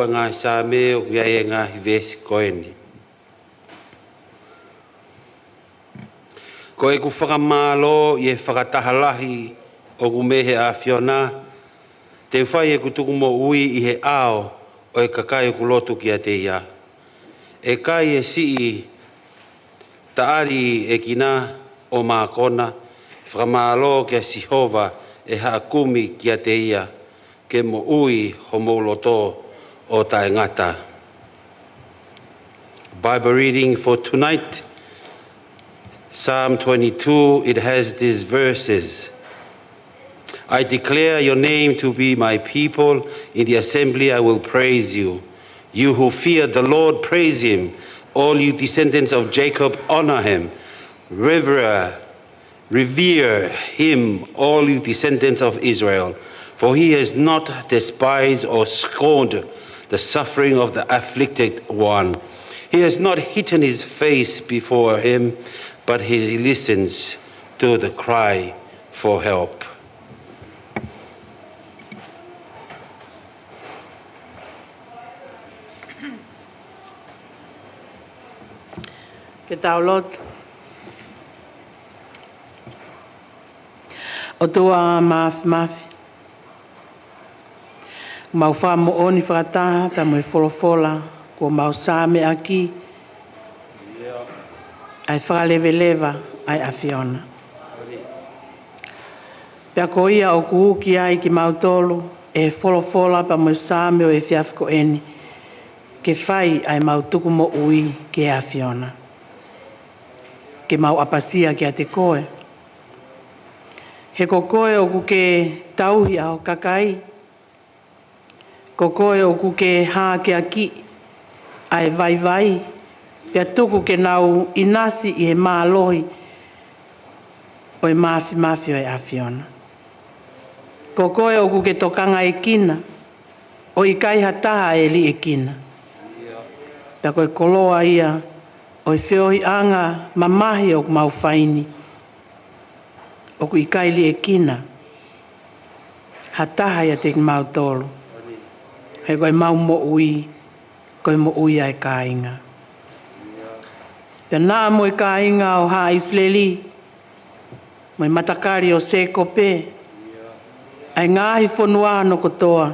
ngaahi Saame ʻoku ʻi ai e ngaahi veesi ko eni. Ko ʻeku fakamālō ʻi he fakataha lahi ʻoku mei he ʻAfiona, te u fai ʻeku tukumoʻui ʻi he ʻao ʻo e kakai ʻoku lotu kiate ia. ʻE kai e siʻi taʻaliʻekina ʻo mākona, fakamālō kia Sihova ʻe haʻa kumi kiate ia, ke moʻui homou loto ʻo taʻengata. Bible reading for tonight, Psalm twenty-two, it has these verses. "I declare your name to be my people. In the assembly I will praise you. You who fear the Lord, praise him. All you descendants of Jacob, honor him. Revere, revere him, all you descendants of Israel. For he has not despised or scorned the suffering of the afflicted one. He has not hidden his face before him, but he listens to the cry for help." Ke tau lotu. ʻOtua Māfimafi, mau fakamoʻoni fakataha pea mo e folofola kuo mau Saameʻaki, ʻa e fakaleveleva ʻa e ʻAfiona. Pea ko ia ʻoku uki ai kimautolu ʻe he folofola pea mo e Saame ʻo e efiafi ko eni, ke fai ʻa ʻemau tukumoʻui ki he ʻAfiona, ke mau ʻapasia kiate koe. He ko koe ʻoku ke tauhi ʻa ho kakai. Ko koe ʻoku ke hākeakiʻi ʻa e vaivai, pea tuku ke nau ʻinasi ʻi he mālohi ʻo e māfimafi ʻo e ʻAfiona. Ko koe ʻoku ke tokangaʻekina, ʻo ʻikai ha taha ʻe liʻekina. Pea ko e koloa ia ʻo e feohiʻanga mamahi ʻoku mau fai ni, ʻoku ʻikai liʻekina ha taha ʻiate kimautolu. He ko ʻemau moʻui, ko e moʻui ʻa e kāinga. Pea naʻa mo e kāinga ʻo Haʻa ʻIsileli, mo e matakali ʻo Sēkope, ʻa e ngaahi fonua hono kotoa,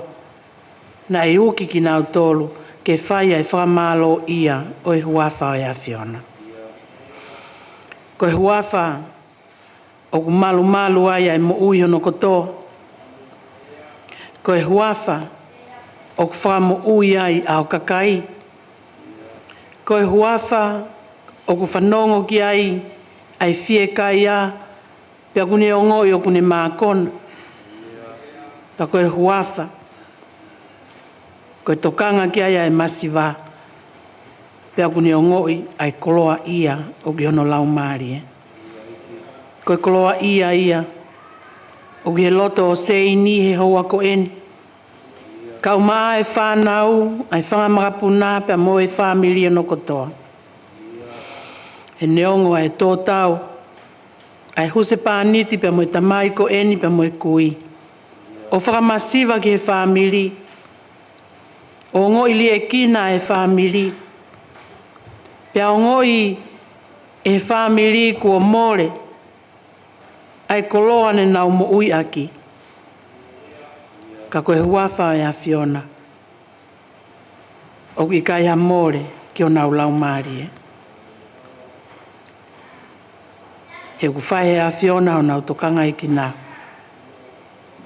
naʻe uki kinautolu ke fai ʻa e fakamālōʻia ʻo e huafa ʻo e ʻAfiona. Ko e huafa ʻoku malumalu ai ʻa e moʻui hono kotoa. Ko e huafa ʻoku fakamoʻui ai ʻa ho kakai. Ko e huafa ʻoku fanongo ki ai ʻa e fiekaia, pea ʻoku ne ongoʻi ʻoku ne mākona. Pea ko e huafa ko e tokanga ki ai ʻa e masiva, pea ʻoku ne ongoʻi ʻa e koloaʻia ʻoku ʻi hono laumālie. Ko e koloaʻia ia ʻoku ʻi he loto ʻo Seini he houa ko eni, kae ʻumaʻā e fānau, ʻa e fanga makapuna pea mo e fāmili hono kotoa. He neongo ʻa e tō tau ʻa e husepāniti pea mo e tamai ko eni pea mo e kui, ʻo fakamasiva ki he fāmili, ʻo ongoʻi liʻekina ʻa e fāmili, pea ongoʻi ʻe he fāmili kuo mole ʻa e koloa ne nau moʻui ʻaki. Ka ko e huafa ʻo e ʻAfiona ʻoku ʻikai ha mole ki honau laumālie. He ʻoku fai ʻe he ʻAfiona honau tokangaʻekina,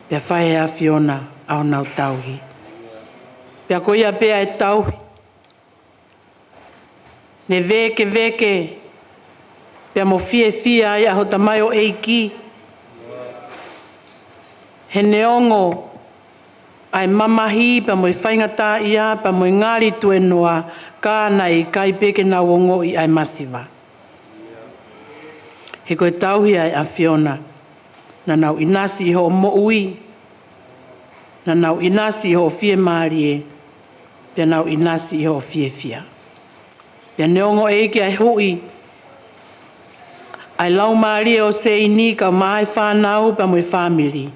pea fai ʻe he ʻAfiona ʻa honau tauhi. Pea ko ia pē ʻa e tauhi ne vēkeveke pea mo fiefia ai ʻa ho tamaioʻeiki. He neongo ʻa e mamahi pea mo e faingataʻaʻia pea mo e ngali tuēnoa, ka naʻe ʻikai pē ke nau ongoʻi ʻa e masiva. He ko e tauhi ʻa e ʻAfiona, naʻa nau ʻinasi ʻi hoʻo moʻui, naʻa nau ʻinasi ʻi hoʻo fiemālie, pea nau ʻinasi ʻi hoʻo fiefia. Pea neongo ʻEiki ʻa e huʻi ʻa e laumālie ʻo Seini kae ʻumaʻā e fānau pea mo e fāmili,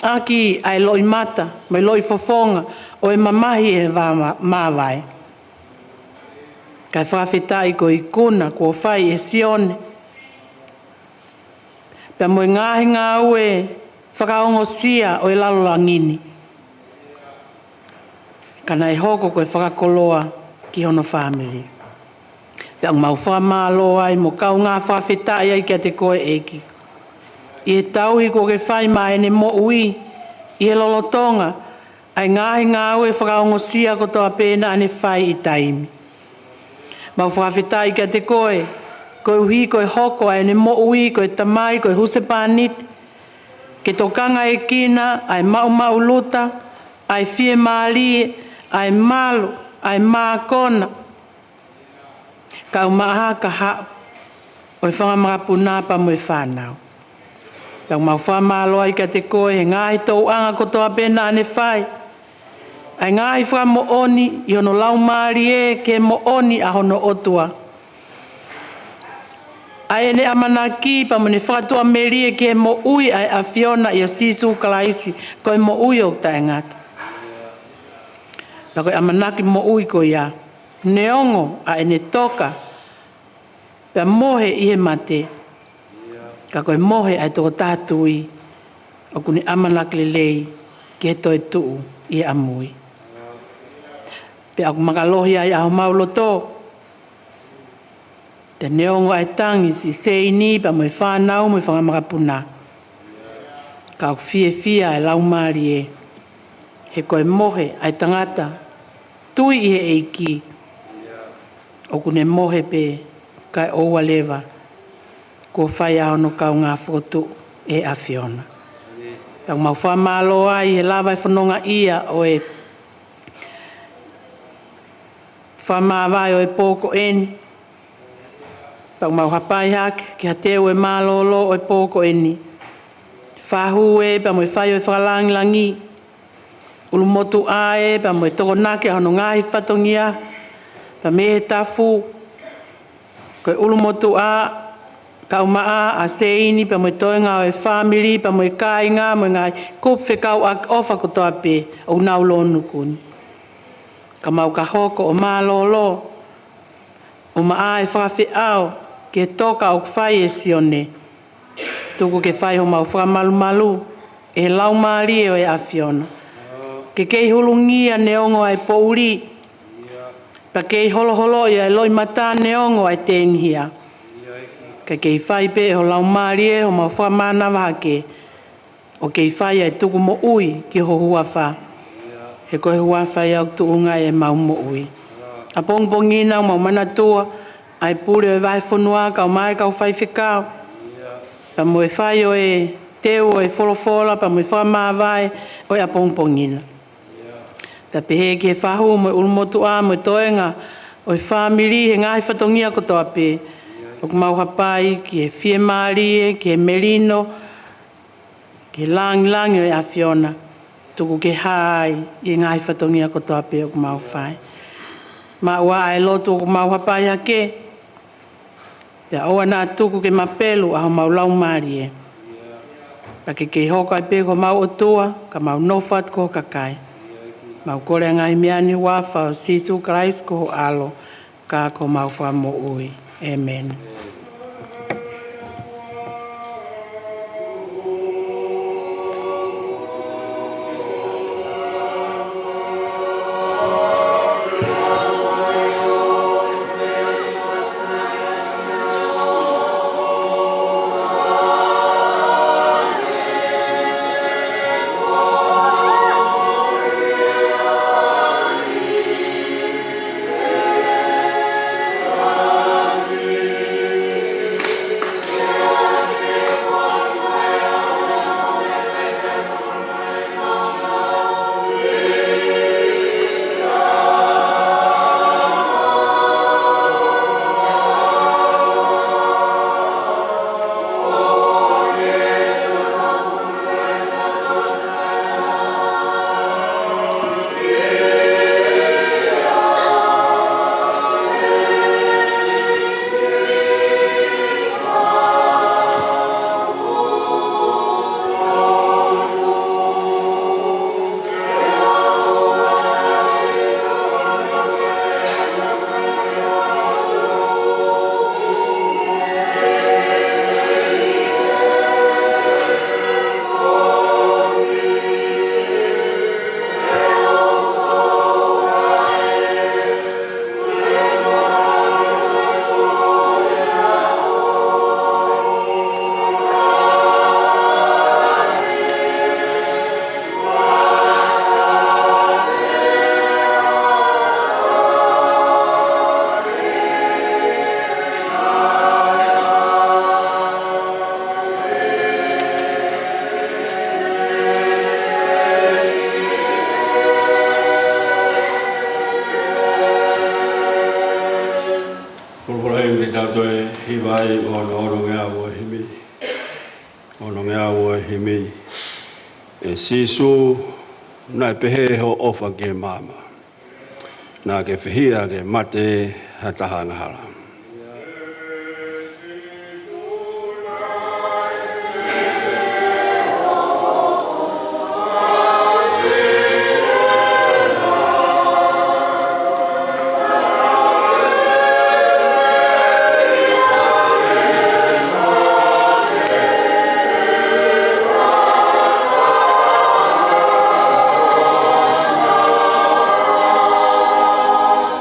ʻaki ʻa e loʻimata mo e loʻifofonga ʻo e mamahi ʻi he vā-, māvae. Kae fakafetaʻi ko e ikuna kuo fai ʻe Sione, pea mo e ngaahi ngāue fakaongosia ʻo e lalo langi ni, ka naʻe hoko ko e fakakoloa ki hono fāmili. Pea ʻoku mau fakamālō ai mo kaungā fakafetaʻi ai kiate koe ʻEiki, ʻi he tauhi kuo ke fai maʻa ʻene moʻui ʻi he lolotonga ʻa e ngaahi ngāue fakaongosia kotoa pē naʻa ne fai ʻi taimi. Mau fakafetaʻi kiate koe, koeʻuhi ko e hoko ʻa ʻene moʻui ko e tamai, ko e husepāniti, ke tokangaekina ʻa e maʻumaʻuluta, ʻa e fiemālie, ʻa e malu, ʻa e mākona, kae ʻumaʻā ha kahaʻu ʻo e fanga makapuna pea mo e fānau. Pea ʻoku mau fakamālō ai kiate koe he ngaahi touʻanga kotoa pē naʻa ne fai, ʻa e ngaahi fakamoʻoni ʻi hono laumālie ki he moʻoni ʻa hono ʻOtua, ʻa ʻene ʻamanaki pea mo ʻene fakatuʻamelie ki he moʻui ʻa e ʻAfiona ʻia Sīsū Kalaisi, ko e moʻui ʻoku taʻengata. Pea ko e ʻamanaki moʻui ko ia, neongo ʻa ʻene toka pea mohe ʻi he mate, ka ko e mohe ʻa e tokotaha tui ʻoku ne ʻamanaki lelei ki he toetuʻu ʻi he ʻamui. Pea ʻoku makalohi ai ʻa homau loto, te neongo ʻa e tangi siʻi Seini pea mo e fānau mo e fanga makapuna, ka ʻoku fiefia ʻa e laumālie, he ko e mohe ʻa e tangata tui ʻi he ʻEiki, ʻoku ne mohe pē kae ʻoua leva kuo fai ʻa hono kaungā fokotuʻu ʻe he ʻAfiona. Pea ʻoku mau fakamālō ai he lava e fononga ia ʻo e fakamāvae ʻo e pō ko eni. Pea ʻoku mau hapai hake ki ha teu ʻo e mālōlō ʻo e pō ko eni. Fahu ē pea mo e fai ʻo e fakalāngilangi, ʻulumotuʻa ē pea mo e tokonaki ʻa hono ngaahi fatongia, pea mei he tafu, ko e ʻulumotuʻa, kae ʻumaʻā ʻa Seini pea mo e toenga ʻo e fāmili pea mo e kāinga mo e ngaahi kupu fekauʻaki ʻofa kotoa pē ʻoku nau lōnuku ni. Ka mau ka hoko ʻo mālōlō, ʻumaʻā e fakafeʻao ki he toka ʻoku fai ʻe Sione. Tuku ke fai homau fakamalumalu ʻe he laumālie ʻo e ʻAfiona, ke kei hulungia neongo ʻa e poʻuli, pea kei holoholoʻi ʻa e loʻimata neongo ʻa e tengihia. Ka kei fai pē ʻe ho laumālie homau fakamānava hake, ʻo kei fai ʻa e tuku moʻui ki ho huafa, he ko e huafa ia ʻoku tuʻunga ai ʻemau moʻui. ʻApongipongi na ʻoku mau manatua ʻa e pule ʻo e vahefonua kae ʻumaʻā e kau faifekau, pea mo e fai ʻo e teu ʻo e folofola pea mo e fakamāvae ʻo e ʻapongipongi na. Pea pehē ki he fahu mo e ʻulumotuʻa mo e toenga ʻo e fāmili he ngaahi fatongia kotoa pē, ʻoku mau hapai ki he fiemālie, ki he melino, ki he lāngilangi ʻo e ʻAfiona, tuku ke hā ai ʻi he ngaahi fatongia kotoa pē ʻoku mau fai. Maʻu ā ʻa e lotu ʻoku mau hapai hake, pea ʻoua naʻa tuku ke mapelu ʻa homau laumālie, pea ke kei hoko ai pē ko homau ʻOtua, ka mau nofo atu ko ho kakai. Mau kole ʻa e ngaahi meʻa ni huafa ʻo Sīsū Kalaisi ko ho ʻAlo, ka ko homau Fakamoʻui. ʻĒmeni. Ko e himi te tau toe hiva ai, ono, ono ngeau ʻo e himi. Ono ngeau ʻo e himi. ʻE Sīsū, naʻe pehē hoʻo ʻofa ki he maama, naʻa ke fehiʻa ke mate ha taha angahala.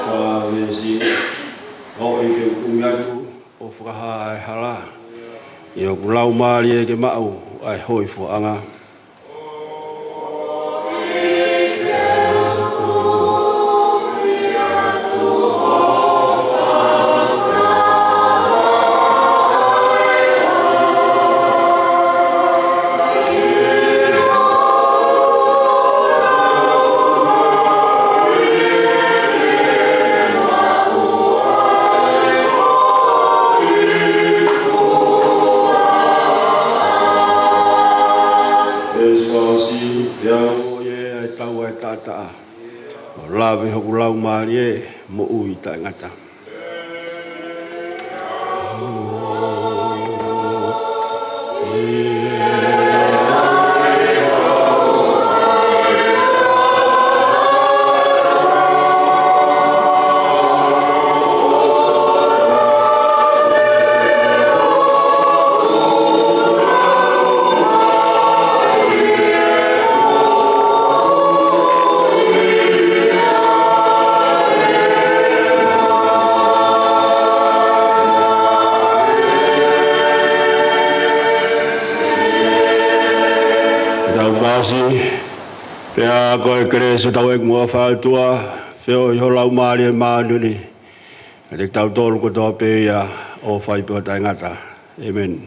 Ka veesi, ʻoku ʻikai ke u kumi atu ʻo fakahā ʻa e hala, ʻi hoku laumālie ke maʻu ʻa e hōifuaʻanga. Pea ʻosi, pea ʻoku ʻi ai ʻa e tau ʻa e taʻataʻa, ʻo lave hoku laumālie, moʻui taʻengata. Tau pasi, pea ko e kelesi ʻa hotau ʻEiki mo e ʻofa ʻa e ʻOtua, feohi ʻa e Laumālie Māʻoniʻoni, ʻiate kitautolu kotoa pē ia ʻo fai pē ʻo taʻengata. ʻĒmeni.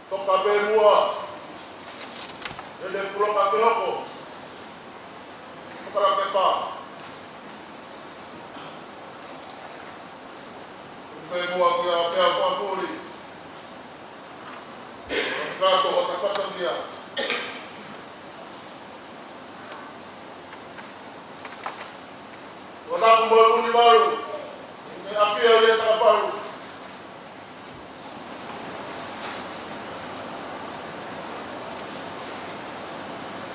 Toka pē muʻa. Lele puloka ke hoko. Toka la ke pā. Pē muʻa kia pea kua fuli. Ka to ka fata kia. Ua taku mo e uni valu. Mei ʻafio ia taka valu.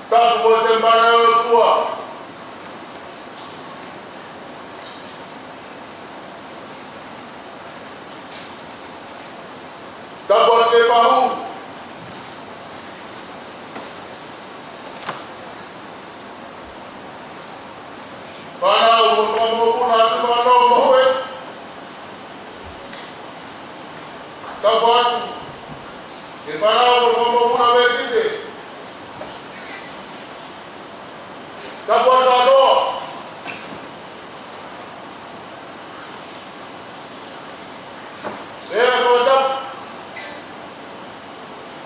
Taku mo e temipale ʻo e ʻOtua. Tapu atu ki he fahu. Fānau mo e fanga mokopuna ʻoku nau mohe. Tapu atu ki he fānau mo e fanga mokopuna mei Pite. Tapu atu kātoa. Pea ko e tapu.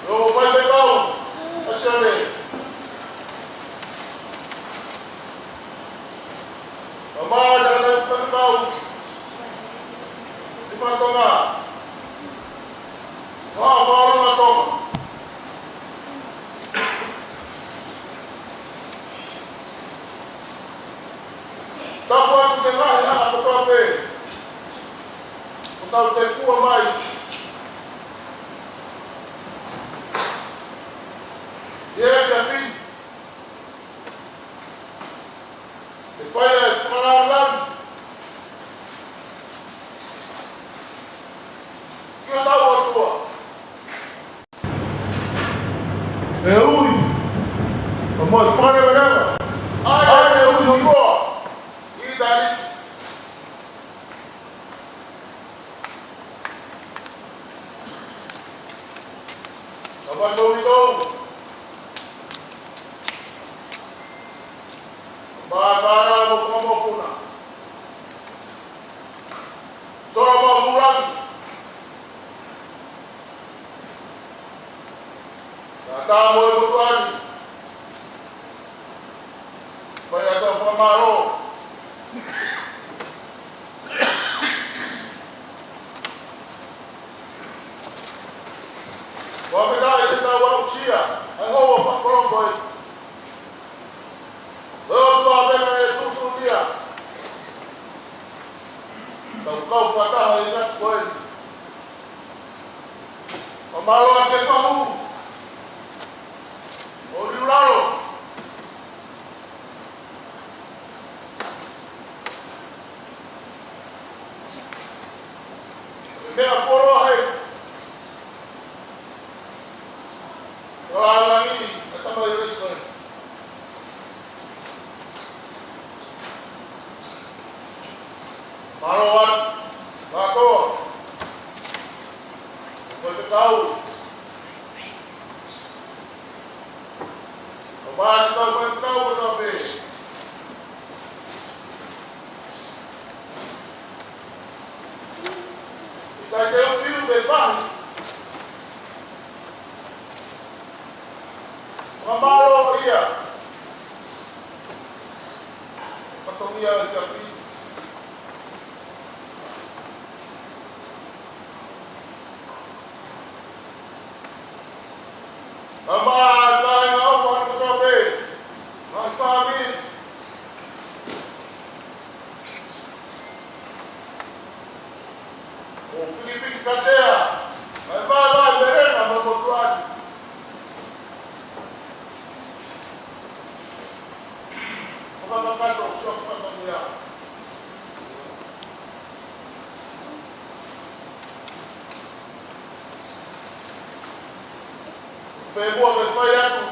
Loko fai pē kau. ʻAsale. Mama, ʻa e fai pē kau. Ni ma Tonga. Ua, ua, ua, ua, ua. Tapu atu ki he ngaahi ʻaho kotoa pē ʻoku tau tefua mai. ʻI he efiafi ni. ʻE fai ʻa e fakalaulauloto ki hotau ʻOtua. ʻE ui. Ka mo e fale wharewa. ʻAi, ʻai, ʻe ui, ui. ʻI tari. Ka mai mo ui tou. Mai fānau mo e fanga mokopuna. Sola mo Vulangi. Kae ʻatā mo e motuʻa ni, fai atu ʻa e fakamālō. Fakafetaʻi ʻetau aʻusia ʻa e houa fakakoloko ē. Ko e ʻOtua pē naʻe tuʻutuʻuni ia. Tau kau fakataha ʻi he ngaahi ko eni. Fakamālō atu ki he fahu ʻo Liulalo. Ko e meʻa fuoloa he fakalāngilangi ʻa e tamaioʻeiki ko ē. Mālō atu, mālō. Ko e fekau. ʻO māsi kau ko e fekau kotoa pē. ʻIkai te u fiu pe pahi. Fakamālō ia. Fatongia e siafi. Tama ai kāinga ʻofa kotoa pē. Ngaahi fāmili. ʻO pikipiki katea, mai vaevae melena mo motuʻa ni. Fakakakato, sio ki he fatongia. Pea muʻa ke fai atu.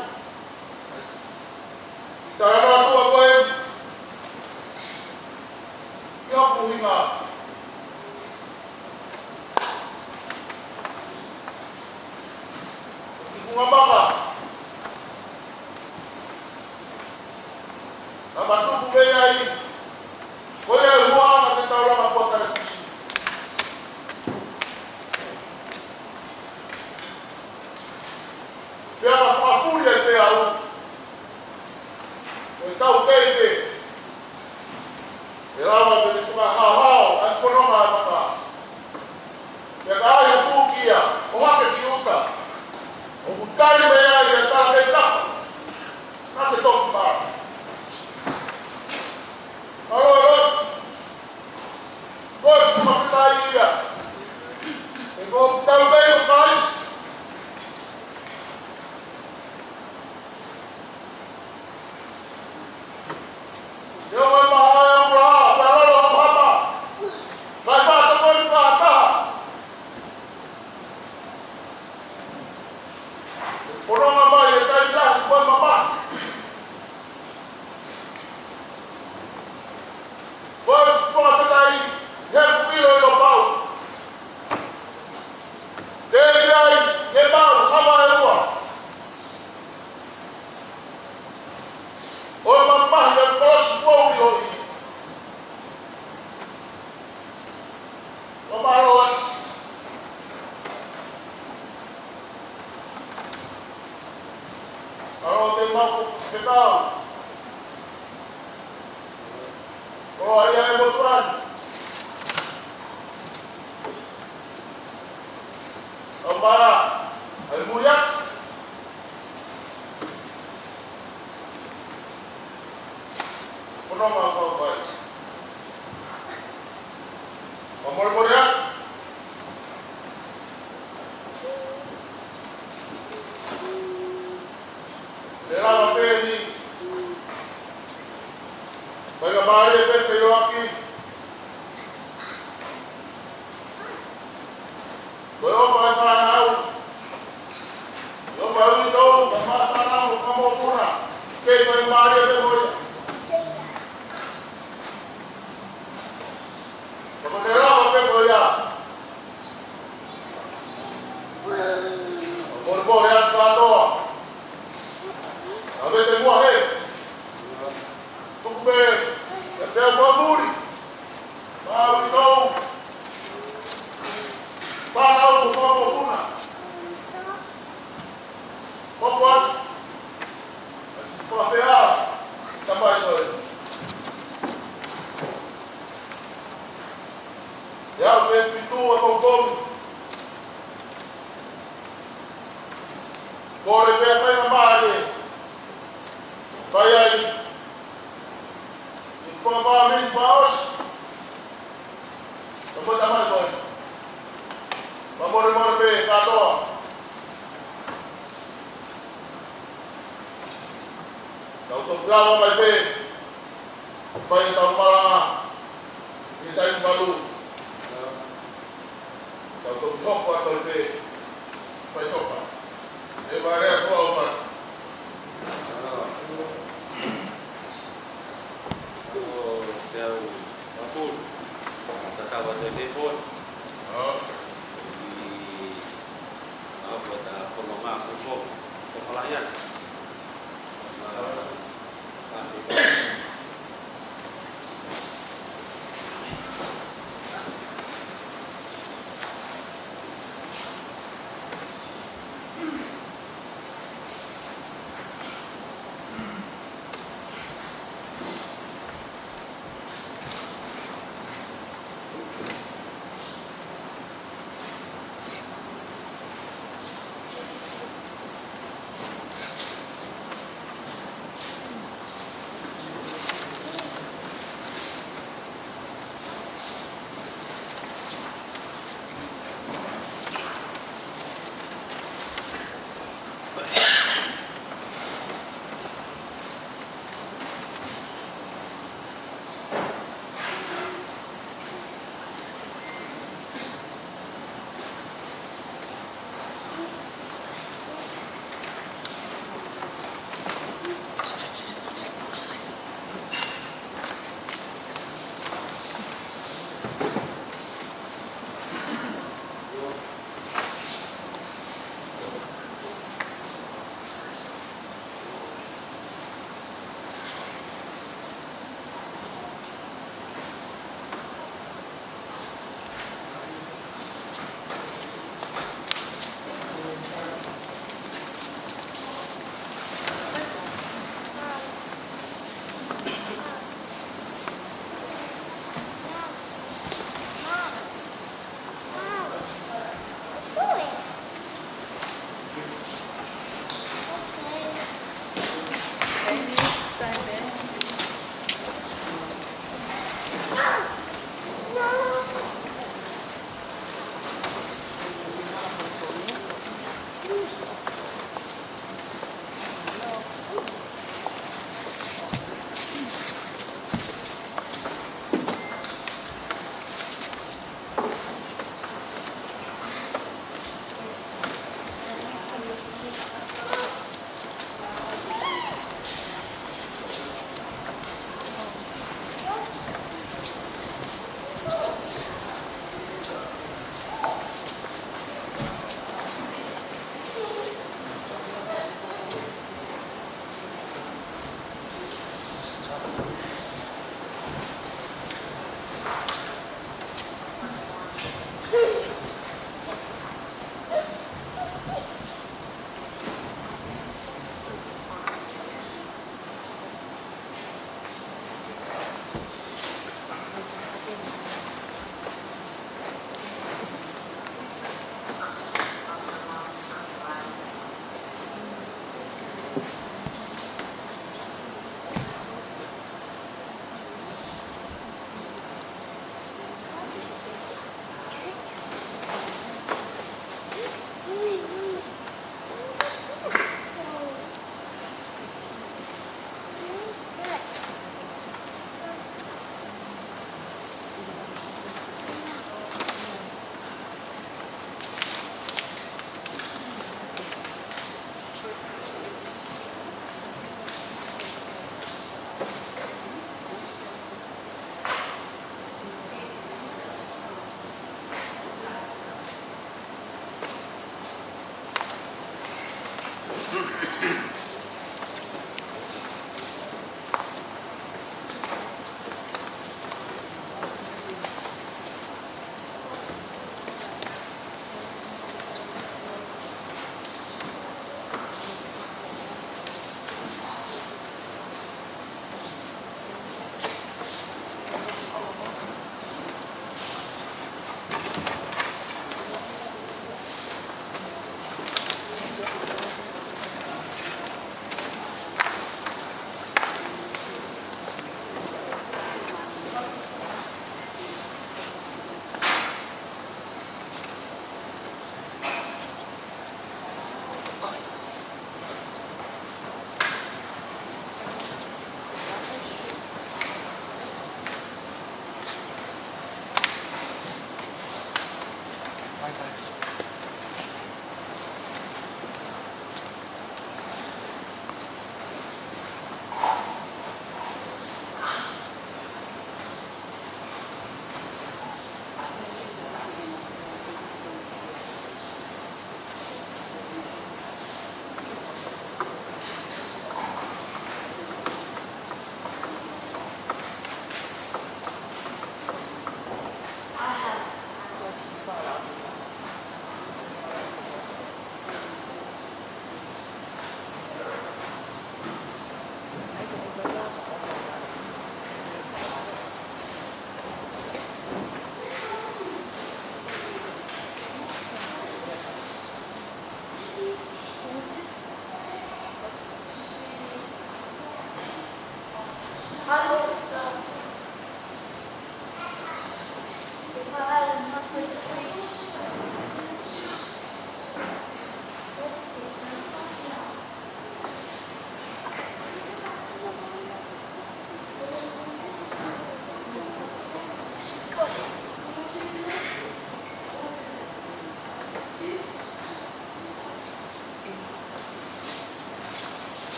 Talanoa atu ʻa koe. ʻI hoku ʻuhinga. Ki Funga Maka. Naʻa ma tupu mei ai. Ko ia e huaʻanga ke taulanga pō televīsone. Pea ka fakafuli ai pē au. Ko e tau kei pē. ʻE lava ke ne fakahaohaoa ʻa e fononga ʻa e maka. Pea ka ai ha tūkia, ʻohake ki ʻuta. ʻOku tali mei ai ʻa e tala kei kapa. Naʻa ke toki pā. Mālō e lotu. Ko e fakafetaʻi ia. ʻE ko tau mei o Kalaisi. Ia mai maha e ula, pea lalo ha papa. Mai fata ko ni pata. Fononga mai e kai lahi ko e mama. Ko e fakafetaʻi, he kuilo ilo pau. Te ia i, he pau, kama e ua. ʻO e mamahi ʻa e kolosi kuo ui ʻo i. Ko mālō atu. Mālō te mau fekau. Ko ia e motuʻa ni. ʻAmara, ai muia. Fononga kau kai. Mamolemole atu. ʻE lava pē ni. Faingamālie pē feʻiloaki. Ko e ʻofa e fānau. Ko e ʻofa e uitou, ka ma fānau, mo fānau mokopuna. Kei faingamālie pē ko ia. Ka ko e lava pē ko ia. Mamolemole atu kātoa. ʻA e te muʻa he. Tuku pē, e pea fakafuli. Mau i tau. Fānau mo fānau mokopuna. Hoko atu. Fakafeʻao, tamai ko ē. ʻE aʻu pē fitu ʻa e pongipongi. Kole pē faingamālie. Fai ai. Fakafāmili fakaʻosi. Ka ko e tamai ko ē. Fakamolemole pē kātoa. Tau toki lava mai pē. Fai ʻetau malanga. ʻI he taimi valu. Tau toki hoko atu pē. Fai toka. ʻE vale atu ʻo fai. Tatau atu pē pō. ʻI ʻapi ʻa e fononga kuo tokolahi atu.